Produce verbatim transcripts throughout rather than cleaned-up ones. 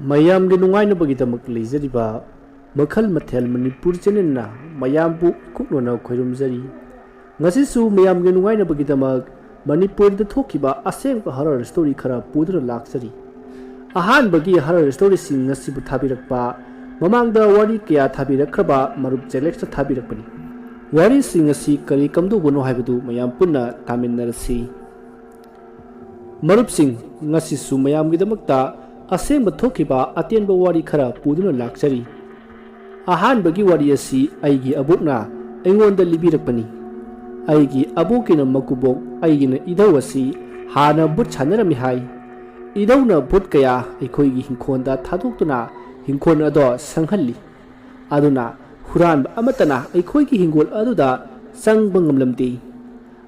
ꯃꯌꯥꯝꯒꯤ ꯅꯨꯡꯉꯥꯏꯅꯕꯒꯤꯗꯃꯛ ꯂꯩꯖꯔꯤꯕ ꯃꯈꯜ ꯃꯊꯦꯜ ꯃꯅꯤꯄꯨꯔ ꯆꯦꯅꯦꯜꯅ ꯃꯌꯥꯝꯕꯨ ꯏꯀꯨꯛꯅꯅ ꯈꯣꯏꯔꯨꯝꯖꯔꯤ꯫ ꯉꯁꯤꯁꯨ ꯃꯌꯥꯝꯒꯤ ꯅꯨꯡꯉꯥꯏꯅꯕꯒꯤꯗꯃꯛ ꯃꯅꯤꯄꯨꯔꯗ ꯊꯣꯛꯈꯤꯕ ꯑꯁꯦꯡꯕ ꯍꯔꯔ ꯁ꯭ꯇꯣꯔꯤ ꯈꯔ ꯄꯨꯗꯨꯅ ꯂꯥꯛꯆꯔꯤ꯫ ꯑꯍꯥꯟꯕꯒꯤ ꯍꯔꯔ ꯁ꯭ꯇꯣꯔꯤꯁꯤꯡ ꯑꯁꯤꯕꯨ ꯊꯥꯕꯤꯔꯛꯄ, ꯃꯃꯥꯡꯗ ꯋꯥꯔꯤ ꯀꯌꯥ ꯊꯥꯕꯤꯔꯛꯈ꯭ꯔꯕ ꯃꯔꯨꯞ ꯖꯦꯂꯦꯛꯁꯅ ꯊꯥꯕꯤꯔꯛꯄꯅꯤ꯫ ꯋꯥꯔꯤꯁꯤꯡ ꯑꯁꯤ ꯀꯔꯤ ꯀꯝꯗꯧꯕꯅꯣ ꯍꯥꯏꯕꯗꯨ ꯃꯌꯥꯝ ꯄꯨꯟꯅ ꯇꯥꯃꯤꯟꯅꯔꯁꯤ꯫ ꯃꯔꯨꯞꯁꯤꯡ, ꯉꯁꯤꯁꯨ ꯃꯌꯥꯝꯒꯤꯗꯃꯛꯇ ꯑꯁꯦꯡꯕ ꯊꯣꯛꯈꯤꯕ ꯑꯇꯦꯟꯕ ꯋꯥꯔꯤ ꯈꯔ ꯄꯨꯗꯨꯅ ꯂꯥꯛꯆꯔꯤ꯫ ꯑꯍꯥꯟꯕꯒꯤ ꯋꯥꯔꯤ ꯑꯁꯤ ꯑꯩꯒꯤ ꯑꯕꯣꯛꯅ ꯑꯩꯉꯣꯟꯗ ꯂꯤꯕꯤꯔꯛꯄꯅꯤ꯫ ꯑꯩꯒꯤ ꯑꯕꯣꯛꯀꯤꯅ ꯃꯀꯨꯕꯣꯛ, ꯑꯩꯒꯤꯅ ꯏꯙꯧ ꯑꯁꯤ ꯍꯥꯟꯅ ꯚꯨꯠ ꯁꯥꯟꯅꯔꯝꯃꯤ ꯍꯥꯏ꯫ ꯏꯙꯧꯅ ꯚꯨꯠ ꯀꯌꯥ ꯑꯩꯈꯣꯏꯒꯤ ꯍꯤꯡꯈꯣꯜꯗ ꯊꯥꯗꯣꯛꯇꯨꯅ ꯍꯤꯡꯈꯣꯜ ꯑꯗꯣ ꯁꯪꯍꯜꯂꯤ꯫ ꯑꯗꯨꯅ ꯍꯨꯔꯥꯟꯕ ꯑꯃꯠꯇꯅ ꯑꯩꯈꯣꯏꯒꯤ ꯍꯤꯡꯒꯣꯜ ꯑꯗꯨꯗ ꯆꯪꯕ ꯉꯝꯂꯝꯗꯦ꯫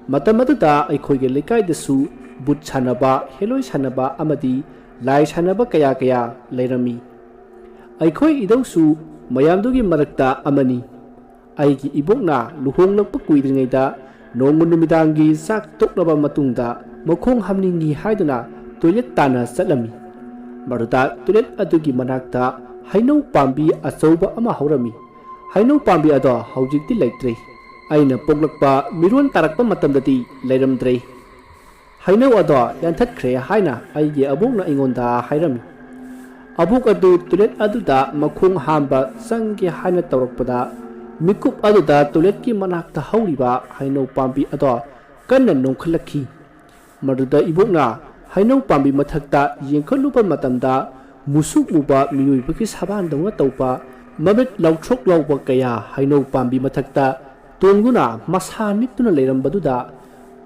ꯃꯇꯝ ꯑꯗꯨꯗ ꯑꯩꯈꯣꯏꯒꯤ ꯂꯩꯀꯥꯏꯗꯁꯨ ꯚꯨꯠ ꯁꯥꯟꯅꯕ, ꯍꯦꯂꯣꯏ ꯁꯥꯟꯅꯕ ꯑꯃꯗꯤ ꯂꯥꯏ ꯁꯥꯟꯅꯕ ꯀꯌꯥ ꯀꯌꯥ ꯂꯩꯔꯝꯃꯤ꯫ ꯑꯩꯈꯣꯏ ꯏꯙꯧꯁꯨ ꯃꯌꯥꯝꯗꯨꯒꯤ ꯃꯔꯛꯇ ꯑꯃꯅꯤ꯫ ꯑꯩꯒꯤ ꯏꯕꯣꯛꯅ ꯂꯨꯍꯣꯡꯂꯛꯄ ꯀꯨꯏꯗ꯭ꯔꯤꯉꯩꯗ ꯅꯣꯡꯃ ꯅꯨꯃꯤꯗꯥꯡꯒꯤ ꯆꯥꯛ ꯇꯣꯛꯂꯕ ꯃꯇꯨꯡꯗ ꯃꯈꯣꯡ ꯍꯥꯝꯅꯤꯡꯏ ꯍꯥꯏꯗꯨꯅ ꯇꯣꯏꯂꯦꯠ ꯇꯥꯟꯅ ꯆꯠꯂꯝꯃꯤ꯫ ꯃꯗꯨꯗ ꯇꯣꯏꯂꯦꯠ ꯑꯗꯨꯒꯤ ꯃꯅꯥꯛꯇ ꯍꯩꯅꯧ ꯄꯥꯝꯕꯤ ꯑꯆꯧꯕ ꯑꯃ ꯍꯧꯔꯝꯃꯤ꯫ ꯍꯩꯅꯧ ꯄꯥꯝꯕꯤ ꯑꯗꯣ ꯍꯧꯖꯤꯛꯇꯤ ꯂꯩꯇ꯭ꯔꯦ꯫ ꯑꯩꯅ ꯄꯣꯛꯂꯛꯄ ꯃꯤꯔꯣꯟ ꯇꯥꯔꯛꯄ ꯃꯇꯝꯗꯗꯤ ꯂꯩꯔꯝꯗ꯭ꯔꯦ꯫ ꯍꯩꯅꯧ ꯑꯗꯣ ꯌꯥꯟꯊꯠꯈ꯭ꯔꯦ ꯍꯥꯏꯅ ꯑꯩꯒꯤ ꯑꯕꯣꯛꯅ ꯑꯩꯉꯣꯟꯗ ꯍꯥꯏꯔꯝꯃꯤ꯫ ꯑꯕꯣꯛ ꯑꯗꯨ ꯇꯣꯏꯂꯦꯠ ꯑꯗꯨꯗ ꯃꯈꯣꯡ ꯍꯥꯝꯕ ꯆꯪꯒꯦ ꯍꯥꯏꯅ ꯇꯧꯔꯛꯄꯗ, ꯃꯤꯀꯨꯞ ꯑꯗꯨꯗ ꯇꯣꯏꯂꯦꯠꯀꯤ ꯃꯅꯥꯛꯇ ꯍꯧꯔꯤꯕ ꯍꯩꯅꯧ ꯄꯥꯝꯕꯤ ꯑꯗꯣ ꯀꯟꯅ ꯅꯣꯡꯈꯠꯂꯛꯈꯤ꯫ ꯃꯗꯨꯗ ꯏꯕꯣꯛꯅ ꯍꯩꯅꯧ ꯄꯥꯝꯕꯤ ꯃꯊꯛꯇ ꯌꯦꯡꯈꯠꯂꯨꯕ ꯃꯇꯝꯗ, ꯃꯨꯁꯨꯛ ꯃꯨꯕ ꯃꯤꯑꯣꯏꯕꯒꯤ ꯁꯕꯥꯟꯗꯧꯅ ꯇꯧꯕ, ꯃꯃꯤꯠ ꯂꯥꯎꯊ꯭ꯔꯣꯛ ꯂꯥꯎꯕ ꯀꯌꯥ ꯍꯩꯅꯧ ꯄꯥꯝꯕꯤ ꯃꯊꯛꯇ ꯇꯣꯡꯗꯨꯅ ꯃꯁꯥ ꯅꯤꯛꯇꯨꯅ ꯂꯩꯔꯝꯕꯗꯨꯗ,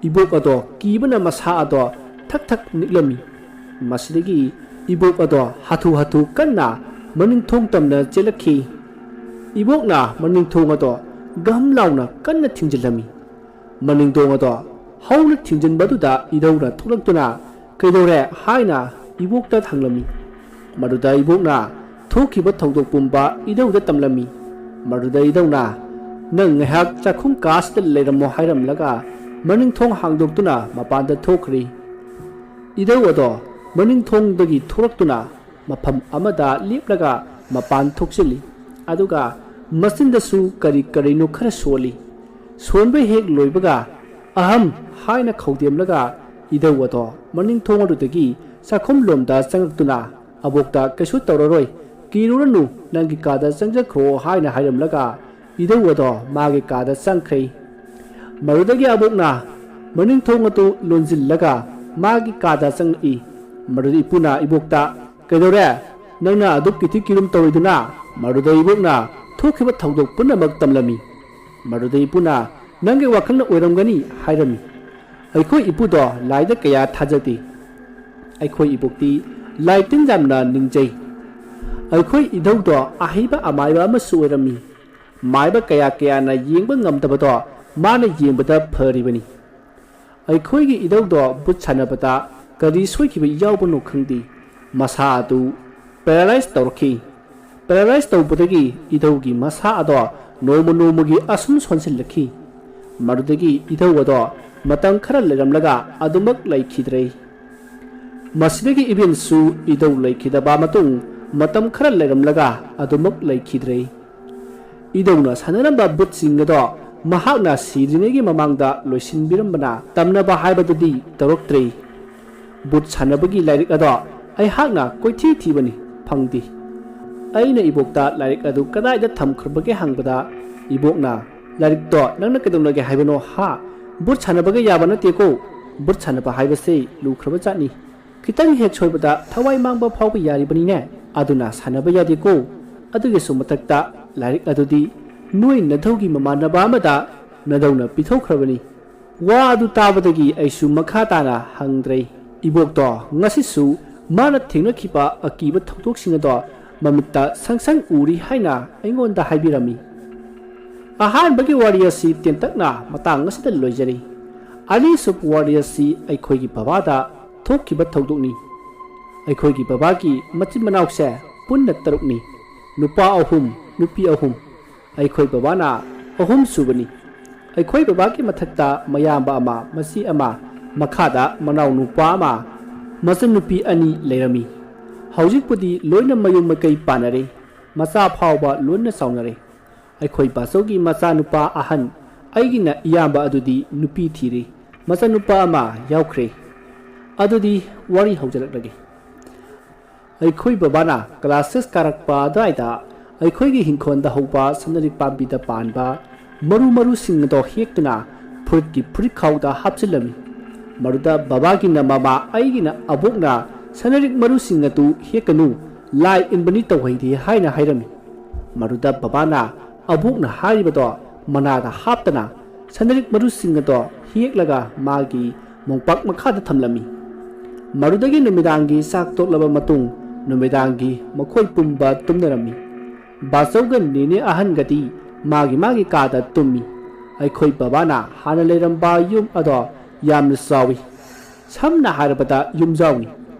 ꯏꯕꯣꯛ ꯑꯗꯣ ꯀꯤꯕꯅ ꯃꯁꯥ ꯑꯗꯣ ꯊꯛ ꯊꯛ ꯅꯤꯛꯂꯝꯃꯤ꯫ ꯃꯁꯤꯗꯒꯤ ꯏꯕꯣꯛ ꯑꯗꯣ ꯍꯥꯊꯨ ꯍꯥꯊꯨ ꯀꯟꯅ ꯃꯅꯤꯡꯊꯣꯡ ꯇꯝꯅ ꯆꯦꯜꯂꯛꯈꯤ꯫ ꯏꯕꯣꯛꯅ ꯃꯅꯤꯡꯊꯣꯡ ꯑꯗꯣ ꯒꯝ ꯂꯥꯎꯅ ꯀꯟꯅ ꯊꯤꯡꯖꯤꯜꯂꯝꯃꯤ꯫ ꯃꯅꯤꯡꯊꯣꯡ ꯑꯗꯣ ꯍꯧꯅ ꯊꯤꯡꯖꯤꯟꯕꯗꯨꯗ ꯏꯙꯧꯅ ꯊꯣꯛꯂꯛꯇꯨꯅ, "ꯀꯩꯗꯧꯔꯦ?" ꯍꯥꯏꯅ ꯏꯕꯣꯛꯇ ꯍꯪꯂꯝꯃꯤ꯫ ꯃꯗꯨꯗ ꯏꯕꯣꯛꯅ ꯊꯣꯛꯈꯤꯕ ꯊꯧꯗꯣꯛ ꯄꯨꯝꯕ ꯏꯙꯧꯗ ꯇꯝꯂꯝꯃꯤ꯫ ꯃꯗꯨꯗ ꯏꯙꯧꯅ, "ꯅꯪ ꯉꯥꯏꯍꯥꯛ ꯆꯥꯛꯈꯨꯝ ꯀꯥꯁꯤꯗ ꯂꯩꯔꯝꯃꯣ" ꯍꯥꯏꯔꯝꯂꯒ ꯃꯅꯤꯡꯊꯣꯡ ꯍꯥꯡꯗꯣꯛꯇꯨꯅ ꯃꯄꯥꯟꯗ ꯊꯣꯛꯈ꯭ꯔꯦ꯫ ꯏꯙꯧ ꯑꯗꯣ ꯃꯅꯤꯡꯊꯣꯡꯗꯒꯤ ꯊꯣꯔꯛꯇꯨꯅ ꯃꯐꯝ ꯑꯃꯗ ꯂꯦꯞꯂꯒ ꯃꯄꯥꯟ ꯊꯣꯛꯆꯤꯜꯂꯤ꯫ ꯑꯗꯨꯒ ꯃꯆꯤꯟꯗꯁꯨ ꯀꯔꯤ ꯀꯔꯤꯅꯣ ꯈꯔ ꯁꯣꯜꯂꯤ꯫ ꯁꯣꯟꯕ ꯍꯦꯛ ꯂꯣꯏꯕꯒ "ꯑꯍꯝ" ꯍꯥꯏꯅ ꯈꯧꯗꯦꯝꯂꯒ ꯏꯙꯧ ꯑꯗꯣ ꯃꯅꯤꯡ ꯊꯣꯡ ꯑꯗꯨꯗꯒꯤ ꯆꯥꯛꯈꯨꯝꯂꯣꯝꯗ ꯆꯪꯂꯛꯇꯨꯅ "ꯑꯕꯣꯛꯇ ꯀꯩꯁꯨ ꯇꯧꯔꯔꯣꯏ, ꯀꯤꯔꯨꯔꯅꯨ, ꯅꯪꯒꯤ ꯀꯥꯗ ꯆꯪꯖꯈ꯭ꯔꯣ" ꯍꯥꯏꯅ ꯍꯥꯏꯔꯝꯂꯒ ꯏꯙꯧ ꯑꯗꯣ ꯃꯥꯒꯤ ꯀꯥꯗ ꯆꯪꯈ꯭ꯔꯦ꯫ ꯃꯗꯨꯗꯒꯤ ꯑꯕꯣꯛꯅ ꯃꯅꯤꯡ ꯊꯣꯡ ꯑꯗꯨ ꯂꯣꯟꯁꯤꯜꯂꯒ ꯃꯥꯒꯤ ꯀꯥꯗ ꯆꯪꯂꯛꯏ꯫ ꯃꯗꯨꯗ ꯏꯄꯨꯅ ꯏꯕꯣꯛꯇ "ꯀꯩꯗꯧꯔꯦ? ꯅꯪꯅ ꯑꯗꯨꯛ ꯀꯤꯊꯤ ꯀꯤꯔꯨꯝ ꯇꯧꯔꯤꯗꯨꯅ?" ꯃꯗꯨꯗ ꯏꯕꯣꯛꯅ ꯊꯣꯛꯈꯤꯕ ꯊꯧꯗꯣꯛ ꯄꯨꯝꯅꯃꯛ ꯇꯝꯂꯝꯃꯤ꯫ ꯃꯗꯨꯗ ꯏꯄꯨꯅ "ꯅꯪꯒꯤ ꯋꯥꯈꯜꯅ ꯑꯣꯏꯔꯝꯒꯅꯤ" ꯍꯥꯏꯔꯝꯃꯤ꯫ ꯑꯩꯈꯣꯏ ꯏꯄꯨꯗꯣ ꯂꯥꯏꯗ ꯀꯌꯥ ꯊꯥꯖꯗꯦ꯫ ꯑꯩꯈꯣꯏ ꯏꯕꯣꯛꯇꯤ ꯂꯥꯏ ꯇꯤꯟ ꯌꯥꯝꯅ ꯅꯤꯡꯖꯩ꯫ ꯑꯩꯈꯣꯏ ꯏꯙꯧꯗꯣ ꯑꯍꯩꯕ ꯑꯃꯥꯏꯕ ꯑꯃꯁꯨ ꯑꯣꯏꯔꯝꯃꯤ꯫ ꯃꯥꯏꯕ ꯀꯌꯥ ꯀꯌꯥꯅ ꯌꯦꯡꯕ ꯉꯝꯗꯕꯗꯣ ꯃꯥꯅ ꯌꯦꯡꯕꯗ ꯐꯔꯤꯕꯅꯤ꯫ ꯑꯩꯈꯣꯏꯒꯤ ꯏꯙꯧꯗꯣ ꯕꯨꯠ ꯁꯥꯟꯅꯕꯗ ꯀꯔꯤ ꯁꯣꯏꯈꯤꯕ ꯌꯥꯎꯕꯅꯣ ꯈꯪꯗꯦ, ꯃꯁꯥ ꯑꯗꯨ ꯄꯦꯔꯥꯂꯥꯏꯁ ꯇꯧꯔꯛꯈꯤ꯫ ꯄꯦꯔꯥꯂꯥꯏꯁ ꯇꯧꯕꯗꯒꯤ ꯏꯙꯧꯒꯤ ꯃꯁꯥ ꯑꯗꯣ ꯅꯣꯡꯃ ꯅꯣꯡꯃꯒꯤ ꯑꯁꯨꯝ ꯁꯣꯟꯁꯤꯜꯂꯛꯈꯤ꯫ ꯃꯗꯨꯗꯒꯤ ꯏꯙꯧ ꯑꯗꯣ ꯃꯇꯝ ꯈꯔ ꯂꯩꯔꯝꯂꯒ ꯑꯗꯨꯃꯛ ꯂꯩꯈꯤꯗ꯭ꯔꯦ꯫ ꯃꯁꯤꯗꯒꯤ ꯏꯕꯦꯟꯁꯨ ꯏꯙꯧ ꯂꯩꯈꯤꯗꯕ ꯃꯇꯨꯡ ꯃꯇꯝ ꯈꯔ ꯂꯩꯔꯝꯂꯒ ꯑꯗꯨꯃꯛ ꯂꯩꯈꯤꯗ꯭ꯔꯦ꯫ ꯏꯙꯧꯅ ꯁꯥꯟꯅꯔꯝꯕ ꯕꯨꯠꯁꯤꯡ ꯑꯗꯣ ꯃꯍꯥꯛꯅ ꯁꯤꯗ꯭ꯔꯤꯉꯩꯒꯤ ꯃꯃꯥꯡꯗ ꯂꯣꯏꯁꯤꯟꯕꯤꯔꯝꯕꯅ ꯇꯝꯅꯕ ꯍꯥꯏꯕꯗꯨꯗꯤ ꯇꯧꯔꯛꯇ꯭ꯔꯦ꯫ ꯕꯨꯠ ꯁꯥꯟꯅꯕꯒꯤ ꯂꯥꯏꯔꯤꯛ ꯑꯗꯣ ꯑꯩꯍꯥꯛꯅ ꯀꯣꯏꯊꯤ ꯊꯤꯕꯅꯤ, ꯐꯪꯗꯦ꯫ ꯑꯩꯅ ꯏꯕꯣꯛꯇ ꯂꯥꯏꯔꯤꯛ ꯑꯗꯨ ꯀꯗꯥꯏꯗ ꯊꯝꯈ꯭ꯔꯕꯒꯦ ꯍꯪꯕꯗ, ꯏꯕꯣꯛꯅ "ꯂꯥꯏꯔꯤꯛꯇꯣ ꯅꯪꯅ ꯀꯩꯗꯧꯅꯒꯦ ꯍꯥꯏꯕꯅꯣ ꯍꯥ? ꯕꯨꯠ ꯁꯥꯟꯅꯕꯒ ꯌꯥꯕ ꯅꯠꯇꯦꯀꯣ꯫ ꯕꯨꯠ ꯁꯥꯟꯅꯕ ꯍꯥꯏꯕꯁꯤ ꯂꯨꯈ꯭ꯔꯕ ꯖꯥꯠꯅꯤ꯫ ꯈꯤꯇꯪ ꯍꯦꯛ ꯁꯣꯏꯕꯗ ꯊꯋꯥꯏ ꯃꯥꯡꯕ ꯐꯥꯎꯕ ꯌꯥꯔꯤꯕꯅꯤꯅꯦ꯫ ꯑꯗꯨꯅ ꯁꯥꯟꯅꯕ ꯌꯥꯗꯦꯀꯣ꯫ ꯑꯗꯨꯒꯤꯁꯨ ꯃꯊꯛꯇ ꯂꯥꯏꯔꯤꯛ ꯑꯗꯨꯗꯤ ꯅꯣꯏ ꯅꯙꯧꯒꯤ ꯃꯃꯥꯟꯅꯕ ꯑꯃꯗ ꯅꯙꯧꯅ ꯄꯤꯊꯣꯛꯈ꯭ꯔꯕꯅꯤ"꯫ ꯋꯥ ꯑꯗꯨ ꯇꯥꯕꯗꯒꯤ ꯑꯩꯁꯨ ꯃꯈꯥ ꯇꯥꯅ ꯍꯪꯗ꯭ꯔꯦ꯫ ꯏꯕꯣꯛꯇꯣ ꯉꯁꯤꯁꯨ ꯃꯥꯅ ꯊꯦꯡꯅꯈꯤꯕ ꯑꯀꯤꯕ ꯊꯧꯗꯣꯛꯁꯤꯡ ꯑꯗꯣ ꯃꯃꯤꯠꯇ ꯁꯪ ꯁꯪ ꯎꯔꯤ ꯍꯥꯏꯅ ꯑꯩꯉꯣꯟꯗ ꯍꯥꯏꯕꯤꯔꯝꯃꯤ꯫ ꯑꯍꯥꯟꯕꯒꯤ ꯋꯥꯔꯤ ꯑꯁꯤ ꯇꯦꯟꯇꯛꯅ ꯃꯇꯥꯡ ꯑꯁꯤꯗ ꯂꯣꯏꯖꯔꯤ꯫ ꯑꯅꯤꯁꯨꯕ ꯋꯥꯔꯤ ꯑꯁꯤ ꯑꯩꯈꯣꯏꯒꯤ ꯕꯕꯥꯗ ꯊꯣꯛꯈꯤꯕ ꯊꯧꯗꯣꯛꯅꯤ꯫ ꯑꯩꯈꯣꯏꯒꯤ ꯕꯕꯥꯒꯤ ꯃꯆꯤꯟ ꯃꯅꯥꯎꯁꯦ ꯄꯨꯟꯅ ꯇꯔꯨꯛꯅꯤ, ꯅꯨꯄꯥ ꯑꯍꯨꯝ, ꯅꯨꯄꯤ ꯑꯍꯨꯝ꯫ ꯑꯩꯈꯣꯏ ꯕꯕꯥꯅ ꯑꯍꯨꯝ ꯁꯨꯕꯅꯤ꯫ ꯑꯩꯈꯣꯏ ꯕꯕꯥꯒꯤ ꯃꯊꯛꯇ ꯃꯌꯥꯝꯕ ꯑꯃ, ꯃꯆꯦ ꯑꯃ, ꯃꯈꯥꯗ ꯃꯅꯥꯎ ꯅꯨꯄꯥ ꯑꯃ, ꯃꯆꯟꯅꯨꯄꯤ ꯑꯅꯤ ꯂꯩꯔꯝꯃꯤ꯫ ꯍꯧꯖꯤꯛꯄꯨꯗꯤ ꯂꯣꯏꯅ ꯃꯌꯨꯝ ꯃꯀꯩ ꯄꯥꯟꯅꯔꯦ, ꯃꯆꯥ ꯐꯥꯎꯕ ꯂꯣꯏꯅ ꯆꯥꯎꯅꯔꯦ꯫ ꯑꯩꯈꯣꯏ ꯕꯥꯆꯧꯒꯤ ꯃꯆꯥꯅꯨꯄꯥ ꯑꯍꯟ, ꯑꯩꯒꯤꯅ ꯏꯌꯥꯝꯕ ꯑꯗꯨꯗꯤ ꯅꯨꯄꯤ ꯊꯤꯔꯦ, ꯃꯆꯥꯅꯨꯄꯥ ꯑꯃ ꯌꯥꯎꯈ꯭ꯔꯦ꯫ ꯑꯗꯨꯗꯤ ꯋꯥꯔꯤ ꯍꯧꯖꯔꯛꯂꯒꯦ꯫ ꯑꯩꯈꯣꯏ ꯕꯕꯥꯅ class six ꯀꯥꯔꯛꯄ ꯑꯗꯨꯋꯥꯏꯗ ꯑꯩꯈꯣꯏꯒꯤ ꯍꯤꯡꯈꯣꯜꯗ ꯍꯧꯕ ꯁꯅꯔꯤꯛ ꯄꯥꯝꯕꯤꯗ ꯄꯥꯟꯕ ꯃꯔꯨ ꯃꯔꯨꯁꯤꯡ ꯑꯗꯣ ꯍꯦꯛꯇꯨꯅ ꯐꯨꯔꯤꯠꯀꯤ ꯐꯨꯔꯤꯠꯈꯥꯎꯗ ꯍꯥꯞꯆꯤꯜꯂꯝꯃꯤ꯫ ꯃꯗꯨꯗ ꯕꯕꯥꯒꯤꯅ ꯃꯃꯥ, ꯑꯩꯒꯤꯅ ꯑꯕꯣꯛꯅ ꯁꯅꯔꯤꯛ ꯃꯔꯨꯁꯤꯡ ꯑꯗꯨ ꯍꯦꯛꯀꯅꯨ, ꯂꯥꯏ ꯏꯟꯕꯅꯤ ꯇꯧꯍꯩꯗꯦ ꯍꯥꯏꯅ ꯍꯥꯏꯔꯝꯃꯤ꯫ ꯃꯗꯨꯗ ꯕꯕꯥꯅ ꯑꯕꯣꯛꯅ ꯍꯥꯏꯔꯤꯕꯗꯣ ꯃꯅꯥꯗ ꯍꯥꯞꯇꯅ ꯁꯅꯔꯤꯛ ꯃꯔꯨꯁꯤꯡ ꯑꯗꯣ ꯍꯦꯛꯂꯒ ꯃꯥꯒꯤ ꯃꯣꯝꯄꯥꯛ ꯃꯈꯥꯗ ꯊꯝꯂꯝꯃꯤ꯫ ꯃꯗꯨꯗꯒꯤ ꯅꯨꯃꯤꯗꯥꯡꯒꯤ ꯆꯥꯛ ꯇꯣꯛꯂꯕ ꯃꯇꯨꯡ ꯅꯨꯃꯤꯗꯥꯡꯒꯤ ꯃꯈꯣꯏ ꯄꯨꯝꯕ ꯇꯨꯝꯅꯔꯝꯃꯤ꯫ ꯕꯥꯆꯧꯒ ꯅꯦꯅꯦ ꯑꯍꯟꯒꯗꯤ ꯃꯥꯒꯤ ꯃꯥꯒꯤ ꯀꯥꯗ ꯇꯨꯝꯃꯤ꯫ ꯑꯩꯈꯣꯏ ꯕꯕꯥꯅ ꯍꯥꯟꯅ ꯂꯩꯔꯝꯕ ꯌꯨꯝ ꯑꯗꯣ ꯌꯥꯝꯅ ꯆꯥꯎꯏ꯫ ꯁꯝꯅ ꯍꯥꯏꯔꯕꯗ ꯌꯨꯝꯖꯥꯎꯅꯤ꯫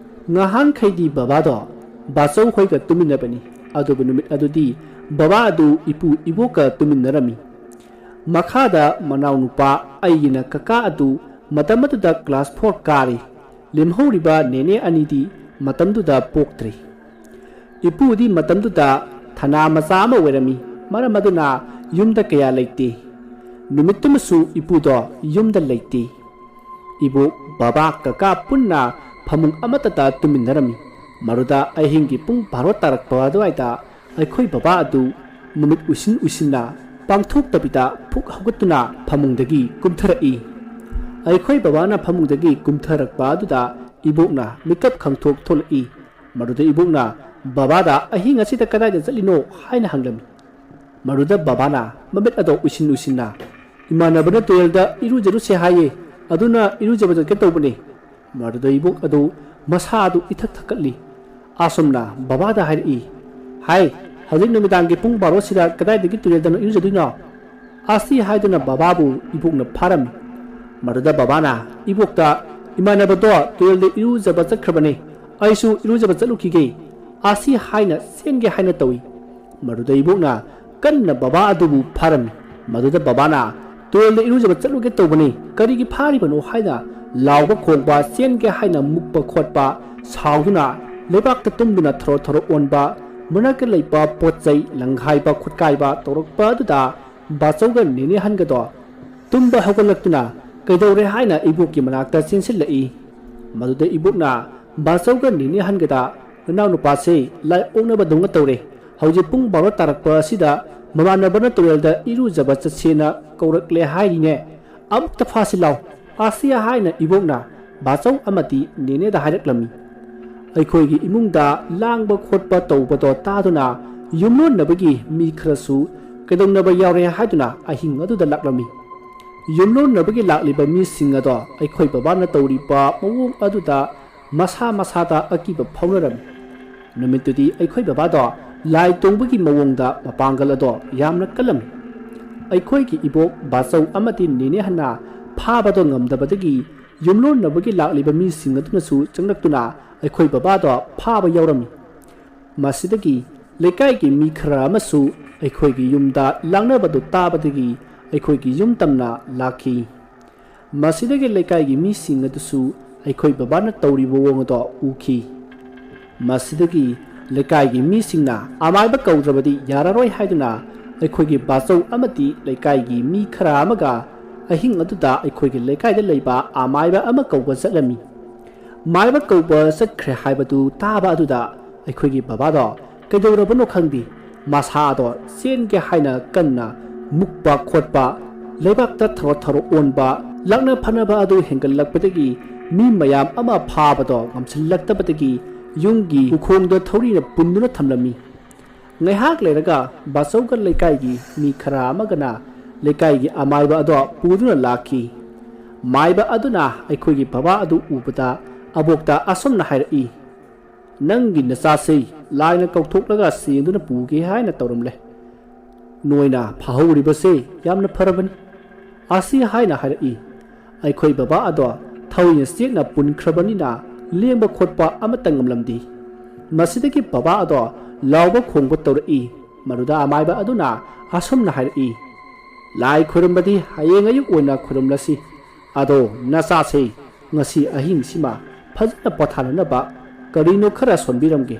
ꯉꯍꯥꯟꯈꯩꯗꯤ ꯕꯕꯥꯗꯣ ꯕꯥꯆꯧ ꯍꯣꯏꯒ ꯇꯨꯃꯤꯟꯅꯕꯅꯤ, ꯑꯗꯨꯕꯨ ꯅꯨꯃꯤꯠ ꯑꯗꯨꯗꯤ ꯕꯕꯥ ꯑꯗꯨ ꯏꯄꯨ ꯏꯕꯣꯛꯀ ꯇꯨꯃꯤꯟꯅꯔꯝꯃꯤ꯫ ꯃꯈꯥꯗ ꯃꯅꯥꯎꯅꯨꯄꯥ, ꯑꯩꯒꯤꯅ ꯀꯀꯥ ꯑꯗꯨ ꯃꯇꯝ ꯑꯗꯨꯗ class four ꯀꯥꯔꯤ꯫ ꯂꯦꯝꯍꯧꯔꯤꯕ ꯅꯦꯅꯦ ꯑꯅꯤꯗꯤ ꯃꯇꯝꯗꯨꯗ ꯄꯣꯛꯇ꯭ꯔꯤ꯫ ꯏꯄꯨꯗꯤ ꯃꯇꯝꯗꯨꯗ ꯊꯅꯥ ꯃꯆꯥ ꯑꯃ ꯑꯣꯏꯔꯝꯃꯤ꯫ ꯃꯔꯝ ꯑꯗꯨꯅ ꯌꯨꯝꯗ ꯀꯌꯥ ꯂꯩꯇꯦ꯫ ꯅꯨꯃꯤꯠꯇꯨꯃꯁꯨ ꯏꯄꯨꯗꯣ ꯌꯨꯝꯗ ꯂꯩꯇꯦ꯫ ꯏꯕꯣꯛ, ꯕꯕꯥ, ꯀꯀꯥ ꯄꯨꯟꯅ ꯐꯃꯨꯡ ꯑꯃꯠꯇꯗ ꯇꯨꯃꯤꯟꯅꯔꯝꯃꯤ꯫ ꯃꯗꯨꯗ ꯑꯍꯤꯡꯒꯤ ꯄꯨꯡ ꯕꯥꯔꯣ ꯇꯥꯔꯛꯄ ꯑꯗꯨꯋꯥꯏꯗ ꯑꯩꯈꯣꯏ ꯕꯕꯥ ꯑꯗꯨ ꯃꯃꯤꯠ ꯎꯏꯁꯤꯟ ꯎꯏꯁꯤꯟꯅ ꯄꯥꯡꯊꯣꯛꯇꯕꯤꯗ ꯐꯨꯛ ꯍꯧꯒꯠꯇꯨꯅ ꯐꯃꯨꯡꯗꯒꯤ ꯀꯨꯝꯊꯔꯛꯏ꯫ ꯑꯩꯈꯣꯏ ꯕꯕꯥꯅ ꯐꯃꯨꯡꯗꯒꯤ ꯀꯨꯝꯊꯔꯛꯄ ꯑꯗꯨꯗ ꯏꯕꯣꯛꯅ ꯃꯤꯀꯞ ꯈꯪꯊꯣꯛ ꯊꯣꯛꯂꯛꯏ꯫ ꯃꯗꯨꯗ ꯏꯕꯣꯛꯅ ꯕꯕꯥꯗ "ꯑꯍꯤꯡ ꯑꯁꯤꯗ ꯀꯗꯥꯏꯗ ꯆꯠꯂꯤꯅꯣ?" ꯍꯥꯏꯅ ꯍꯪꯂꯝꯃꯤ꯫ ꯃꯗꯨꯗ ꯕꯕꯥꯅ ꯃꯃꯤꯠ ꯑꯗꯣ ꯎꯏꯁꯤꯟ ꯎꯏꯁꯤꯟꯅ, "ꯏꯃꯥꯟꯅꯕꯅ ꯇꯨꯔꯦꯜꯗ ꯏꯔꯨꯖꯔꯨꯁꯦ ꯍꯥꯏꯌꯦ, ꯑꯗꯨꯅ ꯏꯔꯨꯖꯕ ꯆꯠꯀꯦ ꯇꯧꯕꯅꯦ"꯫ ꯃꯗꯨꯗ ꯏꯕꯣꯛ ꯑꯗꯨ ꯃꯁꯥ ꯑꯗꯨ ꯏꯊꯛ ꯊꯛꯀꯠꯂꯤ꯫ ꯑꯁꯨꯝꯅ ꯕꯕꯥꯗ ꯍꯥꯏꯔꯛꯏ, "ꯍꯥꯏ, ꯍꯧꯖꯤꯛ ꯅꯨꯃꯤꯗꯥꯡꯒꯤ ꯄꯨꯡ ꯕꯥꯔꯣꯁꯤꯗ ꯀꯗꯥꯏꯗꯒꯤ ꯇꯨꯔꯦꯜꯗꯅꯣ ꯏꯔꯨꯖꯗꯣꯏꯅꯣ?" ꯑꯁꯤ ꯍꯥꯏꯗꯨꯅ ꯕꯕꯥꯕꯨ ꯏꯕꯣꯛꯅ ꯐꯥꯔꯝꯃꯤ꯫ ꯃꯗꯨꯗ ꯕꯕꯥꯅ ꯏꯕꯣꯛꯇ, "ꯏꯃꯥꯟꯅꯕꯗꯣ ꯇꯨꯔꯦꯜꯗ ꯏꯔꯨꯖꯕ ꯆꯠꯈ꯭ꯔꯕꯅꯦ, ꯑꯩꯁꯨ ꯏꯔꯨꯖꯕ ꯆꯠꯂꯨꯈꯤꯒꯦ" ꯑꯁꯤ ꯍꯥꯏꯅ ꯆꯦꯟꯒꯦ ꯍꯥꯏꯅ ꯇꯧꯏ꯫ ꯃꯗꯨꯗ ꯏꯕꯣꯛꯅ ꯀꯟꯅ ꯕꯕꯥ ꯑꯗꯨꯕꯨ ꯐꯥꯔꯝꯃꯤ꯫ ꯃꯗꯨꯗ ꯕꯕꯥꯅ, "ꯇꯨꯔꯦꯜꯗ ꯏꯔꯨꯖꯕ ꯆꯠꯂꯨꯒꯦ ꯇꯧꯕꯅꯤ, ꯀꯔꯤꯒꯤ ꯐꯥꯔꯤꯕꯅꯣ?" ꯍꯥꯏꯅ ꯂꯥꯎꯕ ꯈꯣꯡꯕ, ꯆꯦꯟꯒꯦ ꯍꯥꯏꯅ ꯃꯨꯛꯄ ꯈꯣꯠꯄ ꯁꯥꯎꯗꯨꯅ ꯂꯩꯕꯥꯛꯇ ꯇꯨꯝꯗꯨꯅ ꯊꯔꯣ ꯊꯔꯣ ꯑꯣꯟꯕ, ꯃꯅꯥꯛꯇ ꯂꯩꯕ ꯄꯣꯠ ꯆꯩ ꯂꯪꯈꯥꯏꯕ ꯈꯣꯠꯀꯥꯏꯕ ꯇꯧꯔꯛꯄ ꯑꯗꯨꯗ ꯕꯥꯆꯧꯒ ꯅꯦꯅꯦ ꯑꯍꯟꯒꯗꯣ ꯇꯨꯝꯕ ꯍꯧꯒꯠꯂꯛꯇꯨꯅ ꯀꯩꯗꯧꯔꯦ ꯍꯥꯏꯅ ꯏꯕꯣꯛꯀꯤ ꯃꯅꯥꯛꯇ ꯆꯦꯟꯁꯤꯜꯂꯛꯏ꯫ ꯃꯗꯨꯗ ꯏꯕꯣꯛꯅ ꯕꯥꯆꯧꯒ ꯅꯦꯅꯦ ꯑꯍꯟꯒꯗ, "ꯅꯅꯥꯎ ꯅꯨꯄꯥꯁꯦ ꯂꯥꯏ ꯑꯣꯛꯅꯕꯗꯧꯅ ꯇꯧꯔꯦ꯫ ꯍꯧꯖꯤꯛ ꯄꯨꯡ ꯕꯥꯔꯣ ꯇꯥꯔꯛꯄ ꯑꯁꯤꯗ ꯃꯃꯥꯟꯅꯕꯅ ꯇꯨꯔꯦꯜꯗ ꯏꯔꯨꯖꯕ ꯆꯠꯁꯦꯅ ꯀꯧꯔꯛꯂꯦ ꯍꯥꯏꯔꯤꯅꯦ꯫ ꯑꯃꯨꯛꯇ ꯐꯥꯁꯤ ꯂꯥꯎ"꯫ ꯑꯁꯤ ꯍꯥꯏꯅ ꯏꯕꯣꯛꯅ ꯕꯥꯆꯧ ꯑꯃꯗꯤ ꯅꯦꯅꯦꯗ ꯍꯥꯏꯔꯛꯂꯝꯃꯤ꯫ ꯑꯩꯈꯣꯏꯒꯤ ꯏꯃꯨꯡꯗ ꯂꯥꯡꯕ ꯈꯣꯠꯄ ꯇꯧꯕꯗꯣ ꯇꯥꯗꯨꯅ ꯌꯨꯝꯂꯣꯟꯅꯕꯒꯤ ꯃꯤ ꯈꯔꯁꯨ ꯀꯩꯗꯧꯅꯕ ꯌꯥꯎꯔꯦ ꯍꯥꯏꯗꯨꯅ ꯑꯍꯤꯡ ꯑꯗꯨꯗ ꯂꯥꯛꯂꯝꯃꯤ꯫ ꯌꯨꯝꯂꯣꯟꯅꯕꯒꯤ ꯂꯥꯛꯂꯤꯕ ꯃꯤꯁꯤꯡ ꯑꯗꯣ ꯑꯩꯈꯣꯏ ꯕꯕꯥꯅ ꯇꯧꯔꯤꯕ ꯃꯑꯣꯡ ꯑꯗꯨꯗ ꯃꯁꯥ ꯃꯁꯥꯗ ꯑꯀꯤꯕ ꯐꯥꯎꯅꯔꯝꯃꯤ꯫ ꯅꯨꯃꯤꯠꯇꯨꯗꯤ ꯑꯩꯈꯣꯏ ꯕꯕꯥꯗꯣ ꯂꯥꯏ ꯇꯣꯡꯕꯒꯤ ꯃꯑꯣꯡꯗ ꯃꯄꯥꯡꯒꯜ ꯑꯗꯣ ꯌꯥꯝꯅ ꯀꯜꯂꯝꯃꯤ꯫ ꯑꯩꯈꯣꯏꯒꯤ ꯏꯕꯣꯛ, ꯕꯥꯆꯧ ꯑꯃꯗꯤ ꯅꯦꯅꯦ ꯍꯟꯅ ꯐꯥꯕꯗꯣ ꯉꯝꯗꯕꯗꯒꯤ ꯌꯨꯝꯂꯣꯟꯅꯕꯒꯤ ꯂꯥꯛꯂꯤꯕ ꯃꯤꯁꯤꯡ ꯑꯗꯨꯅꯁꯨ ꯆꯪꯂꯛꯇꯨꯅ ꯑꯩꯈꯣꯏ ꯕꯕꯥꯗꯣ ꯐꯥꯕ ꯌꯥꯎꯔꯝꯃꯤ꯫ ꯃꯁꯤꯗꯒꯤ ꯂꯩꯀꯥꯏꯒꯤ ꯃꯤ ꯈꯔ ꯑꯃꯁꯨ ꯑꯩꯈꯣꯏꯒꯤ ꯌꯨꯝꯗ ꯂꯥꯡꯅꯕꯗꯨ ꯇꯥꯕꯗꯒꯤ ꯑꯩꯈꯣꯏꯒꯤ ꯌꯨꯝ ꯇꯝꯅ ꯂꯥꯛꯈꯤ꯫ ꯃꯁꯤꯗꯒꯤ ꯂꯩꯀꯥꯏꯒꯤ ꯃꯤꯁꯤꯡ ꯑꯗꯨꯁꯨ ꯑꯩꯈꯣꯏ ꯕꯕꯥꯅ ꯇꯧꯔꯤꯕ ꯃꯑꯣꯡ ꯑꯗꯣ ꯎꯈꯤ꯫ ꯃꯁꯤꯗꯒꯤ ꯂꯩꯀꯥꯏꯒꯤ ꯃꯤꯁꯤꯡꯅ ꯑꯃꯥꯏꯕ ꯀꯧꯗ꯭ꯔꯕꯗꯤ ꯌꯥꯔꯔꯣꯏ ꯍꯥꯏꯗꯨꯅ ꯑꯩꯈꯣꯏꯒꯤ ꯕꯥꯆꯧ ꯑꯃꯗꯤ ꯂꯩꯀꯥꯏꯒꯤ ꯃꯤ ꯈꯔ ꯑꯃꯒ ꯑꯍꯤꯡ ꯑꯗꯨꯗ ꯑꯩꯈꯣꯏꯒꯤ ꯂꯩꯀꯥꯏꯗ ꯂꯩꯕ ꯑꯃꯥꯏꯕ ꯑꯃ ꯀꯧꯕ ꯆꯠꯂꯝꯃꯤ꯫ ꯃꯥꯏꯕ ꯀꯧꯕ ꯆꯠꯈ꯭ꯔꯦ ꯍꯥꯏꯕꯗꯨ ꯇꯥꯕ ꯑꯗꯨꯗ ꯑꯩꯈꯣꯏꯒꯤ ꯕꯕꯥꯗꯣ ꯀꯩꯗꯧꯔꯕꯅꯣ ꯈꯪꯗꯦ, ꯃꯁꯥꯗꯣ ꯆꯦꯟꯒꯦ ꯍꯥꯏꯅ ꯀꯟꯅ ꯃꯨꯛꯄ ꯈꯣꯠꯄ, ꯂꯩꯕꯥꯛꯇ ꯊꯔꯣ ꯊꯔꯣ ꯑꯣꯟꯕ, ꯂꯥꯛꯅ ꯐꯅꯕ ꯑꯗꯨ ꯍꯦꯟꯒꯠꯂꯛꯄꯗꯒꯤ ꯃꯤ ꯃꯌꯥꯝ ꯑꯃ ꯐꯥꯕꯗꯣ ꯉꯝꯁꯤꯜꯂꯛꯇꯕꯗꯒꯤ ꯌꯨꯝꯒꯤ ꯎꯈꯣꯡꯗ ꯊꯧꯔꯤꯅ ꯄꯨꯟꯗꯨꯅ ꯊꯝꯂꯝꯃꯤ꯫ ꯉꯥꯏꯍꯥꯛ ꯂꯩꯔꯒ ꯕꯥꯆꯧꯒ ꯂꯩꯀꯥꯏꯒꯤ ꯃꯤ ꯈꯔ ꯑꯃꯒꯅ ꯂꯩꯀꯥꯏꯒꯤ ꯑꯃꯥꯏꯕ ꯑꯗꯣ ꯄꯨꯗꯨꯅ ꯂꯥꯛꯈꯤ꯫ ꯃꯥꯏꯕ ꯑꯗꯨꯅ ꯑꯩꯈꯣꯏꯒꯤ ꯕꯕꯥ ꯑꯗꯨ ꯎꯕꯗ ꯑꯕꯣꯛꯇ ꯑꯁꯨꯝꯅ ꯍꯥꯏꯔꯛꯏ, "ꯅꯪꯒꯤ ꯅꯆꯥꯁꯤ ꯂꯥꯏꯅ ꯀꯧꯊꯣꯛꯂꯒ ꯆꯦꯟꯗꯨꯅ ꯄꯨꯒꯦ ꯍꯥꯏꯅ ꯇꯧꯔꯝꯂꯦ꯫ ꯅꯣꯏꯅ ꯐꯥꯍꯧꯔꯤꯕꯁꯦ ꯌꯥꯝꯅ ꯐꯔꯕꯅꯤ"꯫ ꯑꯁꯤ ꯍꯥꯏꯅ ꯍꯥꯏꯔꯛꯏ꯫ ꯑꯩꯈꯣꯏ ꯕꯕꯥ ꯑꯗꯣ ꯊꯧꯔꯤꯅ ꯆꯦꯠꯅ ꯄꯨꯟꯈ꯭ꯔꯕꯅꯤꯅ ꯂꯦꯡꯕ ꯈꯣꯠꯄ ꯑꯃꯠꯇ ꯉꯝꯂꯝꯗꯦ꯫ ꯃꯁꯤꯗꯒꯤ ꯕꯕꯥ ꯑꯗꯣ ꯂꯥꯎꯕ ꯈꯣꯡꯕ ꯇꯧꯔꯛꯏ꯫ ꯃꯗꯨꯗ ꯑꯃꯥꯏꯕ ꯑꯗꯨꯅ ꯑꯁꯨꯝꯅ ꯍꯥꯏꯔꯛꯏ, "ꯂꯥꯏ ꯈꯣꯏꯔꯝꯕꯗꯤ ꯍꯌꯦꯡ ꯑꯌꯨꯛ ꯑꯣꯏꯅ ꯈꯣꯏꯔꯝꯂꯁꯤ꯫ ꯑꯗꯣ ꯅꯆꯥꯁꯦ ꯉꯁꯤ ꯑꯍꯤꯡꯁꯤꯃ ꯐꯖꯅ ꯄꯣꯊꯥꯅꯅꯕ ꯀꯔꯤꯅꯣ ꯈꯔ ꯁꯣꯟꯕꯤꯔꯝꯒꯦ꯫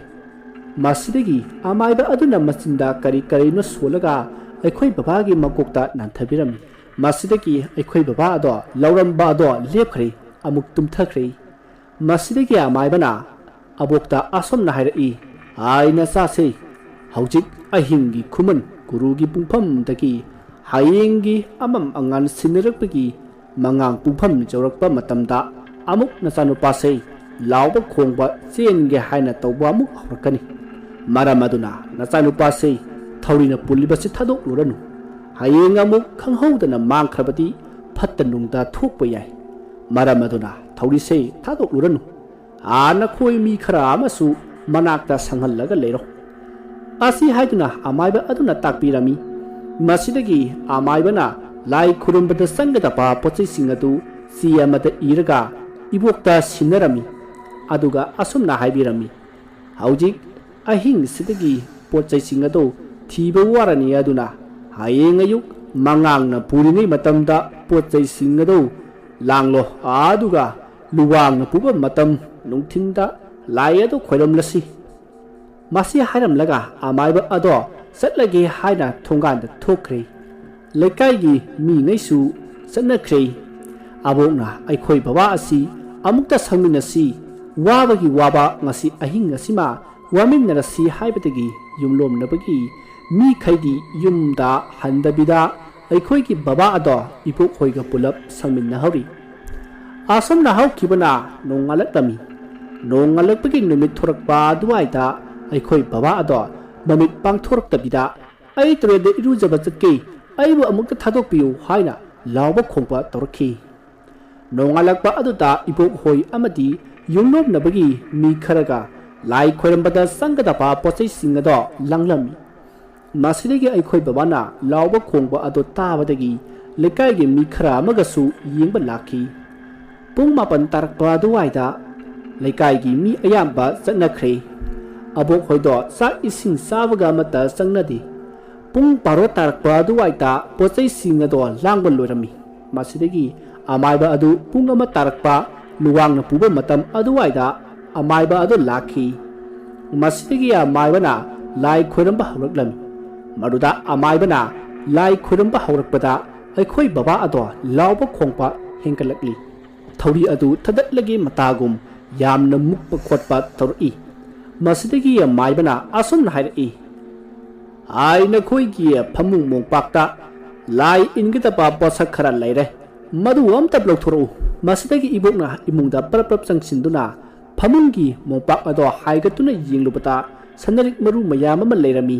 ꯃꯁꯤꯗꯒꯤ ꯑꯃꯥꯏꯕ ꯑꯗꯨꯅ ꯃꯆꯤꯟꯗ ꯀꯔꯤ ꯀꯔꯤꯅꯣ ꯁꯣꯜꯂꯒ ꯑꯩꯈꯣꯏ ꯕꯕꯥꯒꯤ ꯃꯀꯣꯛꯇ ꯅꯥꯟꯊꯕꯤꯔꯝꯃꯤ꯫ ꯃꯁꯤꯗꯒꯤ ꯑꯩꯈꯣꯏ ꯕꯕꯥ ꯑꯗꯣ ꯂꯧꯔꯝꯕ ꯑꯗꯣ ꯂꯦꯞꯈ꯭ꯔꯦ, ꯑꯃꯨꯛ ꯇꯨꯝꯊꯈ꯭ꯔꯦ꯫ ꯃꯁꯤꯗꯒꯤ ꯑꯃꯥꯏꯕꯅ ꯑꯕꯣꯛꯇ ꯑꯁꯨꯝꯅ ꯍꯥꯏꯔꯛꯏ, "ꯑꯥꯏ ꯅꯆꯥꯁꯦ, ꯍꯧꯖꯤꯛ ꯑꯍꯤꯡꯒꯤ ꯈꯨꯃꯟ ꯒꯨꯔꯨꯒꯤ ꯄꯨꯡꯐꯝꯗꯒꯤ ꯍꯌꯦꯡꯒꯤ ꯑꯃꯝ ꯑꯉꯥꯟ ꯁꯤꯟꯅꯔꯛꯄꯒꯤ ꯃꯉꯥꯡ ꯄꯨꯡꯐꯝ ꯌꯧꯔꯛꯄ ꯃꯇꯝꯗ ꯑꯃꯨꯛ ꯅꯆꯥꯅꯨꯄꯥꯁꯦ ꯂꯥꯎꯕ ꯈꯣꯡꯕ ꯆꯦꯟꯒꯦ ꯍꯥꯏꯅ ꯇꯧꯕ ꯑꯃꯨꯛ ꯍꯧꯔꯛꯀꯅꯤ꯫ ꯃꯔꯝ ꯑꯗꯨꯅ ꯅꯆꯥꯅꯨꯄꯥꯁꯦ ꯊꯧꯔꯤꯅ ꯄꯨꯜꯂꯤꯕꯁꯤ ꯊꯥꯗꯣꯛꯂꯨꯔꯅꯨ꯫ ꯍꯌꯦꯡ ꯑꯃꯨꯛ ꯈꯪꯍꯧꯗꯅ ꯃꯥꯡꯈ꯭ꯔꯕꯗꯤ ꯐꯠꯇ ꯅꯨꯡꯗ ꯊꯣꯛꯄ ꯌꯥꯏ꯫ ꯃꯔꯝ ꯑꯗꯨꯅ ꯊꯧꯔꯤꯁꯦ ꯊꯥꯗꯣꯛꯂꯨꯔꯅꯨ꯫ ꯑꯥ ꯅꯈꯣꯏ ꯃꯤ ꯈꯔ ꯑꯃꯁꯨ ꯃꯅꯥꯛꯇ ꯁꯪꯍꯜꯂꯒ ꯂꯩꯔꯣ"꯫ ꯑꯁꯤ ꯍꯥꯏꯗꯨꯅ ꯑꯃꯥꯏꯕ ꯑꯗꯨꯅ ꯇꯥꯛꯄꯤꯔꯝꯃꯤ꯫ ꯃꯁꯤꯗꯒꯤ ꯑꯃꯥꯏꯕꯅ ꯂꯥꯏ ꯈꯨꯔꯨꯝꯕꯗ ꯆꯪꯒꯗꯕ ꯄꯣꯠꯆꯩꯁꯤꯡ ꯑꯗꯨ ꯆꯦ ꯑꯃꯗ ꯏꯔꯒ ꯏꯕꯣꯛꯇ ꯁꯤꯟꯅꯔꯝꯃꯤ꯫ ꯑꯗꯨꯒ ꯑꯁꯨꯝꯅ ꯍꯥꯏꯕꯤꯔꯝꯃꯤ, "ꯍꯧꯖꯤꯛ ꯑꯍꯤꯡꯁꯤꯗꯒꯤ ꯄꯣꯠ ꯆꯩꯁꯤꯡ ꯑꯗꯨ ꯊꯤꯕ ꯋꯥꯔꯅꯤ, ꯑꯗꯨꯅ ꯍꯌꯦꯡ ꯑꯌꯨꯛ ꯃꯉꯥꯡꯅ ꯄꯨꯔꯤꯉꯩ ꯃꯇꯝꯗ ꯄꯣꯠ ꯆꯩꯁꯤꯡ ꯑꯗꯨ ꯂꯥꯡꯂꯣ, ꯑꯗꯨꯒ ꯂꯨꯋꯥꯡꯅ ꯄꯨꯕ ꯃꯇꯝ ꯅꯨꯡꯊꯤꯟꯗ ꯂꯥꯏ ꯑꯗꯨ ꯈꯣꯏꯔꯝꯂꯁꯤ"꯫ ꯃꯁꯤ ꯍꯥꯏꯔꯝꯂꯒ ꯑꯃꯥꯏꯕ ꯑꯗꯣ ꯆꯠꯂꯒꯦ ꯍꯥꯏꯅ ꯊꯣꯡꯒꯥꯟꯗ ꯊꯣꯛꯈ꯭ꯔꯦ꯫ ꯂꯩꯀꯥꯏꯒꯤ ꯃꯤꯉꯩꯁꯨ ꯆꯠꯅꯈ꯭ꯔꯦ꯫ ꯑꯕꯣꯛꯅ ꯑꯩꯈꯣꯏ ꯕꯕꯥ ꯑꯁꯤ ꯑꯃꯨꯛꯇ ꯁꯪꯃꯤꯟꯅꯁꯤ, ꯋꯥꯕꯒꯤ ꯋꯥꯕ ꯉꯁꯤ ꯑꯍꯤꯡ ꯑꯁꯤꯃ ꯋꯥꯃꯤꯟꯅꯔꯁꯤ ꯍꯥꯏꯕꯗꯒꯤ ꯌꯨꯝꯂꯣꯝꯅꯕꯒꯤ ꯃꯤꯈꯩꯗꯤ ꯌꯨꯝꯗ ꯍꯟꯗꯕꯤꯗ ꯑꯩꯈꯣꯏꯒꯤ ꯕꯕꯥ ꯑꯗꯣ ꯏꯕꯣꯛ ꯍꯣꯏꯒ ꯄꯨꯂꯞ ꯁꯪꯃꯤꯟꯅꯍꯧꯔꯤ꯫ ꯑꯁꯨꯝꯅ ꯍꯧꯈꯤꯕꯅ ꯅꯣꯡꯉꯥꯜꯂꯛꯂꯝꯃꯤ꯫ ꯅꯣꯡꯉꯥꯜꯂꯛꯄꯒꯤ ꯅꯨꯃꯤꯠ ꯊꯣꯔꯛꯄ ꯑꯗꯨꯋꯥꯏꯗ ꯑꯩꯈꯣꯏ ꯕꯕꯥ ꯑꯗꯣ ꯃꯃꯤꯠ ꯄꯥꯡꯊꯣꯔꯛꯇꯕꯤꯗ, "ꯑꯩ ꯇꯨꯔꯦꯜꯗ ꯏꯔꯨꯖꯕ ꯆꯠꯀꯦ, ꯑꯩꯕꯨ ꯑꯃꯨꯛꯇ ꯊꯥꯗꯣꯛꯄꯤꯌꯨ" ꯍꯥꯏꯅ ꯂꯥꯎꯕ ꯈꯣꯡꯕ ꯇꯧꯔꯛꯈꯤ꯫ ꯅꯣꯡꯉꯥꯜꯂꯛꯄ ꯑꯗꯨꯗ ꯏꯕꯣꯛ ꯍꯣꯏ ꯑꯃꯗꯤ ꯌꯨꯝꯂꯣꯝꯅꯕꯒꯤ ꯃꯤ ꯈꯔꯒ ꯂꯥꯏ ꯈꯣꯏꯔꯝꯕꯗ ꯆꯪꯒꯗꯕ ꯄꯣꯠꯆꯩꯁꯤꯡ ꯑꯗꯣ ꯂꯥꯡꯂꯝꯃꯤ꯫ ꯃꯁꯤꯗꯒꯤ ꯑꯩꯈꯣꯏ ꯕꯕꯥꯅ ꯂꯥꯎꯕ ꯈꯣꯡꯕ ꯑꯗꯨ ꯇꯥꯕꯗꯒꯤ ꯂꯩꯀꯥꯏꯒꯤ ꯃꯤ ꯈꯔ ꯑꯃꯒꯁꯨ ꯌꯦꯡꯕ ꯂꯥꯛꯈꯤ꯫ ꯄꯨꯡ ꯃꯥꯄꯟ ꯇꯥꯔꯛꯄ ꯑꯗꯨꯋꯥꯏꯗ ꯂꯩꯀꯥꯏꯒꯤ ꯃꯤ ꯑꯌꯥꯝꯕ ꯆꯠꯅꯈ꯭ꯔꯦ꯫ ꯑꯕꯣꯛ ꯍꯣꯏꯗꯣ ꯆꯥꯛ ꯏꯁꯤꯡ ꯆꯥꯕꯒ ꯑꯃꯠꯇ ꯆꯪꯅꯗꯦ꯫ ꯄꯨꯡ ꯕꯥꯔꯣ ꯇꯥꯔꯛꯄ ꯑꯗꯨꯋꯥꯏꯗ ꯄꯣꯠꯆꯩꯁꯤꯡ ꯑꯗꯣ ꯂꯥꯡꯕ ꯂꯣꯏꯔꯝꯃꯤ꯫ ꯃꯁꯤꯗꯒꯤ ꯑꯃꯥꯏꯕ ꯑꯗꯨ ꯄꯨꯡ ꯑꯃ ꯇꯥꯔꯛꯄ ꯂꯨꯋꯥꯡꯅ ꯄꯨꯕ ꯃꯇꯝ ꯑꯗꯨꯋꯥꯏꯗ ꯑꯃꯥꯏꯕ ꯑꯗꯨ ꯂꯥꯛꯈꯤ꯫ ꯃꯁꯤꯗꯒꯤ ꯑꯃꯥꯏꯕꯅ ꯂꯥꯏ ꯈꯣꯏꯔꯝꯕ ꯍꯧꯔꯛꯂꯝꯃꯤ꯫ ꯃꯗꯨꯗ ꯑꯃꯥꯏꯕꯅ ꯂꯥꯏ ꯈꯣꯏꯔꯝꯕ ꯍꯧꯔꯛꯄꯗ ꯑꯩꯈꯣꯏ ꯕꯕꯥ ꯑꯗꯣ ꯂꯥꯎꯕ ꯈꯣꯡꯕ ꯍꯦꯟꯒꯠꯂꯛꯂꯤ꯫ ꯊꯧꯔꯤ ꯑꯗꯨ ꯊꯗꯠꯂꯒꯦ ꯃꯇꯥꯒꯨꯝ ꯌꯥꯝꯅ ꯃꯨꯛꯄ ꯈꯣꯠꯄ ꯇꯧꯔꯛꯏ꯫ ꯃꯁꯤꯗꯒꯤ ꯑꯃꯥꯏꯕꯅ ꯑꯁꯨꯝꯅ ꯍꯥꯏꯔꯛꯏ, "ꯑꯥꯏ, ꯅꯈꯣꯏꯒꯤ ꯐꯃꯨꯡ ꯃꯣꯝꯄꯥꯛꯇ ꯂꯥꯏ ꯏꯟꯒꯗꯕ ꯄꯣꯠꯁꯛ ꯈꯔ ꯂꯩꯔꯦ, ꯃꯗꯨ ꯑꯝꯇ ꯂꯧꯊꯣꯔꯛꯎ꯫" ꯃꯁꯤꯗꯒꯤ ꯏꯕꯣꯛꯅ ꯏꯃꯨꯡꯗ ꯄꯔꯞ ꯄꯔꯞ ꯆꯪꯁꯤꯟꯗꯨꯅ ꯐꯃꯨꯡꯒꯤ ꯃꯣꯝꯄꯥꯛ ꯑꯗꯣ ꯍꯥꯏꯒꯠꯇꯨꯅ ꯌꯦꯡꯂꯨꯕꯗ ꯁꯅꯔꯤꯛ ꯃꯔꯨ ꯃꯌꯥꯝ ꯑꯃ ꯂꯩꯔꯝꯃꯤ꯫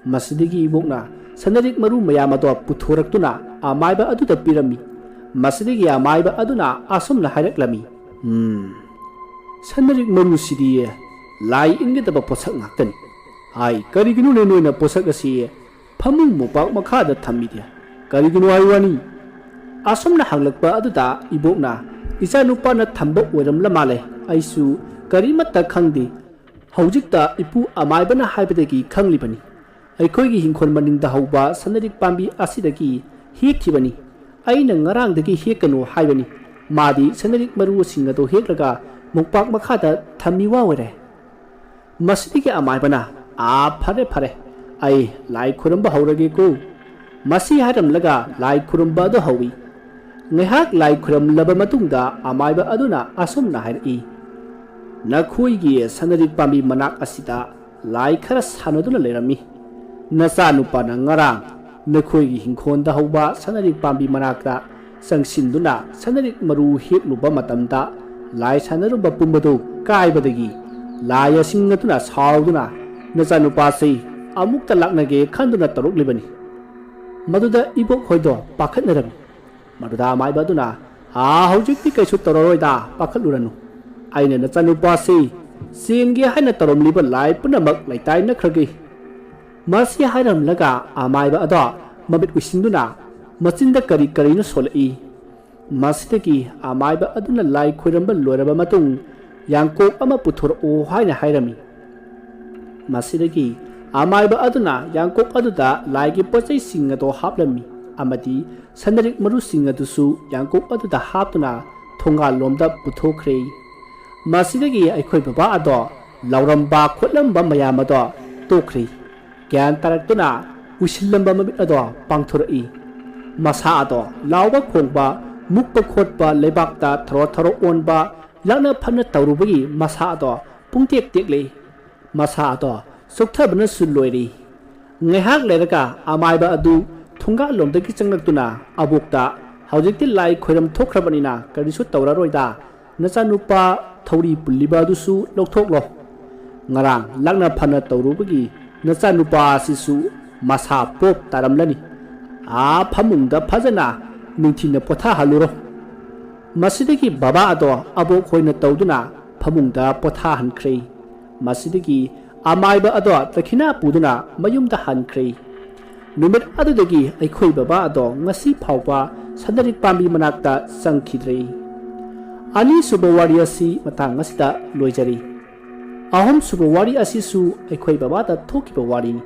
ꯃꯁꯤꯗꯒꯤ ꯏꯕꯣꯛꯅ ꯁꯅꯔꯤꯛ ꯃꯔꯨ ꯃꯌꯥꯝ ꯑꯗꯣ ꯄꯨꯊꯣꯔꯛꯇꯨꯅ ꯑꯃꯥꯏꯕ ꯑꯗꯨꯗ ꯄꯤꯔꯝꯃꯤ꯫ ꯃꯁꯤꯗꯒꯤ ꯑꯃꯥꯏꯕ ꯑꯗꯨꯅ ꯑꯁꯨꯝꯅ ꯍꯥꯏꯔꯛꯂꯝꯃꯤ, "ꯎꯝ, ꯁꯅꯔꯤꯛ ꯃꯔꯨꯁꯤꯗꯤ ꯂꯥꯏ ꯏꯟꯒꯗꯕ ꯄꯣꯠꯁꯛ ꯉꯥꯛꯇꯅꯤ꯫ ꯍꯥꯏ, ꯀꯔꯤꯒꯤꯅꯣꯅꯦ ꯅꯣꯏꯅ ꯄꯣꯠꯁꯛ ꯑꯁꯤ ꯐꯃꯨꯡ ꯃꯣꯝꯄꯥꯛ ꯃꯈꯥꯗ ꯊꯝꯃꯤꯗꯤ? ꯀꯔꯤꯒꯤꯅꯣ ꯍꯥꯏ ꯋꯥꯅꯤ?" ꯑꯁꯨꯝꯅ ꯍꯪꯂꯛꯄ ꯑꯗꯨꯗ ꯏꯕꯣꯛꯅ, "ꯏꯆꯥꯅꯨꯄꯥꯅ ꯊꯝꯕ ꯑꯣꯏꯔꯝꯂ ꯃꯥꯜꯂꯦ, ꯑꯩꯁꯨ ꯀꯔꯤꯃꯠꯇ ꯈꯪꯗꯦ꯫ ꯍꯧꯖꯤꯛꯇ ꯏꯄꯨ ꯑꯃꯥꯏꯕꯅ ꯍꯥꯏꯕꯗꯒꯤ ꯈꯪꯂꯤꯕꯅꯤ꯫ ꯑꯩꯈꯣꯏꯒꯤ ꯍꯤꯡꯈꯣꯜ ꯃꯅꯤꯡꯗ ꯍꯧꯕ ꯁꯅꯔꯤꯛ ꯄꯥꯝꯕꯤ ꯑꯁꯤꯗꯒꯤ ꯍꯦꯛꯈꯤꯕꯅꯤ꯫ ꯑꯩꯅ ꯉꯔꯥꯡꯗꯒꯤ ꯍꯦꯛꯀꯅꯨ ꯍꯥꯏꯕꯅꯤ꯫ ꯃꯥꯗꯤ ꯁꯅꯔꯤꯛ ꯃꯔꯨꯁꯤꯡ ꯑꯗꯨ ꯍꯦꯛꯂꯒ ꯃꯣꯝꯄꯥꯛ ꯃꯈꯥꯗ ꯊꯝꯃꯤ ꯋꯥ ꯑꯣꯏꯔꯦ꯫" ꯃꯁꯤꯗꯒꯤ ꯑꯃꯥꯏꯕꯅ, "ꯑꯥ, ꯐꯔꯦ ꯐꯔꯦ, ꯑꯩ ꯂꯥꯏ ꯈꯨꯔꯨꯝꯕ ꯍꯧꯔꯒꯦꯀꯣ꯫" ꯃꯁꯤ ꯍꯥꯏꯔꯝꯂꯒ ꯂꯥꯏ ꯈꯨꯔꯨꯝꯕ ꯑꯗꯨ ꯍꯧꯏ꯫ ꯉꯥꯏꯍꯥꯛ ꯂꯥꯏ ꯈꯨꯔꯨꯝꯂꯕ ꯃꯇꯨꯡꯗ ꯑꯃꯥꯏꯕ ꯑꯗꯨꯅ ꯑꯁꯨꯝꯅ ꯍꯥꯏꯔꯛꯏ, "ꯅꯈꯣꯏꯒꯤ ꯁꯅꯔꯤꯛ ꯄꯥꯝꯕꯤ ꯃꯅꯥꯛ ꯑꯁꯤꯗ ꯂꯥꯏ ꯈꯔ ꯁꯥꯟꯅꯗꯨꯅ ꯂꯩꯔꯝꯃꯤ꯫ ꯅꯆꯥꯅꯨꯄꯥꯅ ꯉꯔꯥꯡ ꯅꯈꯣꯏꯒꯤ ꯍꯤꯡꯈꯣꯜꯗ ꯍꯧꯕ ꯁꯅꯔꯤꯛ ꯄꯥꯝꯕꯤ ꯃꯅꯥꯛꯇ ꯆꯪꯁꯤꯟꯗꯨꯅ ꯁꯅꯔꯤꯛ ꯃꯔꯨ ꯍꯦꯛꯂꯨꯕ ꯃꯇꯝꯗ ꯂꯥꯏ ꯁꯥꯟꯅꯔꯨꯕ ꯄꯨꯝꯕꯗꯨ ꯀꯥꯏꯕꯗꯒꯤ ꯂꯥꯏ ꯑꯁꯤꯡ ꯑꯗꯨꯅ ꯁꯥꯎꯗꯨꯅ ꯅꯆꯥꯅꯨꯄꯥꯁꯤ ꯑꯃꯨꯛꯇ ꯂꯥꯛꯅꯒꯦ ꯈꯟꯗꯨꯅ ꯇꯧꯔꯛꯂꯤꯕꯅꯤ꯫" ꯃꯗꯨꯗ ꯏꯕꯣꯛ ꯍꯣꯏꯗꯣ ꯄꯥꯈꯠꯅꯔꯝꯃꯤ꯫ ꯃꯗꯨꯗ ꯑꯃꯥꯏꯕ ꯑꯗꯨꯅ, "ꯑꯥ, ꯍꯧꯖꯤꯛꯇꯤ ꯀꯩꯁꯨ ꯇꯧꯔꯔꯣꯏꯗ, ꯄꯥꯈꯠꯂꯨꯔꯅꯨ꯫ ꯑꯩꯅ ꯅꯆꯥꯅꯨꯄꯥꯁꯤ ꯆꯦꯟꯒꯦ ꯍꯥꯏꯅ ꯇꯧꯔꯝꯂꯤꯕ ꯂꯥꯏ ꯄꯨꯝꯅꯃꯛ ꯂꯩꯇꯥꯏꯅꯈ꯭ꯔꯒꯦ꯫" ꯃꯁꯤ ꯍꯥꯏꯔꯝꯂꯒ ꯑꯃꯥꯏꯕ ꯑꯗꯣ ꯃꯃꯤꯠ ꯎꯏꯁꯤꯟꯗꯨꯅ ꯃꯆꯤꯟꯗ ꯀꯔꯤ ꯀꯔꯤꯅꯣ ꯁꯣꯜꯂꯛꯏ꯫ ꯃꯁꯤꯗꯒꯤ ꯑꯃꯥꯏꯕ ꯑꯗꯨꯅ ꯂꯥꯏ ꯈꯣꯏꯔꯝꯕ ꯂꯣꯏꯔꯕ ꯃꯇꯨꯡ ꯌꯥꯡꯀꯣꯛ ꯑꯃ ꯄꯨꯊꯣꯔꯛꯎ ꯍꯥꯏꯅ ꯍꯥꯏꯔꯝꯃꯤ꯫ ꯃꯁꯤꯗꯒꯤ ꯑꯃꯥꯏꯕ ꯑꯗꯨꯅ ꯌꯥꯡꯀꯣꯛ ꯑꯗꯨꯗ ꯂꯥꯏꯒꯤ ꯄꯣꯠꯆꯩꯁꯤꯡ ꯑꯗꯨ ꯍꯥꯞꯂꯝꯃꯤ ꯑꯃꯗꯤ ꯁꯅꯔꯤꯛ ꯃꯔꯨꯁꯤꯡ ꯑꯗꯨꯁꯨ ꯌꯥꯡꯀꯣꯛ ꯑꯗꯨꯗ ꯍꯥꯞꯇꯨꯅ ꯊꯣꯡꯒꯥꯜꯂꯣꯝꯗ ꯄꯨꯊꯣꯛꯈ꯭ꯔꯦ꯫ ꯃꯁꯤꯗꯒꯤ ꯑꯩꯈꯣꯏ ꯕꯕꯥ ꯑꯗꯣ ꯂꯥꯎꯔꯝꯕ ꯈꯣꯠꯂꯝꯕ ꯃꯌꯥꯝ ꯑꯗꯣ ꯇꯣꯛꯈ꯭ꯔꯦ꯫ ꯒ꯭ꯌꯥꯟ ꯇꯥꯔꯛꯇꯨꯅ ꯎꯏꯁꯤꯜꯂꯝꯕ ꯃꯃꯤꯠ ꯑꯗꯣ ꯄꯥꯡꯊꯣꯔꯛꯏ꯫ ꯃꯁꯥ ꯑꯗꯣ ꯂꯥꯎꯕ ꯈꯣꯡꯕ, ꯃꯨꯛꯄ ꯈꯣꯠꯄ, ꯂꯩꯕꯥꯛꯇ ꯊꯔꯣ ꯊꯔꯣ ꯑꯣꯟꯕ, ꯂꯥꯛꯅ ꯐꯅ ꯇꯧꯔꯨꯕꯒꯤ ꯃꯁꯥ ꯑꯗꯣ ꯄꯨꯡꯇꯦꯛ ꯇꯦꯛꯂꯦ꯫ ꯃꯁꯥ ꯑꯗꯣ ꯆꯣꯛꯊꯕꯅꯁꯨ ꯂꯣꯏꯔꯦ꯫ ꯉꯥꯏꯍꯥꯛ ꯂꯩꯔꯒ ꯑꯃꯥꯏꯕ ꯑꯗꯨ ꯊꯣꯡꯒꯥꯜꯂꯣꯝꯗꯒꯤ ꯆꯪꯂꯛꯇꯨꯅ ꯑꯕꯣꯛꯇ, "ꯍꯧꯖꯤꯛꯇꯤ ꯂꯥꯏ ꯈꯣꯏꯔꯝ ꯊꯣꯛꯈ꯭ꯔꯕꯅꯤꯅ ꯀꯔꯤꯁꯨ ꯇꯧꯔꯔꯣꯏꯗ, ꯅꯆꯥꯅꯨꯄꯥ ꯊꯧꯔꯤ ꯄꯨꯜꯂꯤꯕ ꯑꯗꯨꯁꯨ ꯂꯧꯊꯣꯛꯂꯣ꯫ ꯉꯔꯥꯡ ꯂꯥꯛꯅ ꯐꯅ ꯇꯧꯔꯨꯕꯒꯤ ꯅꯆꯥꯅꯨꯄꯥ ꯑꯁꯤꯁꯨ ꯃꯁꯥ ꯄꯣꯞ ꯇꯥꯔꯝꯂꯅꯤ꯫ ꯑꯥ ꯐꯃꯨꯡꯗ ꯐꯖꯅ ꯅꯤꯡꯊꯤꯅ ꯄꯣꯊꯥꯍꯜꯂꯨꯔꯣ꯫" ꯃꯁꯤꯗꯒꯤ ꯕꯕꯥ ꯑꯗꯣ ꯑꯕꯣꯛ ꯍꯣꯏꯅ ꯇꯧꯗꯨꯅ ꯐꯃꯨꯡꯗ ꯄꯣꯊꯥꯍꯟꯈ꯭ꯔꯦ꯫ ꯃꯁꯤꯗꯒꯤ ꯑꯃꯥꯏꯕ ꯑꯗꯣ ꯗꯈꯤꯅꯥ ꯄꯨꯗꯨꯅ ꯃꯌꯨꯝꯗ ꯍꯟꯈ꯭ꯔꯦ꯫ ꯅꯨꯃꯤꯠ ꯑꯗꯨꯗꯒꯤ ꯑꯩꯈꯣꯏ ꯕꯕꯥ ꯑꯗꯣ ꯉꯁꯤ ꯐꯥꯎꯕ ꯁꯅꯔꯤꯛ ꯄꯥꯝꯕꯤ ꯃꯅꯥꯛꯇ ꯆꯪꯈꯤꯗ꯭ꯔꯦ꯫ ꯑꯅꯤꯁꯨꯕ ꯋꯥꯔꯤ ꯑꯁꯤ ꯃꯇꯥꯡ ꯑꯁꯤꯗ ꯂꯣꯏꯖꯔꯤ꯫ ꯑꯍꯨꯝꯁꯨꯕ ꯋꯥꯔꯤ ꯑꯁꯤꯁꯨ ꯑꯩꯈꯣꯏ ꯕꯕꯥꯗ ꯊꯣꯛꯈꯤꯕ ꯋꯥꯔꯤꯅꯤ꯫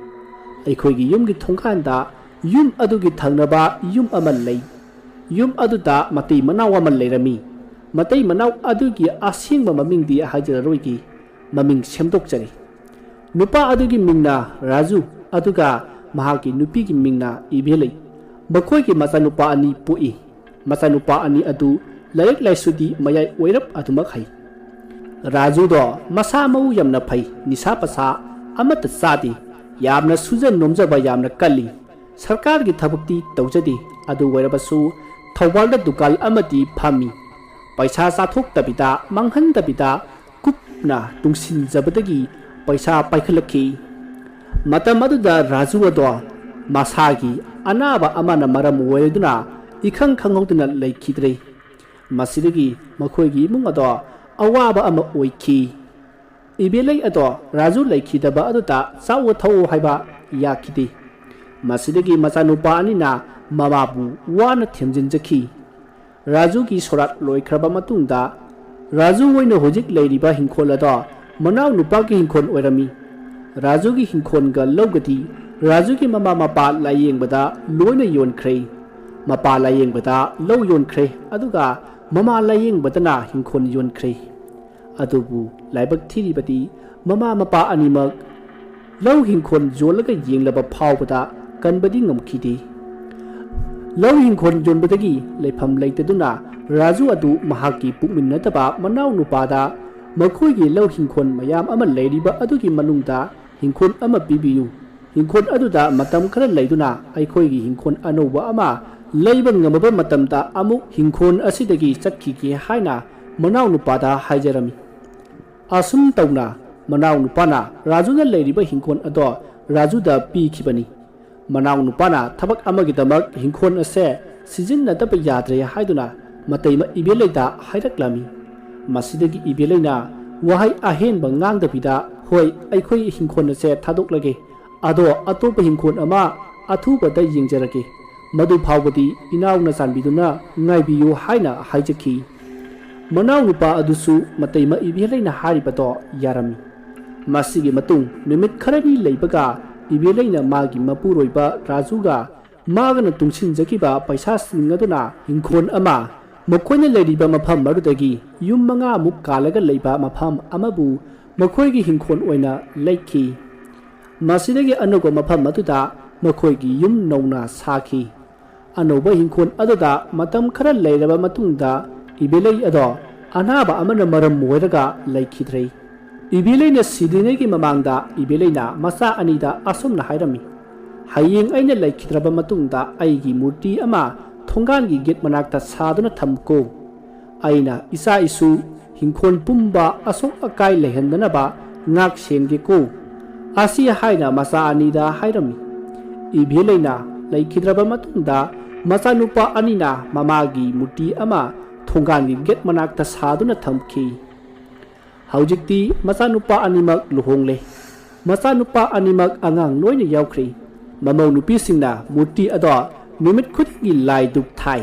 ꯑꯩꯈꯣꯏꯒꯤ ꯌꯨꯝꯒꯤ ꯊꯣꯡꯒꯥꯟꯗ ꯌꯨꯝ ꯑꯗꯨꯒꯤ ꯊꯪꯅꯕ ꯌꯨꯝ ꯑꯃ ꯂꯩ꯫ ꯌꯨꯝ ꯑꯗꯨꯗ ꯃꯇꯩ ꯃꯅꯥꯎ ꯑꯃ ꯂꯩꯔꯝꯃꯤ꯫ ꯃꯇꯩ ꯃꯅꯥꯎ ꯑꯗꯨꯒꯤ ꯑꯁꯦꯡꯕ ꯃꯃꯤꯡꯗꯤ ꯍꯥꯏꯖꯔꯔꯣꯏꯒꯦ꯫ ꯃꯃꯤꯡ ꯁꯦꯝꯗꯣꯛꯆꯔꯤ꯫ ꯅꯨꯄꯥ ꯑꯗꯨꯒꯤ ꯃꯤꯡꯅ ꯔꯥꯖꯨ, ꯑꯗꯨꯒ ꯃꯍꯥꯛꯀꯤ ꯅꯨꯄꯤꯒꯤ ꯃꯤꯡꯅ ꯏꯕꯦꯂꯩ꯫ ꯃꯈꯣꯏꯒꯤ ꯃꯆꯥꯅꯨꯄꯥ ꯑꯅꯤ ꯄꯣꯛꯏ꯫ ꯃꯆꯥꯅꯨꯄꯥ ꯑꯅꯤ ꯑꯗꯨ ꯂꯥꯏꯔꯤꯛ ꯂꯥꯏꯁꯨꯗꯤ ꯃꯌꯥꯏ ꯑꯣꯏꯔꯞ ꯑꯗꯨꯃꯛ ꯍꯩ꯫ ꯔꯥꯖꯨꯗꯣ ꯃꯁꯥ ꯃꯎ ꯌꯥꯝꯅ ꯐꯩ, ꯅꯤꯁꯥ ꯄꯁꯥ ꯑꯃꯠꯇ ꯆꯥꯗꯦ, ꯌꯥꯝꯅ ꯁꯨꯖ ꯅꯣꯝꯖꯕ ꯌꯥꯝꯅ ꯀꯜꯂꯤ꯫ ꯁꯔꯀꯥꯔꯒꯤ ꯊꯕꯛꯇꯤ ꯇꯧꯖꯗꯦ, ꯑꯗꯨ ꯑꯣꯏꯔꯕꯁꯨ ꯊꯧꯕꯥꯜꯗ ꯗꯨꯀꯥꯟ ꯑꯃꯗꯤ ꯐꯝꯃꯤ꯫ ꯄꯩꯁꯥ ꯆꯥꯊꯣꯛꯇꯕꯤꯗ, ꯃꯥꯡꯍꯟꯗꯕꯤꯗ ꯀꯨꯞꯅ ꯇꯨꯡꯁꯤꯟꯖꯕꯗꯒꯤ ꯄꯩꯁꯥ ꯄꯥꯏꯈꯠꯂꯛꯈꯤ꯫ ꯃꯇꯝ ꯑꯗꯨꯗ ꯔꯥꯖꯨ ꯑꯗꯣ ꯃꯁꯥꯒꯤ ꯑꯅꯥꯕ ꯑꯃꯅ ꯃꯔꯝ ꯑꯣꯏꯗꯨꯅ ꯏꯈꯪ ꯈꯪꯍꯧꯗꯅ ꯂꯩꯈꯤꯗ꯭ꯔꯦ꯫ ꯃꯁꯤꯗꯒꯤ ꯃꯈꯣꯏꯒꯤ ꯏꯃꯨꯡ ꯑꯗꯣ ꯑꯋꯥꯕ ꯑꯃ ꯑꯣꯏꯈꯤ꯫ ꯏꯕꯦꯂꯩ ꯑꯗꯣ ꯔꯥꯖꯨ ꯂꯩꯈꯤꯗꯕ ꯑꯗꯨꯗ ꯆꯥꯎꯑꯣ ꯊꯛꯑꯣ ꯍꯥꯏꯕ ꯌꯥꯈꯤꯗꯦ꯫ ꯃꯁꯤꯗꯒꯤ ꯃꯆꯥꯅꯨꯄꯥ ꯑꯅꯤꯅ ꯃꯃꯥꯕꯨ ꯋꯥꯅ ꯊꯦꯝꯖꯤꯟꯖꯈꯤ꯫ ꯔꯥꯖꯨꯒꯤ ꯁꯣꯔꯥꯠ ꯂꯣꯏꯈ꯭ꯔꯕ ꯃꯇꯨꯡꯗ ꯔꯥꯖꯨ ꯍꯣꯏꯅ ꯍꯧꯖꯤꯛ ꯂꯩꯔꯤꯕ ꯍꯤꯡꯈꯣꯜ ꯑꯗꯣ ꯃꯅꯥꯎ ꯅꯨꯄꯥꯒꯤ ꯍꯤꯡꯈꯣꯜ ꯑꯣꯏꯔꯝꯃꯤ꯫ ꯔꯥꯖꯨꯒꯤ ꯍꯤꯡꯈꯣꯜꯒ ꯂꯧꯒꯗꯤ ꯔꯥꯖꯨꯒꯤ ꯃꯃꯥ ꯃꯄꯥ ꯂꯥꯏꯌꯦꯡꯕꯗ ꯂꯣꯏꯅ ꯌꯣꯟꯈ꯭ꯔꯦ꯫ ꯃꯄꯥ ꯂꯥꯏꯌꯦꯡꯕꯗ ꯂꯧ ꯌꯣꯟꯈ꯭ꯔꯦ, ꯑꯗꯨꯒ ꯃꯃꯥ ꯂꯥꯏꯌꯦꯡꯕꯗꯅ ꯍꯤꯡꯈꯣꯜ ꯌꯣꯟꯈ꯭ꯔꯦ꯫ ꯑꯗꯨꯕꯨ ꯂꯥꯏꯕꯛ ꯊꯤꯔꯤꯕꯗꯤ ꯃꯃꯥ ꯃꯄꯥ ꯑꯅꯤꯃꯛ ꯂꯧ ꯍꯤꯡꯈꯣꯜ ꯌꯣꯜꯂꯒ ꯌꯦꯡꯂꯕ ꯐꯥꯎꯕꯗ ꯀꯟꯕꯗꯤ ꯉꯝꯈꯤꯗꯦ꯫ ꯂꯧ ꯍꯤꯡꯈꯣꯜ ꯌꯣꯟꯕꯗꯒꯤ ꯂꯩꯐꯝ ꯂꯩꯇꯗꯨꯅ ꯔꯥꯖꯨ ꯑꯗꯨ ꯃꯍꯥꯛꯀꯤ ꯄꯨꯛꯃꯤꯟꯅꯗꯕ ꯃꯅꯥꯎ ꯅꯨꯄꯥꯗ ꯃꯈꯣꯏꯒꯤ ꯂꯧ ꯍꯤꯡꯈꯣꯜ ꯃꯌꯥꯝ ꯑꯃ ꯂꯩꯔꯤꯕ ꯑꯗꯨꯒꯤ ꯃꯅꯨꯡꯗ ꯍꯤꯡꯈꯣꯜ ꯑꯃ ꯄꯤꯕꯤꯌꯨ, ꯍꯤꯡꯈꯣꯜ ꯑꯗꯨꯗ ꯃꯇꯝ ꯈꯔ ꯂꯩꯗꯨꯅ ꯑꯩꯈꯣꯏꯒꯤ ꯍꯤꯡꯈꯣꯜ ꯑꯅꯧꯕ ꯑꯃ ꯂꯩꯕ ꯉꯝꯃꯕ ꯃꯇꯝꯗ ꯑꯃꯨꯛ ꯍꯤꯡꯈꯣꯜ ꯑꯁꯤꯗꯒꯤ ꯆꯠꯈꯤꯒꯦ ꯍꯥꯏꯅ ꯃꯅꯥꯎ ꯅꯨꯄꯥꯗ ꯍꯥꯏꯖꯔꯝꯃꯤ꯫ ꯑꯁꯨꯝ ꯇꯧꯅ ꯃꯅꯥꯎ ꯅꯨꯄꯥꯅ ꯔꯥꯖꯨꯅ ꯂꯩꯔꯤꯕ ꯍꯤꯡꯈꯣꯜ ꯑꯗꯣ ꯔꯥꯖꯨꯗ ꯄꯤꯈꯤꯕꯅꯤ꯫ ꯃꯅꯥꯎ ꯅꯨꯄꯥꯅ ꯊꯕꯛ ꯑꯃꯒꯤꯗꯃꯛ ꯍꯤꯡꯈꯣꯜ ꯑꯁꯦ ꯁꯤꯖꯤꯟꯅꯗꯕ ꯌꯥꯗ꯭ꯔꯦ ꯍꯥꯏꯗꯨꯅ ꯃꯇꯩꯃ ꯏꯕꯦꯂꯩꯗ ꯍꯥꯏꯔꯛꯂꯝꯃꯤ꯫ ꯃꯁꯤꯗꯒꯤ ꯏꯕꯦꯂꯩꯅ ꯋꯥꯍꯩ ꯑꯍꯦꯟꯕ ꯉꯥꯡꯗꯕꯤꯗ, "ꯍꯣꯏ, ꯑꯩꯈꯣꯏ ꯍꯤꯡꯈꯣꯜ ꯑꯁꯦ ꯊꯥꯗꯣꯛꯂꯒꯦ, ꯑꯗꯣ ꯑꯇꯣꯞꯄ ꯍꯤꯡꯈꯣꯜ ꯑꯃ ꯑꯊꯨꯕꯗ ꯌꯦꯡꯖꯔꯒꯦ꯫ ꯃꯗꯨ ꯐꯥꯎꯕꯗꯤ ꯏꯅꯥꯎꯅ ꯆꯥꯟꯕꯤꯗꯨꯅ ꯉꯥꯏꯕꯤꯌꯨ" ꯍꯥꯏꯅ ꯍꯥꯏꯖꯈꯤ꯫ ꯃꯅꯥꯎ ꯅꯨꯄꯥ ꯑꯗꯨꯁꯨ ꯃꯇꯩꯃ ꯏꯕꯦꯂꯩꯅ ꯍꯥꯏꯔꯤꯕꯗꯣ ꯌꯥꯔꯝꯃꯤ꯫ ꯃꯁꯤꯒꯤ ꯃꯇꯨꯡ ꯅꯨꯃꯤꯠ ꯈꯔꯅꯤ ꯂꯩꯕꯒ ꯏꯕꯦꯂꯩꯅ ꯃꯥꯒꯤ ꯃꯄꯨꯔꯣꯏꯕ ꯔꯥꯖꯨꯒ ꯃꯥꯒꯅ ꯇꯨꯡꯁꯤꯟꯖꯈꯤꯕ ꯄꯩꯁꯥꯁꯤꯡ ꯑꯗꯨꯅ ꯍꯤꯡꯈꯣꯜ ꯑꯃ, ꯃꯈꯣꯏꯅ ꯂꯩꯔꯤꯕ ꯃꯐꯝ ꯑꯗꯨꯗꯒꯤ ꯌꯨꯝ ꯃꯉꯥꯃꯨꯛ ꯀꯥꯜꯂꯒ ꯂꯩꯕ ꯃꯐꯝ ꯑꯃꯕꯨ ꯃꯈꯣꯏꯒꯤ ꯍꯤꯡꯈꯣꯜ ꯑꯣꯏꯅ ꯂꯩꯈꯤ꯫ ꯃꯁꯤꯗꯒꯤ ꯑꯅꯧꯕ ꯃꯐꯝ ꯑꯗꯨꯗ ꯃꯈꯣꯏꯒꯤ ꯌꯨꯝ ꯅꯧꯅ ꯁꯥꯈꯤ꯫ ꯑꯅꯧꯕ ꯍꯤꯡꯈꯣꯜ ꯑꯗꯨꯗ ꯃꯇꯝ ꯈꯔ ꯂꯩꯔꯕ ꯃꯇꯨꯡꯗ ꯏꯕꯦꯂꯩ ꯑꯗꯣ ꯑꯅꯥꯕ ꯑꯃꯅ ꯃꯔꯝ ꯑꯣꯏꯔꯒ ꯂꯩꯈꯤꯗ꯭ꯔꯦ꯫ ꯏꯕꯦꯂꯩꯅ ꯁꯤꯗ꯭ꯔꯤꯉꯩꯒꯤ ꯃꯃꯥꯡꯗ ꯏꯕꯦꯂꯩꯅ ꯃꯆꯥ ꯑꯅꯤꯗ ꯑꯁꯨꯝꯅ ꯍꯥꯏꯔꯝꯃꯤ, "ꯍꯌꯦꯡ ꯑꯩꯅ ꯂꯩꯈꯤꯗ꯭ꯔꯕ ꯃꯇꯨꯡꯗ ꯑꯩꯒꯤ ꯃꯨꯔꯇꯤ ꯑꯃ ꯊꯣꯡꯒꯥꯟꯒꯤ ꯒꯦꯠ ꯃꯅꯥꯛꯇ ꯁꯥꯗꯨꯅ ꯊꯝꯀꯣ꯫ ꯑꯩꯅ ꯏꯆꯥ ꯏꯁꯨ ꯍꯤꯡꯈꯣꯜ ꯄꯨꯝꯕ ꯑꯁꯣꯛ ꯑꯀꯥꯏ ꯂꯩꯍꯟꯗꯅꯕ ꯉꯥꯛ ꯁꯦꯟꯒꯦꯀꯣ"꯫ ꯑꯁꯤ ꯍꯥꯏꯅ ꯃꯆꯥ ꯑꯅꯤꯗ ꯍꯥꯏꯔꯝꯃꯤ꯫ ꯏꯕꯦꯂꯩꯅ ꯂꯩꯈꯤꯗ꯭ꯔꯕ ꯃꯇꯨꯡꯗ ꯃꯆꯥꯅꯨꯄꯥ ꯑꯅꯤꯅ ꯃꯃꯥꯒꯤ ꯃꯨꯔꯇꯤ ꯑꯃ ꯊꯣꯡꯒꯥꯟꯒꯤ ꯒꯦꯠ ꯃꯅꯥꯛꯇ ꯁꯥꯗꯨꯅ ꯊꯝꯈꯤ꯫ ꯍꯧꯖꯤꯛꯇꯤ ꯃꯆꯥꯅꯨꯄꯥ ꯑꯅꯤꯃꯛ ꯂꯨꯍꯣꯡꯂꯦ꯫ ꯃꯆꯥꯅꯨꯄꯥ ꯑꯅꯤꯃꯛ ꯑꯉꯥꯡ ꯂꯣꯏꯅ ꯌꯥꯎꯈ꯭ꯔꯦ꯫ ꯃꯃꯧ ꯅꯨꯄꯤꯁꯤꯡꯅ ꯃꯨꯔꯇꯤ ꯑꯗꯣ ꯅꯨꯃꯤꯠ ꯈꯨꯗꯤꯡꯒꯤ ꯂꯥꯏ ꯙꯨꯞ ꯊꯥꯏ꯫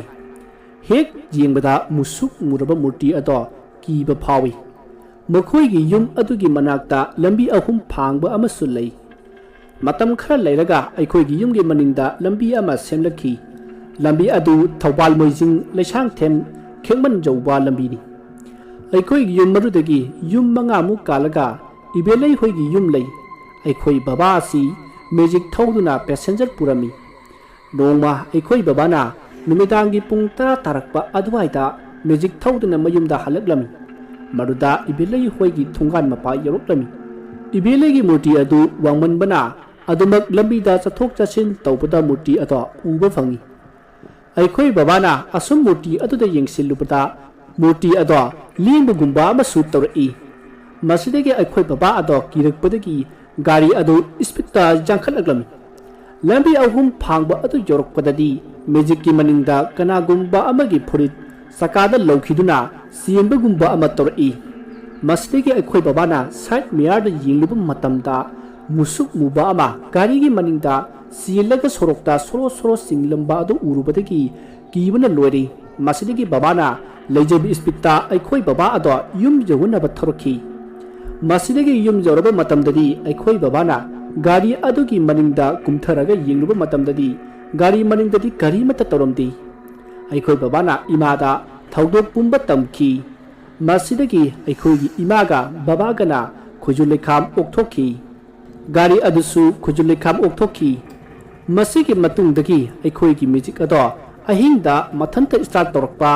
ꯍꯦꯛ ꯌꯦꯡꯕꯗ ꯃꯨꯁꯨꯛ ꯃꯨꯔꯕ ꯃꯨꯔꯇꯤ ꯑꯗꯣ ꯀꯤꯕ ꯐꯥꯎꯏ꯫ ꯃꯈꯣꯏꯒꯤ ꯌꯨꯝ ꯑꯗꯨꯒꯤ ꯃꯅꯥꯛꯇ ꯂꯝꯕꯤ ꯑꯍꯨꯝ ꯐꯥꯡꯕ ꯑꯃꯁꯨ ꯂꯩ꯫ ꯃꯇꯝ ꯈꯔ ꯂꯩꯔꯒ ꯑꯩꯈꯣꯏꯒꯤ ꯌꯨꯝꯒꯤ ꯃꯅꯤꯡꯗ ꯂꯝꯕꯤ ꯑꯃ ꯁꯦꯝꯂꯛꯈꯤ꯫ ꯂꯝꯕꯤ ꯑꯗꯨ ꯊꯧꯕꯥꯜ ꯃꯣꯏꯖꯤꯡ ꯂꯩꯁꯥꯡꯊꯦꯝ ꯈꯦꯛꯃꯟ ꯌꯧꯕ ꯂꯝꯕꯤꯅꯤ꯫ ꯑꯩꯈꯣꯏꯒꯤ ꯌꯨꯝ ꯃꯔꯨꯗꯒꯤ ꯌꯨꯝ ꯃꯉꯥꯃꯨꯛ ꯀꯥꯜꯂꯒ ꯏꯕꯦꯂꯩ ꯍꯣꯏꯒꯤ ꯌꯨꯝ ꯂꯩ꯫ ꯑꯩꯈꯣꯏ ꯕꯕꯥ ꯑꯁꯤ ꯃꯦꯖꯤꯛ ꯊꯧꯗꯨꯅ ꯄꯦꯁꯦꯟꯖꯔ ꯄꯨꯔꯝꯃꯤ꯫ ꯅꯣꯡꯃ ꯑꯩꯈꯣꯏ ꯕꯕꯥꯅ ꯅꯨꯃꯤꯗꯥꯡꯒꯤ ꯄꯨꯡ ꯇꯔꯥ ꯇꯥꯔꯛꯄ ꯑꯗꯨꯋꯥꯏꯗ ꯃꯦꯖꯤꯛ ꯊꯧꯗꯨꯅ ꯃꯌꯨꯝꯗ ꯍꯜꯂꯛꯂꯝꯃꯤ꯫ ꯃꯗꯨꯗ ꯏꯕꯦꯂꯩ ꯍꯣꯏꯒꯤ ꯊꯣꯡꯒꯥꯟ ꯃꯄꯥ ꯌꯧꯔꯛꯂꯝꯃꯤ꯫ ꯏꯕꯦꯂꯩꯒꯤ ꯃꯨꯔꯇꯤ ꯑꯗꯨ ꯋꯥꯡꯃꯟꯕꯅ ꯑꯗꯨꯃꯛ ꯂꯝꯕꯤꯗ ꯆꯠꯊꯣꯛ ꯆꯠꯁꯤꯟ ꯇꯧꯕꯗ ꯃꯨꯔꯇꯤ ꯑꯗꯣ ꯎꯕ ꯐꯪꯏ꯫ ꯑꯩꯈꯣꯏ ꯕꯕꯥꯅ ꯑꯁꯨꯝ ꯃꯨꯔꯇꯤ ꯑꯗꯨꯗ ꯌꯦꯡꯁꯤꯜꯂꯨꯕꯗ ꯃꯨꯔꯇꯤ ꯑꯗꯣ ꯂꯦꯡꯕꯒꯨꯝꯕ ꯑꯃꯁꯨ ꯇꯧꯔꯛꯏ꯫ ꯃꯁꯤꯗꯒꯤ ꯑꯩꯈꯣꯏ ꯕꯕꯥ ꯑꯗꯣ ꯀꯤꯔꯛꯄꯗꯒꯤ ꯒꯥꯔꯤ ꯑꯗꯨ ꯏꯁꯄꯤꯠꯇ ꯌꯥꯡꯈꯠꯂꯛꯂꯝꯃꯤ꯫ ꯂꯝꯕꯤ ꯑꯍꯨꯝ ꯐꯥꯡꯕ ꯑꯗꯨ ꯌꯧꯔꯛꯄꯗꯗꯤ ꯃꯦꯖꯤꯛꯀꯤ ꯃꯅꯤꯡꯗ ꯀꯅꯥꯒꯨꯝꯕ ꯑꯃꯒꯤ ꯐꯨꯔꯤꯠ ꯆꯀꯥꯗ ꯂꯧꯈꯤꯗꯨꯅ ꯆꯦꯟꯕꯒꯨꯝꯕ ꯑꯃ ꯇꯧꯔꯛꯏ꯫ ꯃꯁꯤꯗꯒꯤ ꯑꯩꯈꯣꯏ ꯕꯕꯥꯅ ꯁꯥꯏꯠ ꯃꯤꯌꯥꯔꯗ ꯌꯦꯡꯂꯨꯕ ꯃꯇꯝꯗ ꯃꯨꯁꯨꯛ ꯃꯨꯕ ꯑꯃ ꯒꯥꯔꯤꯒꯤ ꯃꯅꯤꯡꯗ ꯆꯦꯜꯂꯒ ꯁꯣꯔꯣꯛꯇ ꯁꯣꯔꯣ ꯁꯣꯔꯣ ꯆꯤꯡꯂꯝꯕ ꯑꯗꯨ ꯎꯔꯨꯕꯗꯒꯤ ꯀꯤꯕꯅ ꯂꯣꯏꯔꯦ꯫ ꯃꯁꯤꯗꯒꯤ ꯕꯕꯥꯅ ꯂꯩꯖꯕꯤ ꯏꯁꯄꯤꯠꯇ ꯑꯩꯈꯣꯏ ꯕꯕꯥ ꯑꯗꯣ ꯌꯨꯝ ꯌꯧꯅꯅꯕ ꯊꯧꯔꯛꯈꯤ꯫ ꯃꯁꯤꯗꯒꯤ ꯌꯨꯝ ꯌꯧꯔꯕ ꯃꯇꯝꯗꯗꯤ ꯑꯩꯈꯣꯏ ꯕꯕꯥꯅ ꯒꯥꯔꯤ ꯑꯗꯨꯒꯤ ꯃꯅꯤꯡꯗ ꯀꯨꯝꯊꯔꯒ ꯌꯦꯡꯂꯨꯕ ꯃꯇꯝꯗꯗꯤ ꯒꯥꯔꯤ ꯃꯅꯤꯡꯗꯗꯤ ꯀꯔꯤꯃꯠꯇ ꯇꯧꯔꯝꯗꯦ꯫ ꯑꯩꯈꯣꯏ ꯕꯕꯥꯅ ꯏꯃꯥꯗ ꯊꯧꯗꯣꯛ ꯄꯨꯝꯕ ꯇꯝꯈꯤ꯫ ꯃꯁꯤꯗꯒꯤ ꯑꯩꯈꯣꯏꯒꯤ ꯏꯃꯥꯒ ꯕꯕꯥꯒꯅ ꯈꯨꯖꯨ ꯂꯩꯈꯥꯝ ꯑꯣꯛꯊꯣꯛꯈꯤ꯫ ꯒꯥꯔꯤ ꯑꯗꯨꯁꯨ ꯈꯨꯖꯨ ꯂꯩꯈꯥꯝ ꯑꯣꯛꯊꯣꯛꯈꯤ꯫ ꯃꯁꯤꯒꯤ ꯃꯇꯨꯡꯗꯒꯤ ꯑꯩꯈꯣꯏꯒꯤ ꯃꯦꯖꯤꯛ ꯑꯗꯣ ꯑꯍꯤꯡꯗ ꯃꯊꯟꯇ ꯁ꯭ꯇꯥꯔꯠ ꯇꯧꯔꯛꯄ,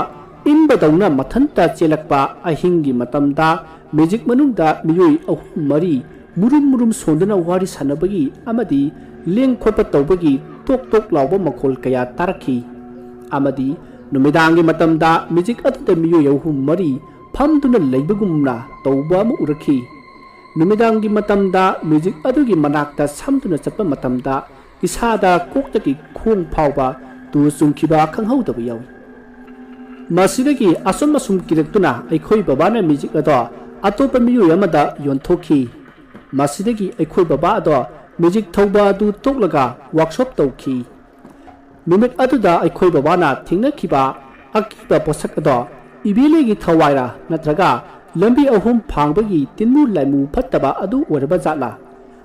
ꯏꯟꯕꯗꯧꯅ ꯃꯊꯟꯇ ꯆꯦꯜꯂꯛꯄ, ꯑꯍꯤꯡꯒꯤ ꯃꯇꯝꯗ ꯃꯦꯖꯤꯛ ꯃꯅꯨꯡꯗ ꯃꯤꯑꯣꯏ ꯑꯍꯨꯝ ꯃꯔꯤ ꯃꯨꯔꯨꯝ ꯃꯨꯔꯨꯝ ꯁꯣꯟꯗꯨꯅ ꯋꯥꯔꯤ ꯁꯥꯟꯅꯕꯒꯤ ꯑꯃꯗꯤ ꯂꯦꯡ ꯈꯣꯠꯄ ꯇꯧꯕꯒꯤ ꯇꯣꯛ ꯇꯣꯛ ꯂꯥꯎꯕ ꯃꯈꯣꯜ ꯀꯌꯥ ꯇꯥꯔꯛꯈꯤ꯫ ꯑꯃꯗꯤ ꯅꯨꯃꯤꯗꯥꯡꯒꯤ ꯃꯇꯝꯗ ꯃꯦꯖꯤꯛ ꯑꯗꯨꯗ ꯃꯤꯑꯣꯏ ꯑꯍꯨꯝ ꯃꯔꯤ ꯐꯝꯗꯨꯅ ꯂꯩꯕꯒꯨꯝꯅ ꯇꯧꯕ ꯑꯃ ꯎꯔꯛꯈꯤ꯫ ꯅꯨꯃꯤꯗꯥꯡꯒꯤ ꯃꯇꯝꯗ ꯃꯦꯖꯤꯛ ꯑꯗꯨꯒꯤ ꯃꯅꯥꯛꯇ ꯁꯝꯗꯨꯅ ꯆꯠꯄ ꯃꯇꯝꯗ ꯏꯁꯥꯗ ꯀꯣꯛꯇꯒꯤ ꯈꯣꯡ ꯐꯥꯎꯕ ꯇꯨ ꯆꯨꯡꯈꯤꯕ ꯈꯪꯍꯧꯗꯕ ꯌꯥꯎꯏ꯫ ꯃꯁꯤꯗꯒꯤ ꯑꯁꯨꯝ ꯑꯁꯨꯝ ꯀꯤꯔꯛꯇꯨꯅ ꯑꯩꯈꯣꯏ ꯕꯕꯥꯅ ꯃꯦꯖꯤꯛ ꯑꯗꯣ ꯑꯇꯣꯞꯄ ꯃꯤꯑꯣꯏ ꯑꯃꯗ ꯌꯣꯟꯊꯣꯛꯈꯤ꯫ ꯃꯁꯤꯗꯒꯤ ꯑꯩꯈꯣꯏ ꯕꯕꯥ ꯑꯗꯣ ꯃꯦꯖꯤꯛ ꯊꯧꯕ ꯑꯗꯨ ꯇꯣꯛꯂꯒ ꯋꯥꯛꯁꯣꯞ ꯇꯧꯈꯤ꯫ ꯅꯨꯃꯤꯠ ꯑꯗꯨꯗ ꯑꯩꯈꯣꯏ ꯕꯕꯥꯅ ꯊꯦꯡꯅꯈꯤꯕ ꯑꯀꯤꯕ ꯄꯣꯠꯁꯛ ꯑꯗꯣ ꯏꯕꯦꯂꯩꯒꯤ ꯊꯋꯥꯏꯔ ꯅꯠꯇ꯭ꯔꯒ ꯂꯝꯕꯤ ꯑꯍꯨꯝ ꯐꯥꯡꯕꯒꯤ ꯇꯤꯟꯃꯨ ꯂꯥꯏꯃꯨ ꯐꯠꯇꯕ ꯑꯗꯨ ꯑꯣꯏꯔꯕ ꯖꯥꯠꯂꯥ?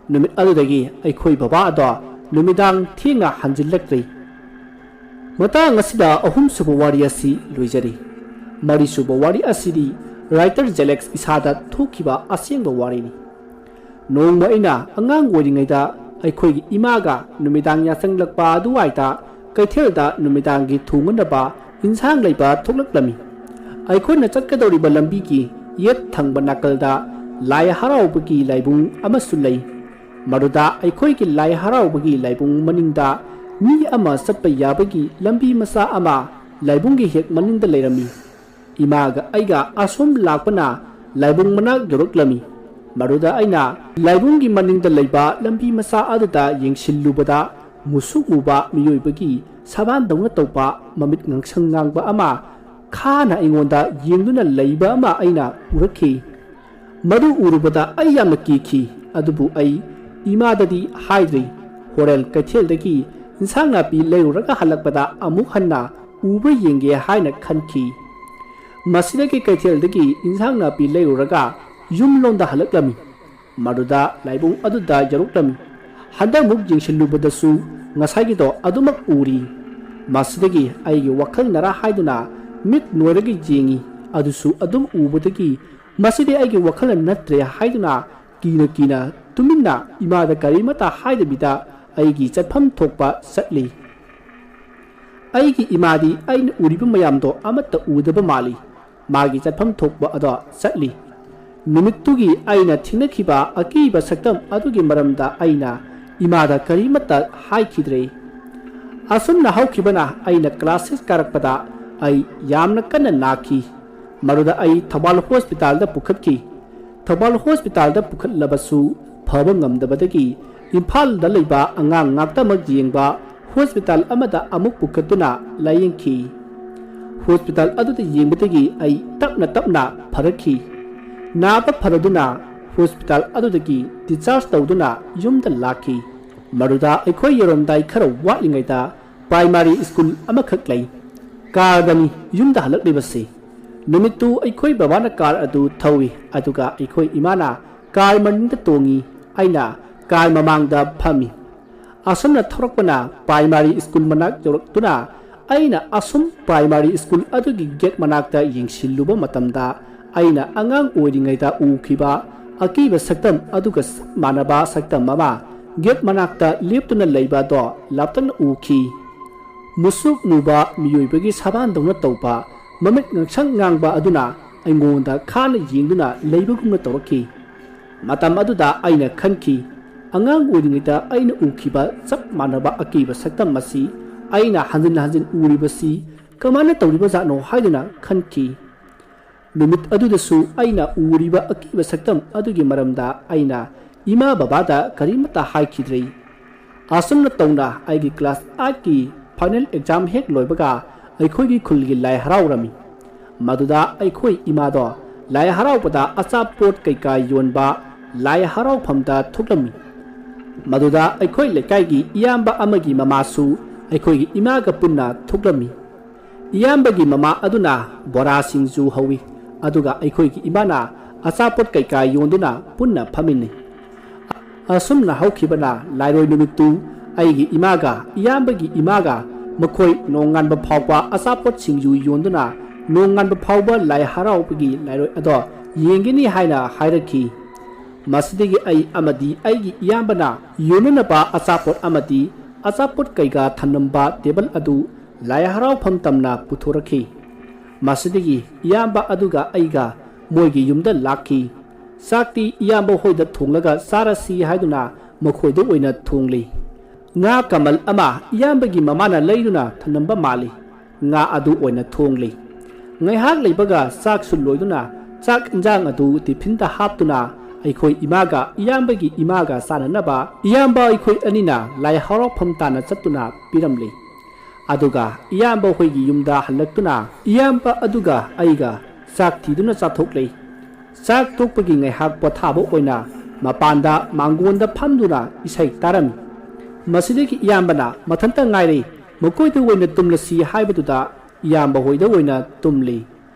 ꯅꯨꯃꯤꯠ ꯑꯗꯨꯗꯒꯤ ꯑꯩꯈꯣꯏ ꯕꯕꯥ ꯑꯗꯣ ꯅꯨꯃꯤꯗꯥꯡ ꯊꯦꯡꯅ ꯍꯟꯖꯤꯜꯂꯛꯇ꯭ꯔꯦ꯫ ꯃꯇꯥꯡ ꯑꯁꯤꯗ ꯑꯍꯨꯝꯁꯨꯕ ꯋꯥꯔꯤ ꯑꯁꯤ ꯂꯣꯏꯖꯔꯤ꯫ ꯃꯔꯤꯁꯨꯕ ꯋꯥꯔꯤ ꯑꯁꯤꯗꯤ ꯔꯥꯏꯇꯔ ꯖꯦꯂꯦꯛꯁ ꯏꯁꯥꯗ ꯊꯣꯛꯈꯤꯕ ꯑꯁꯦꯡꯕ ꯋꯥꯔꯤꯅꯤ꯫ ꯅꯣꯡꯃ ꯑꯩꯅ ꯑꯉꯥꯡ ꯑꯣꯏꯔꯤꯉꯩꯗ ꯑꯩꯈꯣꯏꯒꯤ ꯏꯃꯥꯒ ꯅꯨꯃꯤꯗꯥꯡ ꯌꯥꯆꯪꯂꯛꯄ ꯑꯗꯨꯋꯥꯏꯗ ꯀꯩꯊꯦꯜꯗ ꯅꯨꯃꯤꯗꯥꯡꯒꯤ ꯊꯣꯡꯅꯅꯕ ꯏꯟꯁꯥꯡ ꯂꯩꯕ ꯊꯣꯛꯂꯛꯂꯝꯃꯤ꯫ ꯑꯩꯈꯣꯏꯅ ꯆꯠꯀꯗꯧꯔꯤꯕ ꯂꯝꯕꯤꯒꯤ ꯌꯦꯠ ꯊꯪꯕ ꯅꯥꯀꯜꯗ ꯂꯥꯏ ꯍꯔꯥꯎꯕꯒꯤ ꯂꯥꯏꯕꯨꯡ ꯑꯃꯁꯨ ꯂꯩ꯫ ꯃꯗꯨꯗ ꯑꯩꯈꯣꯏꯒꯤ ꯂꯥꯏ ꯍꯔꯥꯎꯕꯒꯤ ꯂꯥꯏꯕꯨꯡ ꯃꯅꯤꯡꯗ ꯃꯤ ꯑꯃ ꯆꯠꯄ ꯌꯥꯕꯒꯤ ꯂꯝꯕꯤ ꯃꯆꯥ ꯑꯃ ꯂꯥꯏꯕꯨꯡꯒꯤ ꯍꯦꯛ ꯃꯅꯤꯡꯗ ꯂꯩꯔꯝꯃꯤ꯫ ꯏꯃꯥꯒ ꯑꯩꯒ ꯑꯁꯣꯝ ꯂꯥꯛꯄꯅ ꯂꯥꯏꯕꯨꯡ ꯃꯅꯥꯛ ꯌꯧꯔꯛꯂꯝꯃꯤ꯫ ꯃꯗꯨꯗ ꯑꯩꯅ ꯂꯥꯏꯕꯨꯡꯒꯤ ꯃꯅꯤꯡꯗ ꯂꯩꯕ ꯂꯝꯕꯤ ꯃꯆꯥ ꯑꯗꯨꯗ ꯌꯦꯡꯁꯤꯜꯂꯨꯕꯗ, ꯃꯨꯁꯨꯛ ꯃꯨꯕ ꯃꯤꯑꯣꯏꯕꯒꯤ ꯁꯕꯥꯟꯗꯧꯅ ꯇꯧꯕ, ꯃꯃꯤꯠ ꯉꯥꯡꯁꯪ ꯉꯥꯡꯕ ꯑꯃ ꯈꯥꯅ ꯑꯩꯉꯣꯟꯗ ꯌꯦꯡꯗꯨꯅ ꯂꯩꯕ ꯑꯃ ꯑꯩꯅ ꯎꯔꯛꯈꯤ꯫ ꯃꯗꯨ ꯎꯔꯨꯕꯗ ꯑꯩ ꯌꯥꯝꯅ ꯀꯤꯈꯤ꯫ ꯑꯗꯨꯕꯨ ꯑꯩ ꯏꯃꯥꯗꯗꯤ ꯍꯥꯏꯗ꯭ꯔꯤ꯫ ꯍꯣꯔꯦꯟ ꯀꯩꯊꯦꯜꯗꯒꯤ ꯏꯟꯁꯥꯡ ꯅꯥꯄꯤ ꯂꯩꯔꯨꯔꯒ ꯍꯜꯂꯛꯄꯗ ꯑꯃꯨꯛ ꯍꯟꯅ ꯎꯕ꯭ꯔꯥ ꯌꯦꯡꯒꯦ ꯍꯥꯏꯅ ꯈꯟꯈꯤ꯫ ꯃꯁꯤꯗꯒꯤ ꯀꯩꯊꯦꯜꯗꯒꯤ ꯏꯟꯁꯥꯡ ꯅꯥꯄꯤ ꯂꯩꯔꯨꯔꯒ ꯌꯨꯝꯂꯣꯝꯗ ꯍꯜꯂꯛꯂꯝꯃꯤ꯫ ꯃꯗꯨꯗ ꯂꯥꯏꯕꯨꯡ ꯑꯗꯨꯗ ꯌꯧꯔꯛꯂꯝꯃꯤ꯫ ꯍꯟꯗꯛꯃꯨꯛ ꯌꯦꯡꯁꯤꯜꯂꯨꯕꯗꯁꯨ ꯉꯁꯥꯏꯒꯤꯗꯣ ꯑꯗꯨꯃꯛ ꯎꯔꯤ꯫ ꯃꯁꯤꯗꯒꯤ ꯑꯩꯒꯤ ꯋꯥꯈꯜꯅꯔꯥ ꯍꯥꯏꯗꯨꯅ ꯃꯤꯠ ꯅꯣꯏꯔꯒ ꯌꯦꯡꯉꯤ꯫ ꯑꯗꯨꯁꯨ ꯑꯗꯨꯝ ꯎꯕꯗꯒꯤ ꯃꯁꯤꯗꯤ ꯑꯩꯒꯤ ꯋꯥꯈꯜꯅ ꯅꯠꯇ꯭ꯔꯦ ꯍꯥꯏꯗꯨꯅ ꯀꯤꯅ ꯀꯤꯅ ꯇꯨꯃꯤꯟꯅ ꯏꯃꯥꯗ ꯀꯔꯤꯃꯠꯇ ꯍꯥꯏꯗꯕꯤꯗ ꯑꯩꯒꯤ ꯆꯠꯐꯝ ꯊꯣꯛꯄ ꯆꯠꯂꯤ꯫ ꯑꯩꯒꯤ ꯏꯃꯥꯗꯤ ꯑꯩꯅ ꯎꯔꯤꯕ ꯃꯌꯥꯝꯗꯣ ꯑꯃꯠꯇ ꯎꯗꯕ ꯃꯥꯜꯂꯤ꯫ ꯃꯥꯒꯤ ꯆꯠꯐꯝ ꯊꯣꯛꯄ ꯑꯗꯣ ꯆꯠꯂꯤ꯫ ꯅꯨꯃꯤꯠꯇꯨꯒꯤ ꯑꯩꯅ ꯊꯦꯡꯅꯈꯤꯕ ꯑꯀꯤꯕ ꯁꯛꯇꯝ ꯑꯗꯨꯒꯤ ꯃꯔꯝꯗ ꯑꯩꯅ ꯏꯃꯥꯗ ꯀꯔꯤꯃꯠꯇ ꯍꯥꯏꯈꯤꯗ꯭ꯔꯦ꯫ ꯑꯁꯨꯝꯅ ꯍꯧꯈꯤꯕꯅ ꯑꯩꯅ ꯀ꯭ꯂꯥꯁ ꯁꯤꯛꯁ ꯀꯥꯔꯛꯄꯗ ꯑꯩ ꯌꯥꯝꯅ ꯀꯟꯅ ꯅꯥꯈꯤ꯫ ꯃꯗꯨꯗ ꯑꯩ ꯊꯧꯕꯥꯜ ꯍꯣꯁꯄꯤꯇꯥꯜꯗ ꯄꯨꯈꯠꯈꯤ꯫ ꯊꯧꯕꯥꯜ ꯍꯣꯁꯄꯤꯇꯥꯜꯗ ꯄꯨꯈꯠꯂꯕꯁꯨ ꯐꯕ ꯉꯝꯗꯕꯗꯒꯤ ꯏꯝꯐꯥꯜꯗ ꯂꯩꯕ ꯑꯉꯥꯡ ꯉꯥꯛꯇꯃꯛ ꯌꯦꯡꯕ ꯍꯣꯁꯄꯤꯇꯥꯜ ꯑꯃꯗ ꯑꯃꯨꯛ ꯄꯨꯈꯠꯇꯨꯅ ꯂꯥꯌꯦꯡꯈꯤ꯫ ꯍꯣꯁꯄꯤꯇꯥꯜ ꯑꯗꯨꯗ ꯌꯦꯡꯕꯗꯒꯤ ꯑꯩ ꯇꯞꯅ ꯇꯞꯅ ꯐꯔꯛꯈꯤ꯫ ꯅꯥꯕ ꯐꯔꯗꯨꯅ ꯍꯣꯁꯄꯤꯇꯥꯜ ꯑꯗꯨꯗꯒꯤ ꯗꯤꯁꯆꯥꯔꯖ ꯇꯧꯗꯨꯅ ꯌꯨꯝꯗ ꯂꯥꯛꯈꯤ꯫ ꯃꯗꯨꯗ ꯑꯩꯈꯣꯏ ꯌꯧꯔꯝꯗꯥꯏ ꯈꯔ ꯋꯥꯠꯂꯤꯉꯩꯗ ꯄ꯭ꯔꯥꯏꯃꯥꯔꯤ ꯁ꯭ꯀꯨꯜ ꯑꯃꯈꯛ ꯂꯩ꯫ ꯀꯥꯔꯗꯅꯤ ꯌꯨꯝꯗ ꯍꯜꯂꯛꯂꯤꯕꯁꯤ꯫ ꯅꯨꯃꯤꯠꯇꯨ ꯑꯩꯈꯣꯏ ꯕꯕꯥꯅ ꯀꯥꯔ ꯑꯗꯨ ꯊꯧꯏ, ꯑꯗꯨꯒ ꯑꯩꯈꯣꯏ ꯏꯃꯥꯅ ꯀꯥꯔ ꯃꯅꯤꯡꯗ ꯇꯣꯡꯉꯤ, ꯑꯩꯅ ꯀꯥꯔ ꯃꯃꯥꯡꯗ ꯐꯝꯃꯤ꯫ ꯑꯁꯨꯝꯅ ꯊꯧꯔꯛꯄꯅ ꯄ꯭ꯔꯥꯏꯃꯥꯔꯤ ꯁ꯭ꯀꯨꯜ ꯃꯅꯥꯛ ꯌꯧꯔꯛꯇꯨꯅ ꯑꯩꯅ ꯑꯁꯨꯝ ꯄ꯭ꯔꯥꯏꯃꯥꯔꯤ ꯁ꯭ꯀꯨꯜ ꯑꯗꯨꯒꯤ ꯒꯦꯠ ꯃꯅꯥꯛꯇ ꯌꯦꯡꯁꯤꯜꯂꯨꯕ ꯃꯇꯝꯗ ꯑꯩꯅ ꯑꯉꯥꯡ ꯑꯣꯏꯔꯤꯉꯩꯗ ꯎꯈꯤꯕ ꯑꯀꯤꯕ ꯁꯛꯇꯝ ꯑꯗꯨꯒ ꯆꯞ ꯃꯥꯟꯅꯕ ꯁꯛꯇꯝ ꯑꯃ ꯒꯦꯠ ꯃꯅꯥꯛꯇ ꯂꯦꯞꯇꯨꯅ ꯂꯩꯕ ꯑꯗꯣ ꯂꯥꯞꯇꯛꯅ ꯎꯈꯤ꯫ ꯃꯨꯁꯨꯛ ꯃꯨꯕ ꯃꯤꯑꯣꯏꯕꯒꯤ ꯁꯕꯥꯟꯗꯧꯅ ꯇꯧꯕ ꯃꯃꯤꯠ ꯉꯥꯡꯁꯪ ꯉꯥꯡꯕ ꯑꯗꯨꯅ ꯑꯩꯉꯣꯟꯗ ꯈꯥꯅ ꯌꯦꯡꯗꯨꯅ ꯂꯩꯕꯒꯨꯝꯅ ꯇꯧꯔꯛꯈꯤ꯫ ꯃꯇꯝ ꯑꯗꯨꯗ ꯑꯩꯅ ꯈꯟꯈꯤ, "ꯑꯉꯥꯡ ꯑꯣꯏꯔꯤꯉꯩꯗ ꯑꯩꯅ ꯎꯈꯤꯕ ꯆꯞ ꯃꯥꯟꯅꯕ ꯑꯀꯤꯕ ꯁꯛꯇꯝ ꯑꯁꯤ ꯑꯩꯅ ꯍꯟꯖꯤꯟ ꯍꯟꯖꯤꯟ ꯎꯔꯤꯕꯁꯤ ꯀꯃꯥꯏꯅ ꯇꯧꯔꯤꯕꯖꯥꯠꯅꯣ?" ꯍꯥꯏꯗꯨꯅ ꯈꯟꯈꯤ꯫ ꯅꯨꯃꯤꯠ ꯑꯗꯨꯗꯁꯨ ꯑꯩꯅ ꯎꯔꯤꯕ ꯑꯀꯤꯕ ꯁꯛꯇꯝ ꯑꯗꯨꯒꯤ ꯃꯔꯝꯗ ꯑꯩꯅ ꯏꯃꯥ ꯕꯕꯥꯗ ꯀꯔꯤꯃꯠꯇ ꯍꯥꯏꯈꯤꯗ꯭ꯔꯦ꯫ ꯑꯁꯨꯝꯅ ꯇꯧꯅ ꯑꯩꯒꯤ ꯀ꯭ꯂꯥꯁ ꯑꯥꯏꯠꯀꯤ ꯐꯥꯏꯅꯦꯜ ꯑꯦꯛꯖꯥꯝ ꯍꯦꯛ ꯂꯣꯏꯕꯒ ꯑꯩꯈꯣꯏꯒꯤ ꯈꯨꯜꯒꯤ ꯂꯥꯏ ꯍꯔꯥꯎꯔꯝꯃꯤ꯫ ꯃꯗꯨꯗ ꯑꯩꯈꯣꯏ ꯏꯃꯥꯗꯣ ꯂꯥꯏ ꯍꯔꯥꯎꯕꯗ ꯑꯆꯥꯄꯣꯠ ꯀꯩꯀꯥ ꯌꯣꯟꯕ ꯂꯥꯏ ꯍꯔꯥꯎꯐꯝꯗ ꯊꯣꯛꯂꯝꯃꯤ꯫ ꯃꯗꯨꯗ ꯑꯩꯈꯣꯏ ꯂꯩꯀꯥꯏꯒꯤ ꯏꯌꯥꯝꯕ ꯑꯃꯒꯤ ꯃꯃꯥꯁꯨ ꯑꯩꯈꯣꯏꯒꯤ ꯏꯃꯥꯒ ꯄꯨꯟꯅ ꯊꯣꯛꯂꯝꯃꯤ꯫ ꯏꯌꯥꯝꯕꯒꯤ ꯃꯃꯥ ꯑꯗꯨꯅ ꯕꯣꯔꯥ ꯁꯤꯡꯖꯨ ꯍꯧꯏ, ꯑꯗꯨꯒ ꯑꯩꯈꯣꯏꯒꯤ ꯏꯃꯥꯅ ꯑꯆꯥꯄꯣꯠ ꯀꯩꯀꯥ ꯌꯣꯟꯗꯨꯅ ꯄꯨꯟꯅ ꯐꯝꯃꯤꯟꯅꯩ꯫ ꯑꯁꯨꯝꯅ ꯍꯧꯈꯤꯕꯅ ꯂꯥꯏꯔꯣꯏ ꯅꯨꯃꯤꯠꯇꯨ ꯑꯩꯒꯤ ꯏꯃꯥꯒ ꯏꯌꯥꯝꯕꯒꯤ ꯏꯃꯥꯒ ꯃꯈꯣꯏ ꯅꯣꯡꯉꯥꯟꯕ ꯐꯥꯎꯕ ꯑꯆꯥꯄꯣꯠ ꯁꯤꯡꯖꯨ ꯌꯣꯟꯗꯨꯅ ꯅꯣꯡꯉꯥꯟꯕ ꯐꯥꯎꯕ ꯂꯥꯏ ꯍꯔꯥꯎꯕꯒꯤ ꯂꯥꯏꯔꯣꯏ ꯑꯗꯣ ꯌꯦꯡꯒꯅꯤ ꯍꯥꯏꯅ ꯍꯥꯏꯔꯛꯈꯤ꯫ ꯃꯁꯤꯗꯒꯤ ꯑꯩ ꯑꯃꯗꯤ ꯑꯩꯒꯤ ꯏꯌꯥꯝꯕꯅ ꯌꯣꯟꯅꯅꯕ ꯑꯆꯥꯄꯣꯠ ꯑꯃꯗꯤ ꯑꯆꯥꯄꯣꯠ ꯀꯩꯀꯥ ꯊꯝꯂꯝꯕ ꯇꯦꯕꯜ ꯑꯗꯨ ꯂꯥꯏ ꯍꯔꯥꯎꯐꯝ ꯇꯝꯅ ꯄꯨꯊꯣꯔꯛꯈꯤ꯫ ꯃꯁꯤꯗꯒꯤ ꯏꯌꯥꯝꯕ ꯑꯗꯨꯒ ꯑꯩꯒ ꯃꯣꯏꯒꯤ ꯌꯨꯝꯗ ꯂꯥꯛꯈꯤ꯫ ꯆꯥꯛꯇꯤ ꯏꯌꯥꯝꯕ ꯍꯣꯏꯗ ꯊꯣꯡꯂꯒ ꯆꯥꯔꯁꯤ ꯍꯥꯏꯗꯨꯅ ꯃꯈꯣꯏꯗ ꯑꯣꯏꯅ ꯊꯣꯡꯂꯤ꯫ ꯉꯥ ꯀꯃꯜ ꯑꯃ ꯏꯌꯥꯝꯕꯒꯤ ꯃꯃꯥꯅ ꯂꯩꯗꯨꯅ ꯊꯝꯂꯝꯕ ꯃꯥꯜꯂꯤ꯫ ꯉꯥ ꯑꯗꯨ ꯑꯣꯏꯅ ꯊꯣꯡꯂꯤ꯫ ꯉꯥꯏꯍꯥꯛ ꯂꯩꯕꯒ ꯆꯥꯛꯁꯨ ꯂꯣꯏꯗꯨꯅ ꯆꯥꯛ ꯏꯟꯖꯥꯡ ꯑꯗꯨ ꯇꯤꯐꯤꯟꯗ ꯍꯥꯞꯇꯨꯅ ꯑꯩꯈꯣꯏ ꯏꯃꯥꯒ ꯏꯌꯥꯝꯕꯒꯤ ꯏꯃꯥꯒ ꯆꯥꯅꯅꯕ ꯏꯌꯥꯝꯕ ꯑꯩꯈꯣꯏ ꯑꯅꯤꯅ ꯂꯥꯏ ꯍꯔꯥꯎꯐꯝ ꯇꯥꯟꯅ ꯆꯠꯇꯨꯅ ꯄꯤꯔꯝꯂꯤ꯫ ꯑꯗꯨꯒ ꯏꯌꯥꯝꯕ ꯍꯣꯏꯒꯤ ꯌꯨꯝꯗ ꯍꯜꯂꯛꯇꯨꯅ ꯏꯌꯥꯝꯕ ꯑꯗꯨꯒ ꯑꯩꯒ ꯆꯥꯛ ꯊꯤꯗꯨꯅ ꯆꯥꯊꯣꯛꯂꯤ꯫ ꯆꯥꯛ ꯇꯣꯛꯄꯒꯤ ꯉꯥꯏꯍꯥꯛ ꯄꯣꯊꯥꯕ ꯑꯣꯏꯅ ꯃꯄꯥꯟꯗ ꯃꯥꯡꯒꯣꯟꯗ ꯐꯝꯗꯨꯅ ꯏꯁꯩ ꯇꯥꯔꯝꯃꯤ꯫ ꯃꯁꯤꯗꯒꯤ ꯏꯌꯥꯝꯕꯅ ꯃꯊꯟꯇ ꯉꯥꯏꯔꯦ, ꯃꯈꯣꯏꯗ ꯑꯣꯏꯅ ꯇꯨꯝꯂꯁꯤ ꯍꯥꯏꯕꯗꯨꯗ ꯏꯌꯥꯝꯕ ꯍꯣꯏꯗ ꯑꯣꯏꯅ ꯇꯨꯝꯂꯤ꯫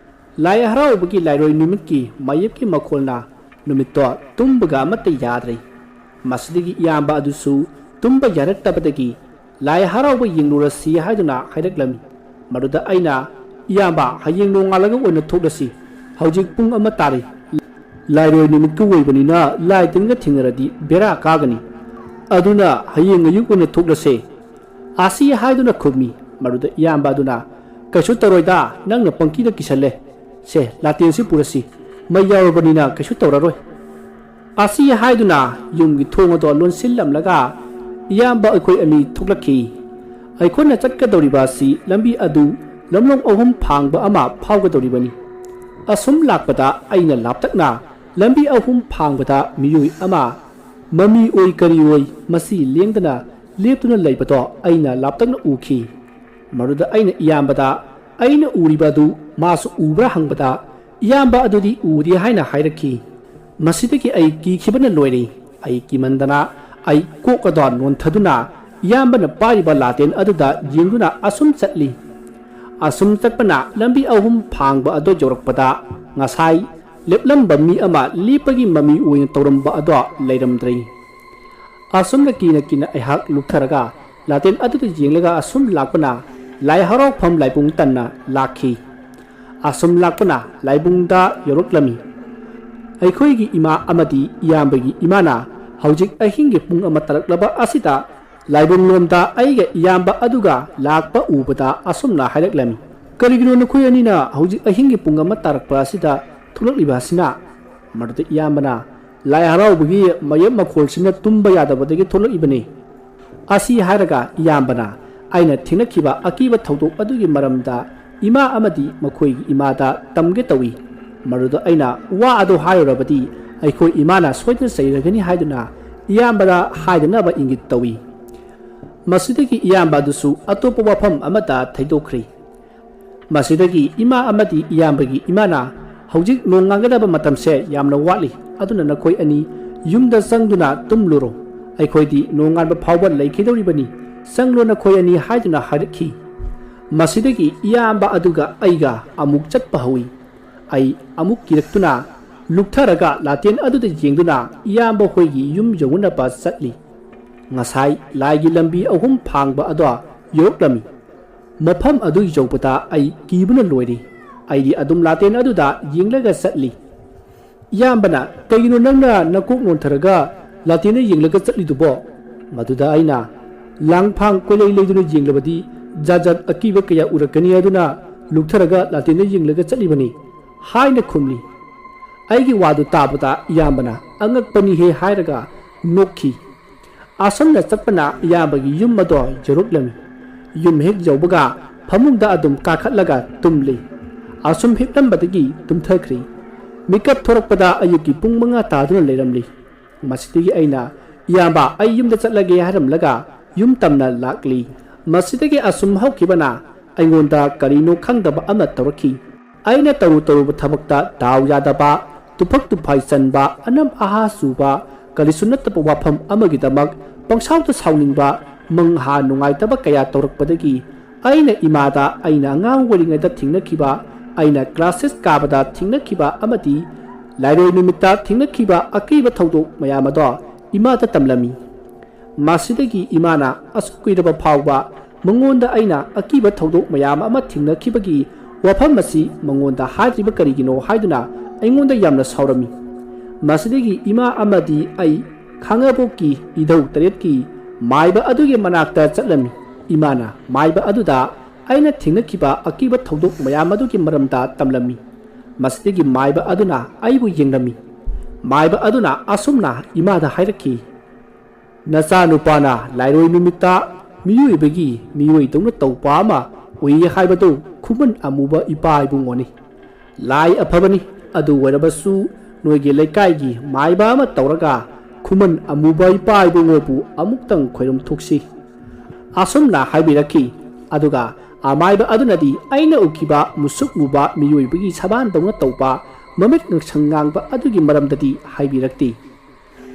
ꯂꯥꯏ ꯍꯔꯥꯎꯕꯒꯤ ꯂꯥꯏꯔꯣꯏ ꯅꯨꯃꯤꯠꯀꯤ ꯃꯥꯌꯦꯞꯀꯤ ꯃꯈꯣꯜꯅ ꯅꯨꯃꯤꯠꯇꯣ ꯇꯨꯝꯕꯒ ꯑꯃꯠꯇ ꯌꯥꯗ꯭ꯔꯦ꯫ ꯃꯁꯤꯗꯒꯤ ꯏꯌꯥꯝꯕ ꯑꯗꯨꯁꯨ ꯇꯨꯝꯕ ꯌꯥꯔꯛꯇꯕꯗꯒꯤ ꯂꯥꯏ ꯍꯔꯥꯎꯕ ꯌꯦꯡꯂꯨꯔꯁꯤ ꯍꯥꯏꯗꯨꯅ ꯍꯥꯏꯔꯛꯂꯝꯃꯤ꯫ ꯃꯗꯨꯗ ꯑꯩꯅ, "ꯏꯌꯥꯝꯕ, ꯍꯌꯦꯡ ꯅꯣꯡꯉꯥꯜꯂꯒ ꯑꯣꯏꯅ ꯊꯣꯛꯂꯁꯤ, "ꯍꯧꯖꯤꯛ ꯄꯨꯡ ꯑꯃ ꯇꯥꯔꯦ꯫ ꯂꯥꯏꯔꯣꯏ ꯅꯨꯃꯤꯠꯀ ꯑꯣꯏꯕꯅꯤꯅ ꯂꯥꯏ ꯇꯤꯟꯒ ꯊꯦꯡꯅꯔꯗꯤ ꯕꯦꯔꯥ ꯀꯥꯒꯅꯤ꯫ ꯑꯗꯨꯅ ꯍꯌꯦꯡ ꯑꯌꯨꯛ ꯑꯣꯏꯅ ꯊꯣꯛꯂꯁꯦ" ꯑꯁꯤ ꯍꯥꯏꯗꯨꯅ ꯈꯨꯝꯃꯤ꯫ ꯃꯗꯨꯗ ꯏꯌꯥꯝꯕ ꯑꯗꯨꯅ, "ꯀꯩꯁꯨ ꯇꯧꯔꯣꯏꯗ, ꯅꯪꯅ ꯄꯪꯀꯤꯗ ꯀꯤꯁꯜꯂꯦ꯫ ꯁꯦ, ꯂꯥꯇꯦꯟꯁꯤ ꯄꯨꯔꯁꯤ, ꯃꯩ ꯌꯥꯎꯔꯕꯅꯤꯅ ꯀꯩꯁꯨ ꯇꯧꯔꯔꯣꯏ" ꯑꯁꯤ ꯍꯥꯏꯗꯨꯅ ꯌꯨꯝꯒꯤ ꯊꯣꯡ ꯑꯗꯣ ꯂꯣꯟꯁꯤꯜꯂꯝꯂꯒ ꯏꯌꯥꯝꯕ ꯑꯩꯈꯣꯏ ꯑꯅꯤ ꯊꯣꯛꯂꯛꯈꯤ꯫ ꯑꯩꯈꯣꯏꯅ ꯆꯠꯀꯗꯧꯔꯤꯕ ꯑꯁꯤ ꯂꯝꯕꯤ ꯑꯗꯨ ꯂꯝꯂꯣꯡ ꯑꯍꯨꯝ ꯐꯥꯡꯕ ꯑꯃ ꯐꯥꯎꯒꯗꯧꯔꯤꯕꯅꯤ꯫ ꯑꯁꯨꯝ ꯂꯥꯛꯄꯗ ꯑꯩꯅ ꯂꯥꯞꯇꯛꯅ ꯂꯝꯕꯤ ꯑꯍꯨꯝ ꯐꯥꯡꯕꯗ ꯃꯤꯑꯣꯏ ꯑꯃ ꯃꯃꯤ ꯑꯣꯏ ꯀꯔꯤ ꯑꯣꯏ ꯃꯁꯤ ꯂꯦꯡꯗꯅ ꯂꯦꯞꯇꯨꯅ ꯂꯩꯕꯗꯣ ꯑꯩꯅ ꯂꯥꯞꯇꯛꯅ ꯎꯈꯤ꯫ ꯃꯗꯨꯗ ꯑꯩꯅ ꯏꯌꯥꯝꯕꯗ ꯑꯩꯅ ꯎꯔꯤꯕ ꯑꯗꯨ ꯃꯥꯁꯨ ꯎꯕ꯭ꯔꯥ ꯍꯪꯕꯗ, ꯏꯌꯥꯝꯕ ꯑꯗꯨꯗꯤ ꯎꯗꯦ ꯍꯥꯏꯅ ꯍꯥꯏꯔꯛꯈꯤ꯫ ꯃꯁꯤꯗꯒꯤ ꯑꯩ ꯀꯤꯈꯤꯕꯅ ꯂꯣꯏꯔꯦ꯫ ꯑꯩ ꯀꯤꯃꯟꯗꯅ ꯑꯩ ꯀꯣꯛ ꯑꯗꯣ ꯅꯣꯟꯊꯗꯨꯅ ꯏꯌꯥꯝꯕꯅ ꯄꯥꯏꯔꯤꯕ ꯂꯥꯇꯦꯟ ꯑꯗꯨꯗ ꯌꯦꯡꯗꯨꯅ ꯑꯁꯨꯝ ꯆꯠꯂꯤ꯫ ꯑꯁꯨꯝ ꯆꯠꯄꯅ ꯂꯝꯕꯤ ꯑꯍꯨꯝ ꯐꯥꯡꯕ ꯑꯗꯨ ꯌꯧꯔꯛꯄꯗ ꯉꯁꯥꯏ ꯂꯦꯞꯂꯝꯕ ꯃꯤ ꯑꯃ ꯂꯦꯞꯄꯒꯤ ꯃꯃꯤ ꯑꯣꯏꯅ ꯇꯧꯔꯝꯕ ꯑꯗꯣ ꯂꯩꯔꯝꯗ꯭ꯔꯦ꯫ ꯑꯁꯨꯝꯅ ꯀꯤꯅ ꯀꯤꯅ ꯑꯩꯍꯥꯛ ꯂꯨꯞꯊꯔꯒ ꯂꯥꯇꯦꯟ ꯑꯗꯨꯗ ꯌꯦꯡꯂꯒ ꯑꯁꯨꯝ ꯂꯥꯛꯄꯅ ꯂꯥꯏ ꯍꯔꯥꯎꯐꯝ ꯂꯥꯏꯕꯨꯡ ꯇꯟꯅ ꯂꯥꯛꯈꯤ꯫ ꯑꯁꯨꯝ ꯂꯥꯛꯄꯅ ꯂꯥꯏꯕꯨꯡꯗ ꯌꯧꯔꯛꯂꯝꯃꯤ꯫ ꯑꯩꯈꯣꯏꯒꯤ ꯏꯃꯥ ꯑꯃꯗꯤ ꯏꯌꯥꯝꯕꯒꯤ ꯏꯃꯥꯅ ꯍꯧꯖꯤꯛ ꯑꯍꯤꯡꯒꯤ ꯄꯨꯡ ꯑꯃ ꯇꯥꯔꯛꯂꯕ ꯑꯁꯤꯗ ꯂꯥꯏꯕꯨꯡꯂꯣꯝꯗ ꯑꯩꯒ ꯏꯌꯥꯝꯕ ꯑꯗꯨꯒ ꯂꯥꯛꯄ ꯎꯕꯗ ꯑꯁꯨꯝꯅ ꯍꯥꯏꯔꯛꯂꯝꯃꯤ, "ꯀꯔꯤꯒꯤꯅꯣ ꯅꯈꯣꯏ ꯑꯅꯤꯅ ꯍꯧꯖꯤꯛ ꯑꯍꯤꯡꯒꯤ ꯄꯨꯡ ꯑꯃ ꯇꯥꯔꯛꯄ ꯑꯁꯤꯗ ꯊꯣꯛꯂꯛꯂꯤꯕ ꯑꯁꯤꯅ?" ꯃꯗꯨꯗ ꯏꯌꯥꯝꯕꯅ, "ꯂꯥꯏ ꯍꯔꯥꯎꯕꯒꯤ ꯃꯌꯦꯞ ꯃꯈꯣꯜꯁꯤꯅ ꯇꯨꯝꯕ ꯌꯥꯗꯕꯗꯒꯤ ꯊꯣꯛꯂꯛꯏꯕꯅꯤ" ꯑꯁꯤ ꯍꯥꯏꯔꯒ ꯏꯌꯥꯝꯕꯅ ꯑꯩꯅ ꯊꯦꯡꯅꯈꯤꯕ ꯑꯀꯤꯕ ꯊꯧꯗꯣꯛ ꯑꯗꯨꯒꯤ ꯃꯔꯝꯗ ꯏꯃꯥ ꯑꯃꯗꯤ ꯃꯈꯣꯏꯒꯤ ꯏꯃꯥꯗ ꯇꯝꯒꯦ ꯇꯧꯏ꯫ ꯃꯗꯨꯗ ꯑꯩꯅ ꯋꯥ ꯑꯗꯨ ꯍꯥꯏꯔꯨꯔꯕꯗꯤ ꯑꯩꯈꯣꯏ ꯏꯃꯥꯅ ꯁꯣꯏꯗꯅ ꯆꯩꯔꯒꯅꯤ ꯍꯥꯏꯗꯨꯅ ꯏꯌꯥꯝꯕꯗ ꯍꯥꯏꯗꯅꯕ ꯏꯪꯒꯤꯠ ꯇꯧꯏ꯫ ꯃꯁꯤꯗꯒꯤ ꯏꯌꯥꯝꯕ ꯑꯗꯨꯁꯨ ꯑꯇꯣꯞꯄ ꯋꯥꯐꯝ ꯑꯃꯗ ꯊꯩꯗꯣꯛꯈ꯭ꯔꯦ꯫ ꯃꯁꯤꯗꯒꯤ ꯏꯃꯥ ꯑꯃꯗꯤ ꯏꯌꯥꯝꯕꯒꯤ ꯏꯃꯥꯅ, "ꯍꯧꯖꯤꯛ ꯅꯣꯡꯉꯥꯟꯒꯗꯕ ꯃꯇꯝꯁꯦ ꯌꯥꯝꯅ ꯋꯥꯠꯂꯤ, ꯑꯗꯨꯅ ꯅꯈꯣꯏ ꯑꯅꯤ ꯌꯨꯝꯗ ꯆꯪꯗꯨꯅ ꯇꯨꯝꯂꯨꯔꯣ꯫ ꯑꯩꯈꯣꯏꯗꯤ ꯅꯣꯡꯉꯥꯟꯕ ꯐꯥꯎꯕ ꯂꯩꯈꯤꯗꯧꯔꯤꯕꯅꯤ, ꯆꯪꯂꯣ ꯅꯈꯣꯏ ꯑꯅꯤ" ꯍꯥꯏꯗꯨꯅ ꯍꯥꯏꯔꯛꯈꯤ꯫ ꯃꯁꯤꯗꯒꯤ ꯏꯌꯥꯝꯕ ꯑꯗꯨꯒ ꯑꯩꯒ ꯑꯃꯨꯛ ꯆꯠꯄ ꯍꯧꯏ꯫ ꯑꯩ ꯑꯃꯨꯛ ꯀꯤꯔꯛꯇꯨꯅ ꯂꯨꯞꯊꯔꯒ ꯂꯥꯇꯦꯟ ꯑꯗꯨꯗ ꯌꯦꯡꯗꯨꯅ ꯏꯌꯥꯝꯕ ꯍꯣꯏꯒꯤ ꯌꯨꯝ ꯌꯧꯅꯅꯕ ꯆꯠꯂꯤ꯫ ꯉꯁꯥꯏ ꯂꯥꯏꯒꯤ ꯂꯝꯕꯤ ꯑꯍꯨꯝ ꯐꯥꯡꯕ ꯑꯗꯣ ꯌꯧꯔꯛꯂꯝꯃꯤ꯫ ꯃꯐꯝ ꯑꯗꯨ ꯌꯧꯕꯗ ꯑꯩ ꯀꯤꯕꯅ ꯂꯣꯏꯔꯤ꯫ ꯑꯩꯗꯤ ꯑꯗꯨꯝ ꯂꯥꯇꯦꯟ ꯑꯗꯨꯗ ꯌꯦꯡꯂꯒ ꯆꯠꯂꯤ꯫ ꯏꯌꯥꯝꯕꯅ, "ꯀꯩꯒꯤꯅꯣ ꯅꯪꯅ ꯅꯀꯣꯛ ꯅꯣꯟꯊꯔꯒ ꯂꯥꯇꯦꯟꯗ ꯌꯦꯡꯂꯒ ꯆꯠꯂꯤꯗꯨꯕꯣ?" ꯃꯗꯨꯗ ꯑꯩꯅ, "ꯂꯥꯡꯐꯥꯡ ꯀꯣꯏꯂꯩ ꯂꯩꯗꯨꯅ ꯌꯦꯡꯂꯕꯗꯤ ꯖꯥꯠ ꯖꯥꯠ ꯑꯀꯤꯕ ꯀꯌꯥ ꯎꯔꯛꯀꯅꯤ, ꯑꯗꯨꯅ ꯂꯨꯞꯊꯔꯒ ꯂꯥꯇꯦꯟꯗ ꯌꯦꯡꯂꯒ ꯆꯠꯂꯤꯕꯅꯤ" ꯍꯥꯏꯅ ꯈꯨꯝꯂꯤ꯫ ꯑꯩꯒꯤ ꯋꯥꯗꯨ ꯇꯥꯕꯗ ꯏꯌꯥꯝꯕꯅ "ꯑꯉꯛꯄꯅꯤꯍꯦ" ꯍꯥꯏꯔꯒ ꯅꯣꯛꯈꯤ꯫ ꯑꯁꯨꯝꯅ ꯆꯠꯄꯅ ꯏꯌꯥꯝꯕꯒꯤ ꯌꯨꯝ ꯑꯗꯣ ꯌꯧꯔꯛꯂꯝꯃꯤ꯫ ꯌꯨꯝ ꯍꯦꯛ ꯌꯧꯕꯒ ꯐꯃꯨꯡꯗ ꯑꯗꯨꯝ ꯀꯥꯈꯠꯂꯒ ꯇꯨꯝꯂꯤ꯫ ꯑꯁꯨꯝ ꯍꯤꯞꯂꯝꯕꯗꯒꯤ ꯇꯨꯝꯊꯈ꯭ꯔꯦ꯫ ꯃꯤꯀꯞ ꯊꯣꯔꯛꯄꯗ ꯑꯌꯨꯛꯀꯤ ꯄꯨꯡ ꯃꯉꯥ ꯇꯥꯗꯨꯅ ꯂꯩꯔꯝꯂꯤ꯫ ꯃꯁꯤꯗꯒꯤ ꯑꯩꯅ, "ꯏꯌꯥꯝꯕ, ꯑꯩ ꯌꯨꯝꯗ ꯆꯠꯂꯒꯦ" ꯍꯥꯏꯔꯝꯂꯒ ꯌꯨꯝ ꯇꯝꯅ ꯂꯥꯛꯂꯤ꯫ ꯃꯁꯤꯗꯒꯤ ꯑꯁꯨꯝ ꯍꯧꯈꯤꯕꯅ ꯑꯩꯉꯣꯟꯗ ꯀꯔꯤꯅꯣ ꯈꯪꯗꯕ ꯑꯃ ꯇꯧꯔꯛꯈꯤ꯫ ꯑꯩꯅ ꯇꯧꯔꯨ ꯇꯧꯔꯨꯕ ꯊꯕꯛꯇ ꯗꯥꯎ ꯌꯥꯗꯕ, ꯇꯨꯐꯛ ꯇꯨꯐꯥꯏ ꯆꯟꯕ, ꯑꯅꯝ ꯑꯍꯥ ꯆꯨꯕ, ꯀꯔꯤꯁꯨ ꯅꯠꯇꯕ ꯋꯥꯐꯝ ꯑꯃꯒꯤꯗꯃꯛ ꯄꯪꯁꯥꯎꯗ ꯁꯥꯎꯅꯤꯡꯕ, ꯃꯪꯍꯥ ꯅꯨꯡꯉꯥꯏꯇꯕ ꯀꯌꯥ ꯇꯧꯔꯛꯄꯗꯒꯤ ꯑꯩꯅ ꯏꯃꯥꯗ ꯑꯩꯅ ꯑꯉꯥꯡ ꯑꯣꯏꯔꯤꯉꯩꯗ ꯊꯦꯡꯅꯈꯤꯕ, ꯑꯩꯅ ꯀ꯭ꯂꯥꯁ ꯁꯤꯛꯁ ꯀꯥꯕꯗ ꯊꯦꯡꯅꯈꯤꯕ ꯑꯃꯗꯤ ꯂꯥꯏꯔꯣꯏ ꯅꯨꯃꯤꯠꯇ ꯊꯦꯡꯅꯈꯤꯕ ꯑꯀꯤꯕ ꯊꯧꯗꯣꯛ ꯃꯌꯥꯝ ꯑꯗꯣ ꯏꯃꯥꯗ ꯇꯝꯂꯝꯃꯤ꯫ ꯃꯁꯤꯗꯒꯤ ꯏꯃꯥꯅ ꯑꯁꯨꯛ ꯀꯨꯏꯔꯕ ꯐꯥꯎꯕ ꯃꯉꯣꯟꯗ ꯑꯩꯅ ꯑꯀꯤꯕ ꯊꯧꯗꯣꯛ ꯃꯌꯥꯝ ꯑꯃ ꯊꯦꯡꯅꯈꯤꯕꯒꯤ ꯋꯥꯐꯝ ꯑꯁꯤ ꯃꯉꯣꯟꯗ ꯍꯥꯏꯗ꯭ꯔꯤꯕ ꯀꯔꯤꯒꯤꯅꯣ ꯍꯥꯏꯗꯨꯅ ꯑꯩꯉꯣꯟꯗ ꯌꯥꯝꯅ ꯁꯥꯎꯔꯝꯃꯤ꯫ ꯃꯁꯤꯗꯒꯤ ꯏꯃꯥ ꯑꯃꯗꯤ ꯑꯩ ꯈꯥꯡꯉꯕꯣꯛꯀꯤ ꯏꯙꯧ ꯇꯔꯦꯠꯀꯤ ꯃꯥꯏꯕ ꯑꯗꯨꯒꯤ ꯃꯅꯥꯛꯇ ꯆꯠꯂꯝꯃꯤ꯫ ꯏꯃꯥꯅ ꯃꯥꯏꯕ ꯑꯗꯨꯗ ꯑꯩꯅ ꯊꯦꯡꯅꯈꯤꯕ ꯑꯀꯤꯕ ꯊꯧꯗꯣꯛ ꯃꯌꯥꯝ ꯑꯗꯨꯒꯤ ꯃꯔꯝꯗ ꯇꯝꯂꯝꯃꯤ꯫ ꯃꯁꯤꯗꯒꯤ ꯃꯥꯏꯕ ꯑꯗꯨꯅ ꯑꯩꯕꯨ ꯌꯦꯡꯂꯝꯃꯤ꯫ ꯃꯥꯏꯕ ꯑꯗꯨꯅ ꯑꯁꯨꯝꯅ ꯏꯃꯥꯗ ꯍꯥꯏꯔꯛꯈꯤ, "ꯅꯆꯥꯅꯨꯄꯥꯅ ꯂꯥꯏꯔꯣꯏ ꯅꯨꯃꯤꯠꯇ ꯃꯤꯑꯣꯏꯕꯒꯤ ꯃꯤꯑꯣꯏꯗꯧꯅ ꯇꯧꯕ ꯑꯃ ꯎꯏ ꯍꯥꯏꯕꯗꯨ ꯈꯨꯃꯟ ꯑꯃꯨꯕ ꯏꯄꯥ ꯏꯕꯨꯡꯉꯣꯅꯤ꯫ ꯂꯥꯏ ꯑꯐꯕꯅꯤ꯫ ꯑꯗꯨ ꯑꯣꯏꯔꯕꯁꯨ ꯅꯣꯏꯒꯤ ꯂꯩꯀꯥꯏꯒꯤ ꯃꯥꯏꯕ ꯑꯃ ꯇꯧꯔꯒ ꯈꯨꯃꯟ ꯑꯃꯨꯕ ꯏꯄꯥ ꯏꯕꯨꯡꯉꯣꯕꯨ ꯑꯃꯨꯛꯇꯪ ꯈꯣꯏꯔꯨꯝ ꯊꯣꯛꯁꯤ" ꯑꯁꯨꯝꯅ ꯍꯥꯏꯕꯤꯔꯛꯈꯤ꯫ ꯑꯗꯨꯒ ꯑꯃꯥꯏꯕ ꯑꯗꯨꯅꯗꯤ ꯑꯩꯅ ꯎꯈꯤꯕ ꯃꯨꯁꯨꯛ ꯃꯨꯕ ꯃꯤꯑꯣꯏꯕꯒꯤ ꯁꯕꯥꯟꯗꯧꯅ ꯇꯧꯕ ꯃꯃꯤꯠ ꯉꯛꯁꯪ ꯉꯥꯡꯕ ꯑꯗꯨꯒꯤ ꯃꯔꯝꯗꯗꯤ ꯍꯥꯏꯕꯤꯔꯛꯇꯦ꯫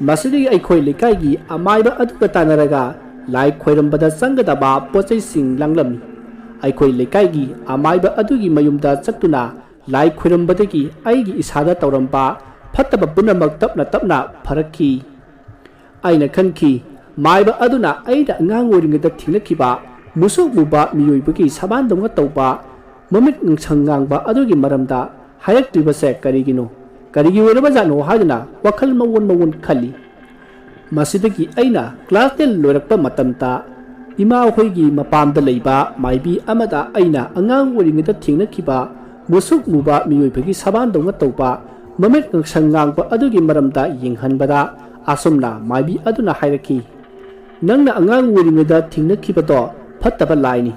ꯃꯁꯤꯗꯒꯤ ꯑꯩꯈꯣꯏ ꯂꯩꯀꯥꯏꯒꯤ ꯑꯃꯥꯏꯕ ꯑꯗꯨꯒ ꯇꯥꯟꯅꯔꯒ ꯂꯥꯏ ꯈꯣꯏꯔꯝꯕꯗ ꯆꯪꯒꯗꯕ ꯄꯣꯠ ꯆꯩꯁꯤꯡ ꯂꯥꯡꯂꯝꯃꯤ꯫ ꯑꯩꯈꯣꯏ ꯂꯩꯀꯥꯏꯒꯤ ꯑꯃꯥꯏꯕ ꯑꯗꯨꯒꯤ ꯃꯌꯨꯝꯗ ꯆꯠꯇꯨꯅ ꯂꯥꯏ ꯈꯣꯏꯔꯝꯕꯗꯒꯤ ꯑꯩꯒꯤ ꯏꯁꯥꯗ ꯇꯧꯔꯝꯕ ꯐꯠꯇꯕ ꯄꯨꯝꯅꯃꯛ ꯇꯞꯅ ꯇꯞꯅ ꯐꯔꯛꯈꯤ꯫ ꯑꯩꯅ ꯈꯟꯈꯤ, ꯃꯥꯏꯕ ꯑꯗꯨꯅ ꯑꯩꯅ ꯑꯉꯥꯡ ꯑꯣꯏꯔꯤꯉꯩꯗ ꯊꯦꯡꯅꯈꯤꯕ ꯃꯨꯁꯨꯛ ꯃꯨꯕ ꯃꯤꯑꯣꯏꯕꯒꯤ ꯁꯕꯥꯟꯗꯧꯅ ꯇꯧꯕ ꯃꯃꯤꯠ ꯉꯥꯡꯁꯪ ꯉꯥꯡꯕ ꯑꯗꯨꯒꯤ ꯃꯔꯝꯗ ꯍꯥꯏꯔꯛꯇ꯭ꯔꯤꯕꯁꯦ ꯀꯔꯤꯒꯤꯅꯣ? ꯀꯔꯤꯒꯤ ꯑꯣꯏꯔꯕꯖꯥꯠꯅꯣ ꯍꯥꯏꯗꯨꯅ ꯋꯥꯈꯜ ꯃꯑꯣꯟ ꯃꯑꯣꯟ ꯈꯜꯂꯤ꯫ ꯃꯁꯤꯗꯒꯤ ꯑꯩꯅ class ten ꯂꯣꯏꯔꯛꯄ ꯃꯇꯝꯗ ꯏꯃꯥ ꯍꯣꯏꯒꯤ ꯃꯄꯥꯝꯗ ꯂꯩꯕ ꯃꯥꯏꯕꯤ ꯑꯃꯗ ꯑꯩꯅ ꯑꯉꯥꯡ ꯑꯣꯏꯔꯤꯉꯩꯗ ꯊꯦꯡꯅꯈꯤꯕ ꯃꯨꯁꯨꯛ ꯃꯨꯕ ꯃꯤꯑꯣꯏꯕꯒꯤ ꯁꯕꯥꯟꯗꯧꯅ ꯇꯧꯕ, ꯃꯃꯤꯠ ꯉꯥꯡꯁꯪ ꯉꯥꯡꯕ ꯑꯗꯨꯒꯤ ꯃꯔꯝꯗ ꯌꯦꯡꯍꯟꯕꯗ ꯑꯁꯨꯝꯅ ꯃꯥꯏꯕꯤ ꯑꯗꯨꯅ ꯍꯥꯏꯔꯛꯈꯤ, "ꯅꯪꯅ ꯑꯉꯥꯡ ꯑꯣꯏꯔꯤꯉꯩꯗ ꯊꯦꯡꯅꯈꯤꯕꯗꯣ ꯐꯠꯇꯕ ꯂꯥꯏꯅꯤ꯫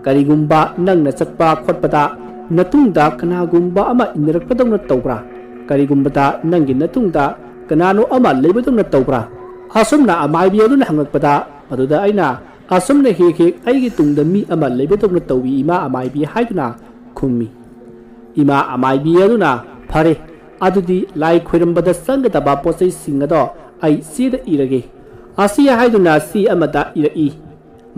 ꯀꯔꯤꯒꯨꯝꯕ ꯅꯪꯅ ꯆꯠꯄ ꯈꯣꯠꯄꯗ ꯅꯇꯨꯡꯗ ꯀꯅꯥꯒꯨꯝꯕ ꯑꯃ ꯏꯟꯅꯔꯛꯄꯗꯧꯅ ꯇꯧꯕ꯭ꯔꯥ? ꯀꯔꯤꯒꯨꯝꯕꯗ ꯅꯪꯒꯤ ꯅꯇꯨꯡꯗ ꯀꯅꯥꯅꯣ ꯑꯃ ꯂꯩꯕꯗꯧꯅ ꯇꯧꯕ꯭ꯔꯥ?" ꯑꯁꯨꯝꯅ ꯑꯃꯥꯏꯕꯤ ꯑꯗꯨꯅ ꯍꯪꯂꯛꯄꯗ, ꯃꯗꯨꯗ ꯑꯩꯅ, "ꯑꯁꯨꯝꯅ ꯍꯦꯛ ꯍꯦꯛ ꯑꯩꯒꯤ ꯇꯨꯡꯗ ꯃꯤ ꯑꯃ ꯂꯩꯕꯗꯧꯅ ꯇꯧꯏ, ꯏꯃꯥ ꯑꯃꯥꯏꯕꯤ" ꯍꯥꯏꯗꯨꯅ ꯈꯨꯝꯃꯤ꯫ ꯏꯃꯥ ꯑꯃꯥꯏꯕꯤ ꯑꯗꯨꯅ, "ꯐꯔꯦ, ꯑꯗꯨꯗꯤ ꯂꯥꯏ ꯈꯣꯏꯔꯝꯕꯗ ꯆꯪꯒꯗꯕ ꯄꯣꯠꯆꯩꯁꯤꯡ ꯑꯗꯣ ꯑꯩ ꯆꯦꯗ ꯏꯔꯒꯦ" ꯑꯁꯤ ꯍꯥꯏꯗꯨꯅ ꯆꯦ ꯑꯃꯗ ꯏꯔꯛꯏ꯫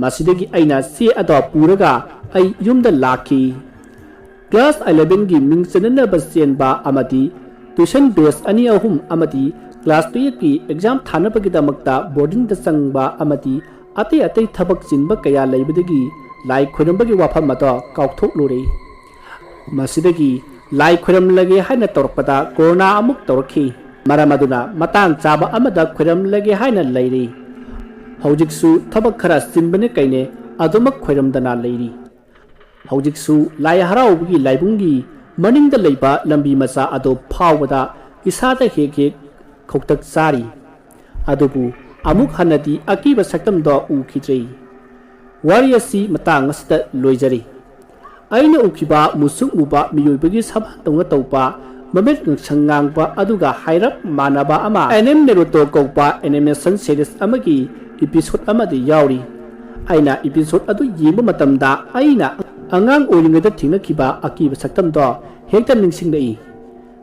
ꯃꯁꯤꯗꯒꯤ ꯑꯩꯅ ꯆꯦ ꯑꯗꯣ ꯄꯨꯔꯒ ꯑꯩ ꯌꯨꯝꯗ ꯂꯥꯛꯈꯤ꯫ Class elevenꯒꯤ ꯃꯤꯡ ꯆꯟꯅꯅꯕ ꯆꯦꯟꯕ ꯑꯃꯗꯤ tuition batch ꯑꯅꯤ ꯑꯍꯨꯝ ꯑꯃꯗꯤ class twelveꯀꯤ exam ꯊꯥꯅꯕꯒꯤꯗꯃꯛꯇ boardingꯗ ꯆꯪꯕ ꯑꯃꯗꯤ ꯑꯇꯩ ꯑꯇꯩ ꯊꯕꯛ ꯆꯤꯟꯕ ꯀꯌꯥ ꯂꯩꯕꯗꯒꯤ ꯂꯥꯏ ꯈꯣꯏꯔꯝꯕꯒꯤ ꯋꯥꯐꯝ ꯑꯗꯣ ꯀꯥꯎꯊꯣꯛꯂꯨꯔꯦ꯫ ꯃꯁꯤꯗꯒꯤ ꯂꯥꯏ ꯈꯣꯏꯔꯝꯂꯒꯦ ꯍꯥꯏꯅ ꯇꯧꯔꯛꯄꯗ ꯀꯣꯔꯣꯅꯥ ꯑꯃꯨꯛ ꯇꯧꯔꯛꯈꯤ꯫ ꯃꯔꯝ ꯑꯗꯨꯅ ꯃꯇꯥꯡ ꯆꯥꯕ ꯑꯃꯗ ꯈꯣꯏꯔꯝꯂꯒꯦ ꯍꯥꯏꯅ ꯂꯩꯔꯤ꯫ ꯍꯧꯖꯤꯛꯁꯨ ꯊꯕꯛ ꯈꯔ ꯆꯤꯟꯕꯅ ꯀꯩꯅꯦ ꯑꯗꯨꯃꯛ ꯈꯣꯏꯔꯝꯗꯅ ꯂꯩꯔꯤ꯫ ꯍꯧꯖꯤꯛꯁꯨ ꯂꯥꯏ ꯍꯔꯥꯎꯕꯒꯤ ꯂꯥꯏꯕꯨꯡꯒꯤ ꯃꯅꯤꯡꯗ ꯂꯩꯕ ꯂꯝꯕꯤ ꯃꯆꯥ ꯑꯗꯨ ꯐꯥꯎꯕꯗ ꯏꯁꯥꯗ ꯍꯦꯛ ꯍꯦꯛ ꯈꯧꯇꯛ ꯆꯥꯔꯤ꯫ ꯑꯗꯨꯕꯨ ꯑꯃꯨꯛ ꯍꯟꯅꯗꯤ ꯑꯀꯤꯕ ꯁꯛꯇꯝꯗꯣ ꯎꯈꯤꯗ꯭ꯔꯦ꯫ ꯋꯥꯔꯤ ꯑꯁꯤ ꯃꯇꯥꯡ ꯑꯁꯤꯗ ꯂꯣꯏꯖꯔꯤ꯫ ꯑꯩꯅ ꯎꯈꯤꯕ ꯃꯨꯁꯨꯛ ꯃꯨꯕ ꯃꯤꯑꯣꯏꯕꯒꯤ ꯁꯕꯥꯟꯗꯧꯅ ꯇꯧꯕ, ꯃꯃꯤꯠ ꯉꯥꯡꯁꯪ ꯉꯥꯡꯕ ꯑꯗꯨꯒ ꯍꯥꯏꯔꯞ ꯃꯥꯟꯅꯕ ꯑꯃ ꯑꯦꯅꯤꯝ ꯅꯦꯔꯨꯇꯣ ꯀꯧꯕ animation series ꯑꯃꯒꯤ episode ꯑꯃꯗ ꯌꯥꯎꯔꯤ꯫ ꯑꯩꯅ episode ꯑꯗꯨ ꯌꯦꯡꯕ ꯃꯇꯝꯗ ꯑꯩꯅ ꯑꯉꯥꯡ ꯑꯣꯏꯔꯤꯉꯩꯗ ꯊꯦꯡꯅꯈꯤꯕ ꯑꯀꯤꯕ ꯁꯛꯇꯝꯗꯣ ꯍꯦꯛꯇ ꯅꯤꯡꯁꯤꯡꯂꯛꯏ꯫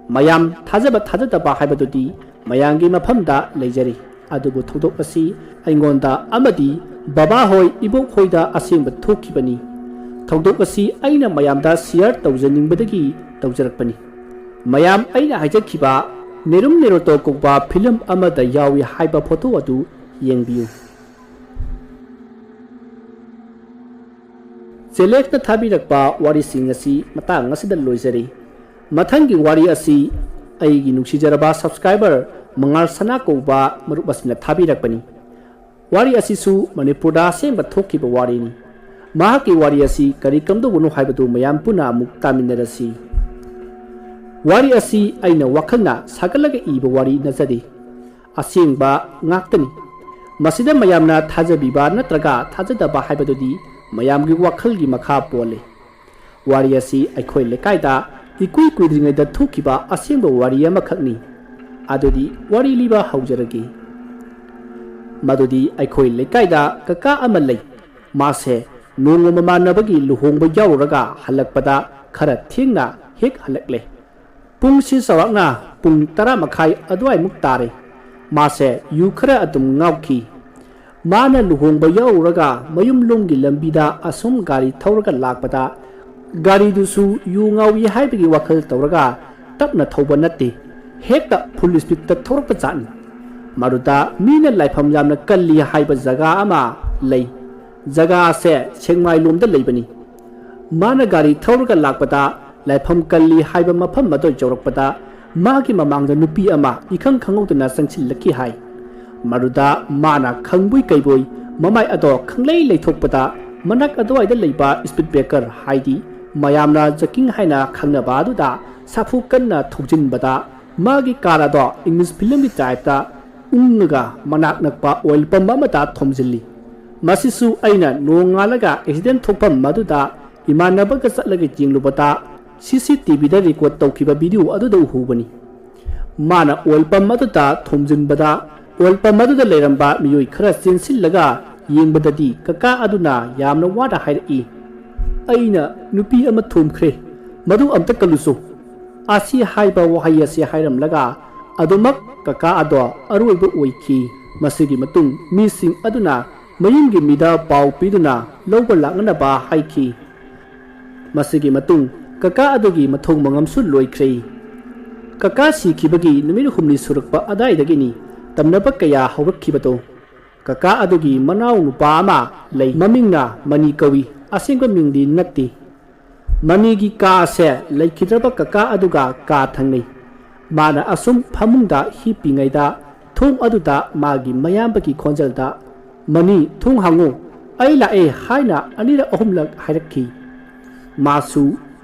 ꯃꯌꯥꯝ ꯊꯥꯖꯕ ꯊꯥꯖꯗꯕ ꯍꯥꯏꯕꯗꯨꯗꯤ ꯃꯌꯥꯝꯒꯤ ꯃꯐꯝꯗ ꯂꯩꯖꯔꯤ꯫ ꯑꯗꯨꯕꯨ ꯊꯧꯗꯣꯛ ꯑꯁꯤ ꯑꯩꯉꯣꯟꯗ ꯑꯃꯗꯤ ꯕꯕꯥ ꯍꯣꯏ, ꯏꯕꯣꯛ ꯍꯣꯏꯗ ꯑꯁꯦꯡꯕ ꯊꯣꯛꯈꯤꯕꯅꯤ꯫ ꯊꯧꯗꯣꯛ ꯑꯁꯤ ꯑꯩꯅ ꯃꯌꯥꯝꯗ share ꯇꯧꯖꯅꯤꯡꯕꯗꯒꯤ ꯇꯧꯖꯔꯛꯄꯅꯤ꯫ ꯃꯌꯥꯝ, ꯑꯩꯅ ꯍꯥꯏꯖꯈꯤꯕ ꯅꯦꯔꯨꯝ ꯅꯦꯔꯣꯇꯣ ꯀꯧꯕ film ꯑꯃꯗ ꯌꯥꯎꯏ ꯍꯥꯏꯕ photo ꯑꯗꯨ ꯌꯦꯡꯕꯤꯌꯨ꯫ ꯆꯦꯂꯦꯛꯅ ꯊꯥꯕꯤꯔꯛꯄ ꯋꯥꯔꯤꯁꯤꯡ ꯑꯁꯤ ꯃꯇꯥꯡ ꯑꯁꯤꯗ ꯂꯣꯏꯖꯔꯤ꯫ ꯃꯊꯪꯒꯤ ꯋꯥꯔꯤ ꯑꯁꯤ ꯑꯩꯒꯤ ꯅꯨꯡꯁꯤꯖꯔꯕ subscriber ꯃꯉꯥꯜ ꯁꯅꯥ ꯀꯧꯕ ꯃꯔꯨꯞ ꯑꯁꯤꯅ ꯊꯥꯕꯤꯔꯛꯄꯅꯤ꯫ ꯋꯥꯔꯤ ꯑꯁꯤꯁꯨ ꯃꯅꯤꯄꯨꯔꯗ ꯑꯁꯦꯡꯕ ꯊꯣꯛꯈꯤꯕ ꯋꯥꯔꯤꯅꯤ꯫ ꯃꯍꯥꯛꯀꯤ ꯋꯥꯔꯤ ꯑꯁꯤ ꯀꯔꯤ ꯀꯝꯗꯧꯕꯅꯣ ꯍꯥꯏꯕꯗꯨ ꯃꯌꯥꯝ ꯄꯨꯟꯅ ꯑꯃꯨꯛ ꯇꯥꯃꯤꯟꯅꯔꯁꯤ꯫ ꯋꯥꯔꯤ ꯑꯁꯤ ꯑꯩꯅ ꯋꯥꯈꯜꯅ ꯁꯥꯒꯠꯂꯒ ꯏꯕ ꯋꯥꯔꯤ ꯅꯠꯆꯗꯦ꯫ ꯑꯁꯦꯡꯕ ꯉꯥꯛꯇꯅꯤ꯫ ꯃꯁꯤꯗ ꯃꯌꯥꯝꯅ ꯊꯥꯖꯕꯤꯕ ꯅꯠꯇ꯭ꯔꯒ ꯊꯥꯖꯗꯕ ꯍꯥꯏꯕꯗꯨꯗꯤ ꯃꯌꯥꯝꯒꯤ ꯋꯥꯈꯜꯒꯤ ꯃꯈꯥ ꯄꯣꯜꯂꯤ꯫ ꯋꯥꯔꯤ ꯑꯁꯤ ꯑꯩꯈꯣꯏ ꯂꯩꯀꯥꯏꯗ ꯏꯀꯨꯏ ꯀꯨꯏꯗ꯭ꯔꯤꯉꯩꯗ ꯊꯣꯛꯈꯤꯕ ꯑꯁꯦꯡꯕ ꯋꯥꯔꯤ ꯑꯃꯈꯛꯅꯤ꯫ ꯑꯗꯨꯗꯤ ꯋꯥꯔꯤ ꯂꯤꯕ ꯍꯧꯖꯔꯒꯦ꯫ ꯃꯗꯨꯗꯤ ꯑꯩꯈꯣꯏ ꯂꯩꯀꯥꯏꯗ ꯀꯀꯥ ꯑꯃ ꯂꯩ꯫ ꯃꯥꯁꯦ ꯅꯣꯡꯃ ꯃꯃꯥꯟꯅꯕꯒꯤ ꯂꯨꯍꯣꯡꯕ ꯌꯥꯎꯔꯨꯔꯒ ꯍꯜꯂꯛꯄꯗ ꯈꯔ ꯊꯦꯡꯅ ꯍꯦꯛ ꯍꯜꯂꯛꯂꯦ꯫ ꯄꯨꯡꯁꯤ ꯆꯥꯎꯔꯥꯛꯅ ꯄꯨꯡ ꯇꯔꯥ ꯃꯈꯥꯏ ꯑꯗꯨꯋꯥꯏꯃꯨꯛ ꯇꯥꯔꯦ꯫ ꯃꯥꯁꯦ ꯌꯨ ꯈꯔ ꯑꯗꯨꯝ ꯉꯥꯎꯈꯤ꯫ ꯃꯥꯅ ꯂꯨꯍꯣꯡꯕ ꯌꯥꯎꯔꯨꯔꯒ ꯃꯌꯨꯝ ꯂꯣꯝꯒꯤ ꯂꯝꯕꯤꯗ ꯑꯁꯨꯝ ꯒꯥꯔꯤ ꯊꯧꯔꯒ ꯂꯥꯛꯄꯗ, ꯒꯥꯔꯤꯗꯨꯁꯨ ꯌꯨ ꯉꯥꯎꯏ ꯍꯥꯏꯕꯒꯤ ꯋꯥꯈꯜ ꯇꯧꯔꯒ ꯇꯞꯅ ꯊꯧꯕ ꯅꯠꯇꯦ, ꯍꯦꯛꯇ full speedꯇ ꯊꯧꯔꯛꯄ ꯖꯥꯠꯅꯤ꯫ ꯃꯗꯨꯗ ꯃꯤꯅ ꯂꯥꯏꯐꯝ ꯌꯥꯝꯅ ꯀꯜꯂꯤ ꯍꯥꯏꯕ ꯖꯒꯥ ꯑꯃ ꯂꯩ꯫ ꯖꯒꯥ ꯑꯁꯦ ꯁꯦꯛꯃꯥꯏꯂꯣꯝꯗ ꯂꯩꯕꯅꯤ꯫ ꯃꯥꯅ ꯒꯥꯔꯤ ꯊꯧꯔꯒ ꯂꯥꯛꯄꯗ, ꯂꯥꯏꯐꯝ ꯀꯜꯂꯤ ꯍꯥꯏꯕ ꯃꯐꯝ ꯑꯗꯨ ꯌꯧꯔꯛꯄꯗ, ꯃꯥꯒꯤ ꯃꯃꯥꯡꯗ ꯅꯨꯄꯤ ꯑꯃ ꯏꯈꯪ ꯈꯪꯍꯧꯗꯅ ꯆꯪꯁꯤꯜꯂꯛꯈꯤ ꯍꯥꯏ꯫ ꯃꯗꯨꯗ ꯃꯥꯅ ꯈꯪꯕꯣꯏ ꯀꯩꯕꯣꯏ ꯃꯃꯥꯏ ꯑꯗꯣ ꯈꯪꯂꯩ ꯂꯩꯊꯣꯛꯄꯗ, ꯃꯅꯥꯛ ꯑꯗꯨꯋꯥꯏꯗ ꯂꯩꯕ speed breaker, ꯍꯥꯏꯗꯤ ꯃꯌꯥꯝꯅ jogging ꯍꯥꯏꯅ ꯈꯪꯅꯕ ꯑꯗꯨꯗ ꯁꯥꯐꯨ ꯀꯟꯅ ꯊꯧꯖꯤꯟꯕꯗ, ꯃꯥꯒꯤ car ꯑꯗꯣ English filmꯒꯤ typeꯇ ꯎꯪꯉꯒ ꯃꯅꯥꯛ ꯅꯛꯄ oil pump ꯑꯃꯗ ꯊꯣꯝꯖꯤꯜꯂꯤ꯫ ꯃꯁꯤꯁꯨ ꯑꯩꯅ ꯅꯣꯡꯉꯥꯜꯂꯒ accident ꯊꯣꯛꯐꯝ ꯑꯗꯨꯗ ꯏꯃꯥꯟꯅꯕꯒ ꯆꯠꯂꯒ ꯌꯦꯡꯂꯨꯕꯗ, CCTVꯗ record ꯇꯧꯈꯤꯕ video ꯑꯗꯨꯗ ꯎꯍꯧꯕꯅꯤ꯫ ꯃꯥꯅ oil pump ꯑꯗꯨꯗ ꯊꯣꯝꯖꯤꯟꯕꯗ, oil pump ꯑꯗꯨꯗ ꯂꯩꯔꯝꯕ ꯃꯤꯑꯣꯏ ꯈꯔ ꯆꯦꯟꯁꯤꯜꯂꯒ ꯌꯦꯡꯕꯗꯗꯤ, ꯀꯀꯥ ꯑꯗꯨꯅ ꯌꯥꯝꯅ ꯋꯥꯅ ꯍꯥꯏꯔꯛꯏ, "ꯑꯩꯅ ꯅꯨꯄꯤ ꯑꯃ ꯊꯣꯝꯈ꯭ꯔꯦ, ꯃꯗꯨ ꯑꯝꯇ ꯀꯜꯂꯨꯆꯣ"꯫ ꯑꯁꯤ ꯍꯥꯏꯕ ꯋꯥꯍꯩ ꯑꯁꯤ ꯍꯥꯏꯔꯝꯂꯒ ꯑꯗꯨꯃꯛ ꯀꯀꯥ ꯑꯗꯣ ꯑꯔꯣꯏꯕ ꯑꯣꯏꯈꯤ꯫ ꯃꯁꯤꯒꯤ ꯃꯇꯨꯡ ꯃꯤꯁꯤꯡ ꯑꯗꯨꯅ ꯃꯌꯨꯝꯒꯤ ꯃꯤꯗ ꯄꯥꯎ ꯄꯤꯗꯨꯅ ꯂꯧꯕ ꯂꯥꯛꯅꯅꯕ ꯍꯥꯏꯈꯤ꯫ ꯃꯁꯤꯒꯤ ꯃꯇꯨꯡ ꯀꯀꯥ ꯑꯗꯨꯒꯤ ꯃꯊꯧ ꯃꯉꯝꯁꯨ ꯂꯣꯏꯈ꯭ꯔꯦ꯫ ꯀꯀꯥ ꯁꯤꯈꯤꯕꯒꯤ ꯅꯨꯃꯤꯠ ꯍꯨꯝꯅꯤ ꯁꯨꯔꯛꯄ ꯑꯗꯥꯏꯗꯒꯤꯅꯤ ꯇꯝꯅꯕ ꯀꯌꯥ ꯍꯧꯔꯛꯈꯤꯕꯗꯣ꯫ ꯀꯀꯥ ꯑꯗꯨꯒꯤ ꯃꯅꯥꯎ ꯅꯨꯄꯥ ꯑꯃ ꯂꯩ, ꯃꯃꯤꯡꯅ ꯃꯅꯤ ꯀꯧꯏ꯫ ꯑꯁꯦꯡꯕ ꯃꯤꯡꯗꯤ ꯅꯠꯇꯦ꯫ ꯃꯅꯤꯒꯤ ꯀꯥ ꯑꯁꯦ ꯂꯩꯈꯤꯗ꯭ꯔꯕ ꯀꯀꯥ ꯑꯗꯨꯒ ꯀꯥ ꯊꯪꯅꯩ꯫ ꯃꯥꯅ ꯑꯁꯨꯝ ꯐꯃꯨꯡꯗ ꯍꯤꯞꯄꯤꯉꯩꯗ ꯊꯣꯡ ꯑꯗꯨꯗ ꯃꯥꯒꯤ ꯃꯌꯥꯝꯕꯒꯤ ꯈꯣꯟꯖꯦꯜꯗ, "ꯃꯅꯤ, ꯊꯣꯡ ꯍꯥꯡꯉꯨ, ꯑꯩ ꯂꯥꯛꯑꯦ" ꯍꯥꯏꯅ ꯑꯅꯤꯔꯛ ꯑꯍꯨꯝꯂꯛ ꯍꯥꯏꯔꯛꯈꯤ꯫ ꯃꯥꯁꯨ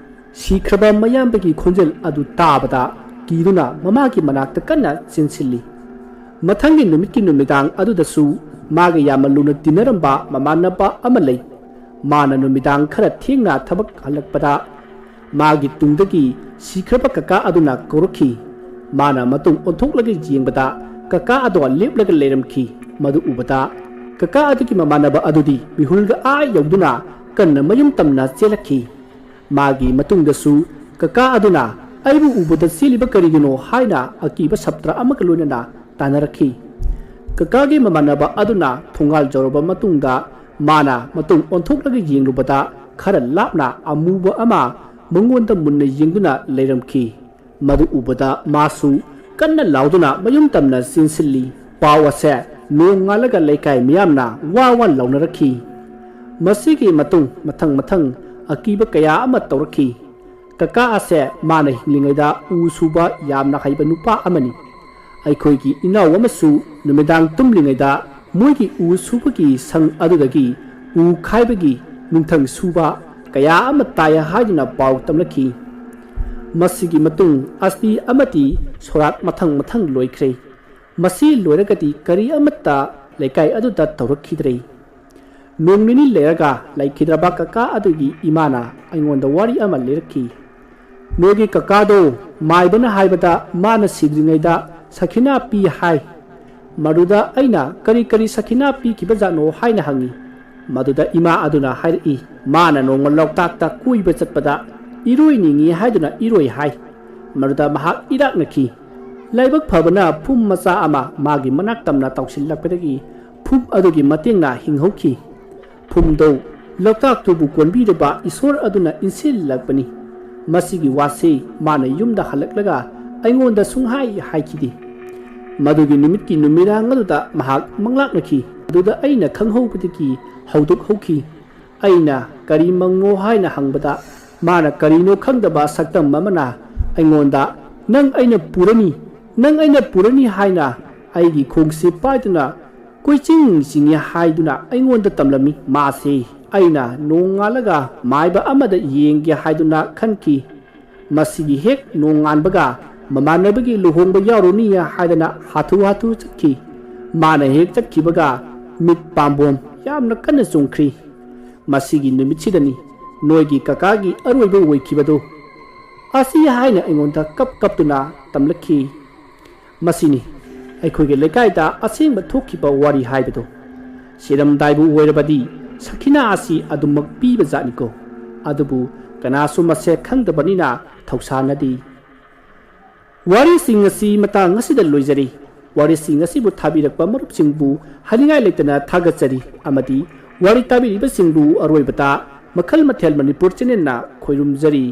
ꯁꯤꯈ꯭ꯔꯕ ꯃꯌꯥꯝꯕꯒꯤ ꯈꯣꯟꯖꯦꯜ ꯑꯗꯨ ꯇꯥꯕꯗ ꯀꯤꯗꯨꯅ ꯃꯃꯥꯒꯤ ꯃꯅꯥꯛꯇ ꯀꯟꯅ ꯆꯦꯟꯁꯤꯜꯂꯤ꯫ ꯃꯊꯪꯒꯤ ꯅꯨꯃꯤꯠꯀꯤ ꯅꯨꯃꯤꯗꯥꯡ ꯑꯗꯨꯗꯁꯨ ꯃꯥꯒ ꯌꯥꯝꯅ ꯂꯨꯅ ꯇꯤꯟꯅꯔꯝꯕ ꯃꯃꯥꯟꯅꯕ ꯑꯃ ꯂꯩ꯫ ꯃꯥꯅ ꯅꯨꯃꯤꯗꯥꯡ ꯈꯔ ꯊꯦꯡꯅ ꯊꯕꯛ ꯍꯜꯂꯛꯄꯗ ꯃꯥꯒꯤ ꯇꯨꯡꯗꯒꯤ ꯁꯤꯈ꯭ꯔꯕ ꯀꯀꯥ ꯑꯗꯨꯅ ꯀꯧꯔꯛꯈꯤ꯫ ꯃꯥꯅ ꯃꯇꯨꯡ ꯑꯣꯟꯊꯣꯛꯂꯒ ꯌꯦꯡꯕꯗ ꯀꯀꯥ ꯑꯗꯣ ꯂꯦꯞꯂꯒ ꯂꯩꯔꯝꯈꯤ꯫ ꯃꯗꯨ ꯎꯕꯗ ꯀꯀꯥ ꯑꯗꯨꯒꯤ ꯃꯃꯥꯟꯅꯕ ꯑꯗꯨꯗꯤ ꯃꯤꯍꯨꯜꯒ ꯑꯥ ꯌꯧꯗꯨꯅ ꯀꯟꯅ ꯃꯌꯨꯝ ꯇꯝꯅ ꯆꯦꯜꯂꯛꯈꯤ꯫ ꯃꯥꯒꯤ ꯃꯇꯨꯡꯗꯁꯨ ꯀꯀꯥ ꯑꯗꯨꯅ "ꯑꯩꯕꯨ ꯎꯕꯗ ꯆꯦꯜꯂꯤꯕ ꯀꯔꯤꯒꯤꯅꯣ?" ꯍꯥꯏꯅ ꯑꯀꯤꯕ ꯁꯞꯇ꯭ꯔ ꯑꯃꯒ ꯂꯣꯏꯅꯅ ꯇꯥꯟꯅꯔꯛꯈꯤ꯫ ꯀꯀꯥꯒꯤ ꯃꯃꯥꯟꯅꯕ ꯑꯗꯨꯅ ꯊꯣꯡꯒꯥꯜ ꯌꯧꯔꯕ ꯃꯇꯨꯡꯗ ꯃꯥꯅ ꯃꯇꯨꯡ ꯑꯣꯟꯊꯣꯛꯂꯒ ꯌꯦꯡꯂꯨꯕꯗ ꯈꯔ ꯂꯥꯞꯅ ꯑꯃꯨꯕ ꯑꯃ ꯃꯉꯣꯟꯗ ꯃꯨꯟꯅ ꯌꯦꯡꯗꯨꯅ ꯂꯩꯔꯝꯈꯤ꯫ ꯃꯗꯨ ꯎꯕꯗ ꯃꯥꯁꯨ ꯀꯟꯅ ꯂꯥꯎꯗꯨꯅ ꯃꯌꯨꯝ ꯇꯝꯅ ꯆꯦꯟꯁꯤꯜꯂꯤ꯫ ꯄꯥꯎ ꯑꯁꯦ ꯅꯣꯡ ꯉꯥꯜꯂꯒ ꯂꯩꯀꯥꯏ ꯃꯤꯌꯥꯝꯅ ꯋꯥ ꯋꯥ ꯂꯥꯎꯅꯔꯛꯈꯤ꯫ ꯃꯁꯤꯒꯤ ꯃꯇꯨꯡ ꯃꯊꯪ ꯃꯊꯪ ꯑꯀꯤꯕ ꯀꯌꯥ ꯑꯃ ꯇꯧꯔꯛꯈꯤ꯫ ꯀꯀꯥ ꯑꯁꯦ ꯃꯥꯅ ꯍꯤꯡꯂꯤꯉꯩꯗ ꯎ ꯁꯨꯕ ꯌꯥꯝꯅ ꯍꯩꯕ ꯅꯨꯄꯥ ꯑꯃꯅꯤ꯫ ꯑꯩꯈꯣꯏꯒꯤ ꯏꯅꯥꯎ ꯑꯃꯁꯨ ꯅꯨꯃꯤꯗꯥꯡ ꯇꯨꯝꯂꯤꯉꯩꯗ ꯃꯣꯏꯒꯤ ꯎ ꯁꯨꯕꯒꯤ ꯁꯪ ꯑꯗꯨꯗꯒꯤ ꯎ ꯈꯥꯏꯕꯒꯤ ꯅꯨꯡꯊꯪ ꯁꯨꯕ ꯀꯌꯥ ꯑꯃ ꯇꯥꯏ ꯍꯥꯏꯗꯨꯅ ꯄꯥꯎ ꯇꯝꯂꯛꯈꯤ꯫ ꯃꯁꯤꯒꯤ ꯃꯇꯨꯡ ꯑꯁꯇꯤ ꯑꯃꯗꯤ ꯁꯣꯔꯥꯠ ꯃꯊꯪ ꯃꯊꯪ ꯂꯣꯏꯈ꯭ꯔꯦ꯫ ꯃꯁꯤ ꯂꯣꯏꯔꯒꯗꯤ ꯀꯔꯤ ꯑꯃꯠꯇ ꯂꯩꯀꯥꯏ ꯑꯗꯨꯗ ꯇꯧꯔꯛꯈꯤꯗ꯭ꯔꯦ꯫ ꯅꯣꯡ ꯅꯤꯅꯤ ꯂꯩꯔꯒ ꯂꯩꯈꯤꯗ꯭ꯔꯕ ꯀꯀꯥ ꯑꯗꯨꯒꯤ ꯏꯃꯥꯅ ꯑꯩꯉꯣꯟꯗ ꯋꯥꯔꯤ ꯑꯃ ꯂꯤꯔꯛꯈꯤ꯫ "ꯅꯣꯏꯒꯤ ꯀꯀꯥꯗꯣ ꯃꯥꯏꯕꯅ ꯍꯥꯏꯕꯗ ꯃꯥꯅ ꯁꯤꯗ꯭ꯔꯤꯉꯩꯗ ꯁꯈꯤꯅꯥ ꯄꯤ ꯍꯥꯏ꯫ ꯃꯗꯨꯗ ꯑꯩꯅ ꯀꯔꯤ ꯀꯔꯤ ꯁꯈꯤꯅꯥ ꯄꯤꯈꯤꯕꯖꯥꯠꯅꯣ ꯍꯥꯏꯅ ꯍꯪꯉꯤ꯫ ꯃꯗꯨꯗ ꯏꯃꯥ ꯑꯗꯨꯅ ꯍꯥꯏꯔꯛꯏ, ꯃꯥꯅ ꯅꯣꯡꯃ ꯂꯣꯛꯇꯥꯛꯇ ꯀꯣꯏꯕ ꯆꯠꯄꯗ ꯏꯔꯣꯏ ꯅꯤꯡꯉꯤ ꯍꯥꯏꯗꯨꯅ ꯏꯔꯣꯏ ꯍꯥꯏ꯫ ꯃꯗꯨꯗ ꯃꯍꯥꯛ ꯏꯔꯥꯛꯅꯈꯤ꯫ ꯂꯥꯏꯕꯛ ꯐꯕꯅ ꯐꯨꯝ ꯃꯆꯥ ꯑꯃ ꯃꯥꯒꯤ ꯃꯅꯥꯛ ꯇꯝꯅ ꯇꯥꯎꯁꯤꯜꯂꯛꯄꯗꯒꯤ ꯐꯨꯝ ꯑꯗꯨꯒꯤ ꯃꯇꯦꯡꯅ ꯍꯤꯡꯍꯧꯈꯤ꯫ ꯐꯨꯝꯗꯧ ꯂꯣꯛꯇꯥꯛꯇꯨꯕꯨ ꯀꯣꯟꯕꯤꯔꯤꯕ ꯏꯁꯣꯔ ꯑꯗꯨꯅ ꯏꯟꯁꯤꯜꯂꯛꯄꯅꯤ꯫ ꯃꯁꯤꯒꯤ ꯋꯥꯁꯤ ꯃꯥꯅ ꯌꯨꯝꯗ ꯍꯜꯂꯛꯂꯒ ꯑꯩꯉꯣꯟꯗ ꯁꯨꯡꯍꯥꯏ ꯍꯥꯏꯈꯤꯗꯦ꯫ ꯃꯗꯨꯒꯤ ꯅꯨꯃꯤꯠꯀꯤ ꯅꯨꯃꯤꯗꯥꯡ ꯑꯗꯨꯗ ꯃꯍꯥꯛ ꯃꯪꯂꯥꯛꯅꯈꯤ꯫ ꯑꯗꯨꯗ ꯑꯩꯅ ꯈꯪꯍꯧꯕꯗꯒꯤ ꯍꯧꯗꯣꯛꯍꯧꯈꯤ꯫ ꯑꯩꯅ "ꯀꯔꯤ ꯃꯪꯅꯣ?" ꯍꯥꯏꯅ ꯍꯪꯕꯗ, ꯃꯥꯅ ꯀꯔꯤꯅꯣ ꯈꯪꯗꯕ ꯁꯛꯇꯝ ꯑꯃꯅ ꯑꯩꯉꯣꯟꯗ "ꯅꯪ ꯑꯩꯅ ꯄꯨꯔꯅꯤ, ꯅꯪ ꯑꯩꯅ ꯄꯨꯔꯅꯤ" ꯍꯥꯏꯅ ꯑꯩꯒꯤ ꯈꯣꯡꯁꯦ ꯄꯥꯏꯗꯨꯅ ꯀꯣꯏꯆꯤꯡ ꯆꯤꯡꯉꯤ ꯍꯥꯏꯗꯨꯅ ꯑꯩꯉꯣꯟꯗ ꯇꯝꯂꯝꯃꯤ꯫ ꯃꯥꯁꯤ ꯑꯩꯅ ꯅꯣꯡꯉꯥꯜꯂꯒ ꯃꯥꯏꯕ ꯑꯃꯗ ꯌꯦꯡꯒꯦ ꯍꯥꯏꯗꯨꯅ ꯈꯟꯈꯤ꯫ ꯃꯁꯤꯒꯤ ꯍꯦꯛ ꯅꯣꯡꯉꯥꯟꯕꯒ ꯃꯃꯥꯟꯅꯕꯒꯤ ꯂꯨꯍꯣꯡꯕ ꯌꯥꯎꯔꯨꯅꯤ ꯍꯥꯏꯗꯅ ꯍꯥꯊꯨ ꯍꯥꯊꯨ ꯆꯠꯈꯤ꯫ ꯃꯥꯅ ꯍꯦꯛ ꯆꯠꯈꯤꯕꯒ ꯃꯤꯠ ꯄꯥꯝꯕꯣꯝ ꯌꯥꯝꯅ ꯀꯟꯅ ꯆꯣꯡꯈ꯭ꯔꯤ꯫ "ꯃꯁꯤꯒꯤ ꯅꯨꯃꯤꯠꯁꯤꯗꯅꯤ ꯅꯣꯏꯒꯤ ꯀꯀꯥꯒꯤ ꯑꯔꯣꯏꯕ ꯑꯣꯏꯈꯤꯕꯗꯨ" ꯑꯁꯤ ꯍꯥꯏꯅ ꯑꯩꯉꯣꯟꯗ ꯀꯞ ꯀꯞꯇꯨꯅ ꯇꯝꯂꯛꯈꯤ꯫ ꯃꯁꯤꯅꯤ ꯑꯩꯈꯣꯏꯒꯤ ꯂꯩꯀꯥꯏꯗ ꯑꯁꯦꯡꯕ ꯊꯣꯛꯈꯤꯕ ꯋꯥꯔꯤ ꯍꯥꯏꯕꯗꯨ꯫ ꯁꯤꯔꯝꯗꯥꯏꯕꯨ ꯑꯣꯏꯔꯕꯗꯤ ꯁꯈꯤꯅꯥ ꯑꯁꯤ ꯑꯗꯨꯃꯛ ꯄꯤꯕ ꯖꯥꯠꯅꯤꯀꯣ꯫ ꯑꯗꯨꯕꯨ ꯀꯅꯥꯁꯨ ꯃꯁꯦ ꯈꯪꯗꯕꯅꯤꯅ ꯊꯧꯁꯥꯅꯗꯦ꯫ ꯋꯥꯔꯤꯁꯤꯡ ꯑꯁꯤ ꯃꯇꯥꯡ ꯑꯁꯤꯗ ꯂꯣꯏꯖꯔꯤ꯫ ꯋꯥꯔꯤꯁꯤꯡ ꯑꯁꯤꯕꯨ ꯊꯥꯕꯤꯔꯛꯄ ꯃꯔꯨꯞꯁꯤꯡꯕꯨ ꯍꯥꯏꯅꯤꯡꯉꯥꯏ ꯂꯩꯇꯅ ꯊꯥꯒꯠꯆꯔꯤ ꯑꯃꯗꯤ ꯋꯥꯔꯤ ꯇꯥꯕꯤꯔꯤꯕꯁꯤꯡꯕꯨ ꯑꯔꯣꯏꯕꯗ ꯃꯈꯜ ꯃꯊꯦꯜ ꯃꯅꯤꯄꯨꯔ ꯆꯦꯅꯦꯜꯅ ꯈꯣꯏꯔꯨꯝꯖꯔꯤ꯫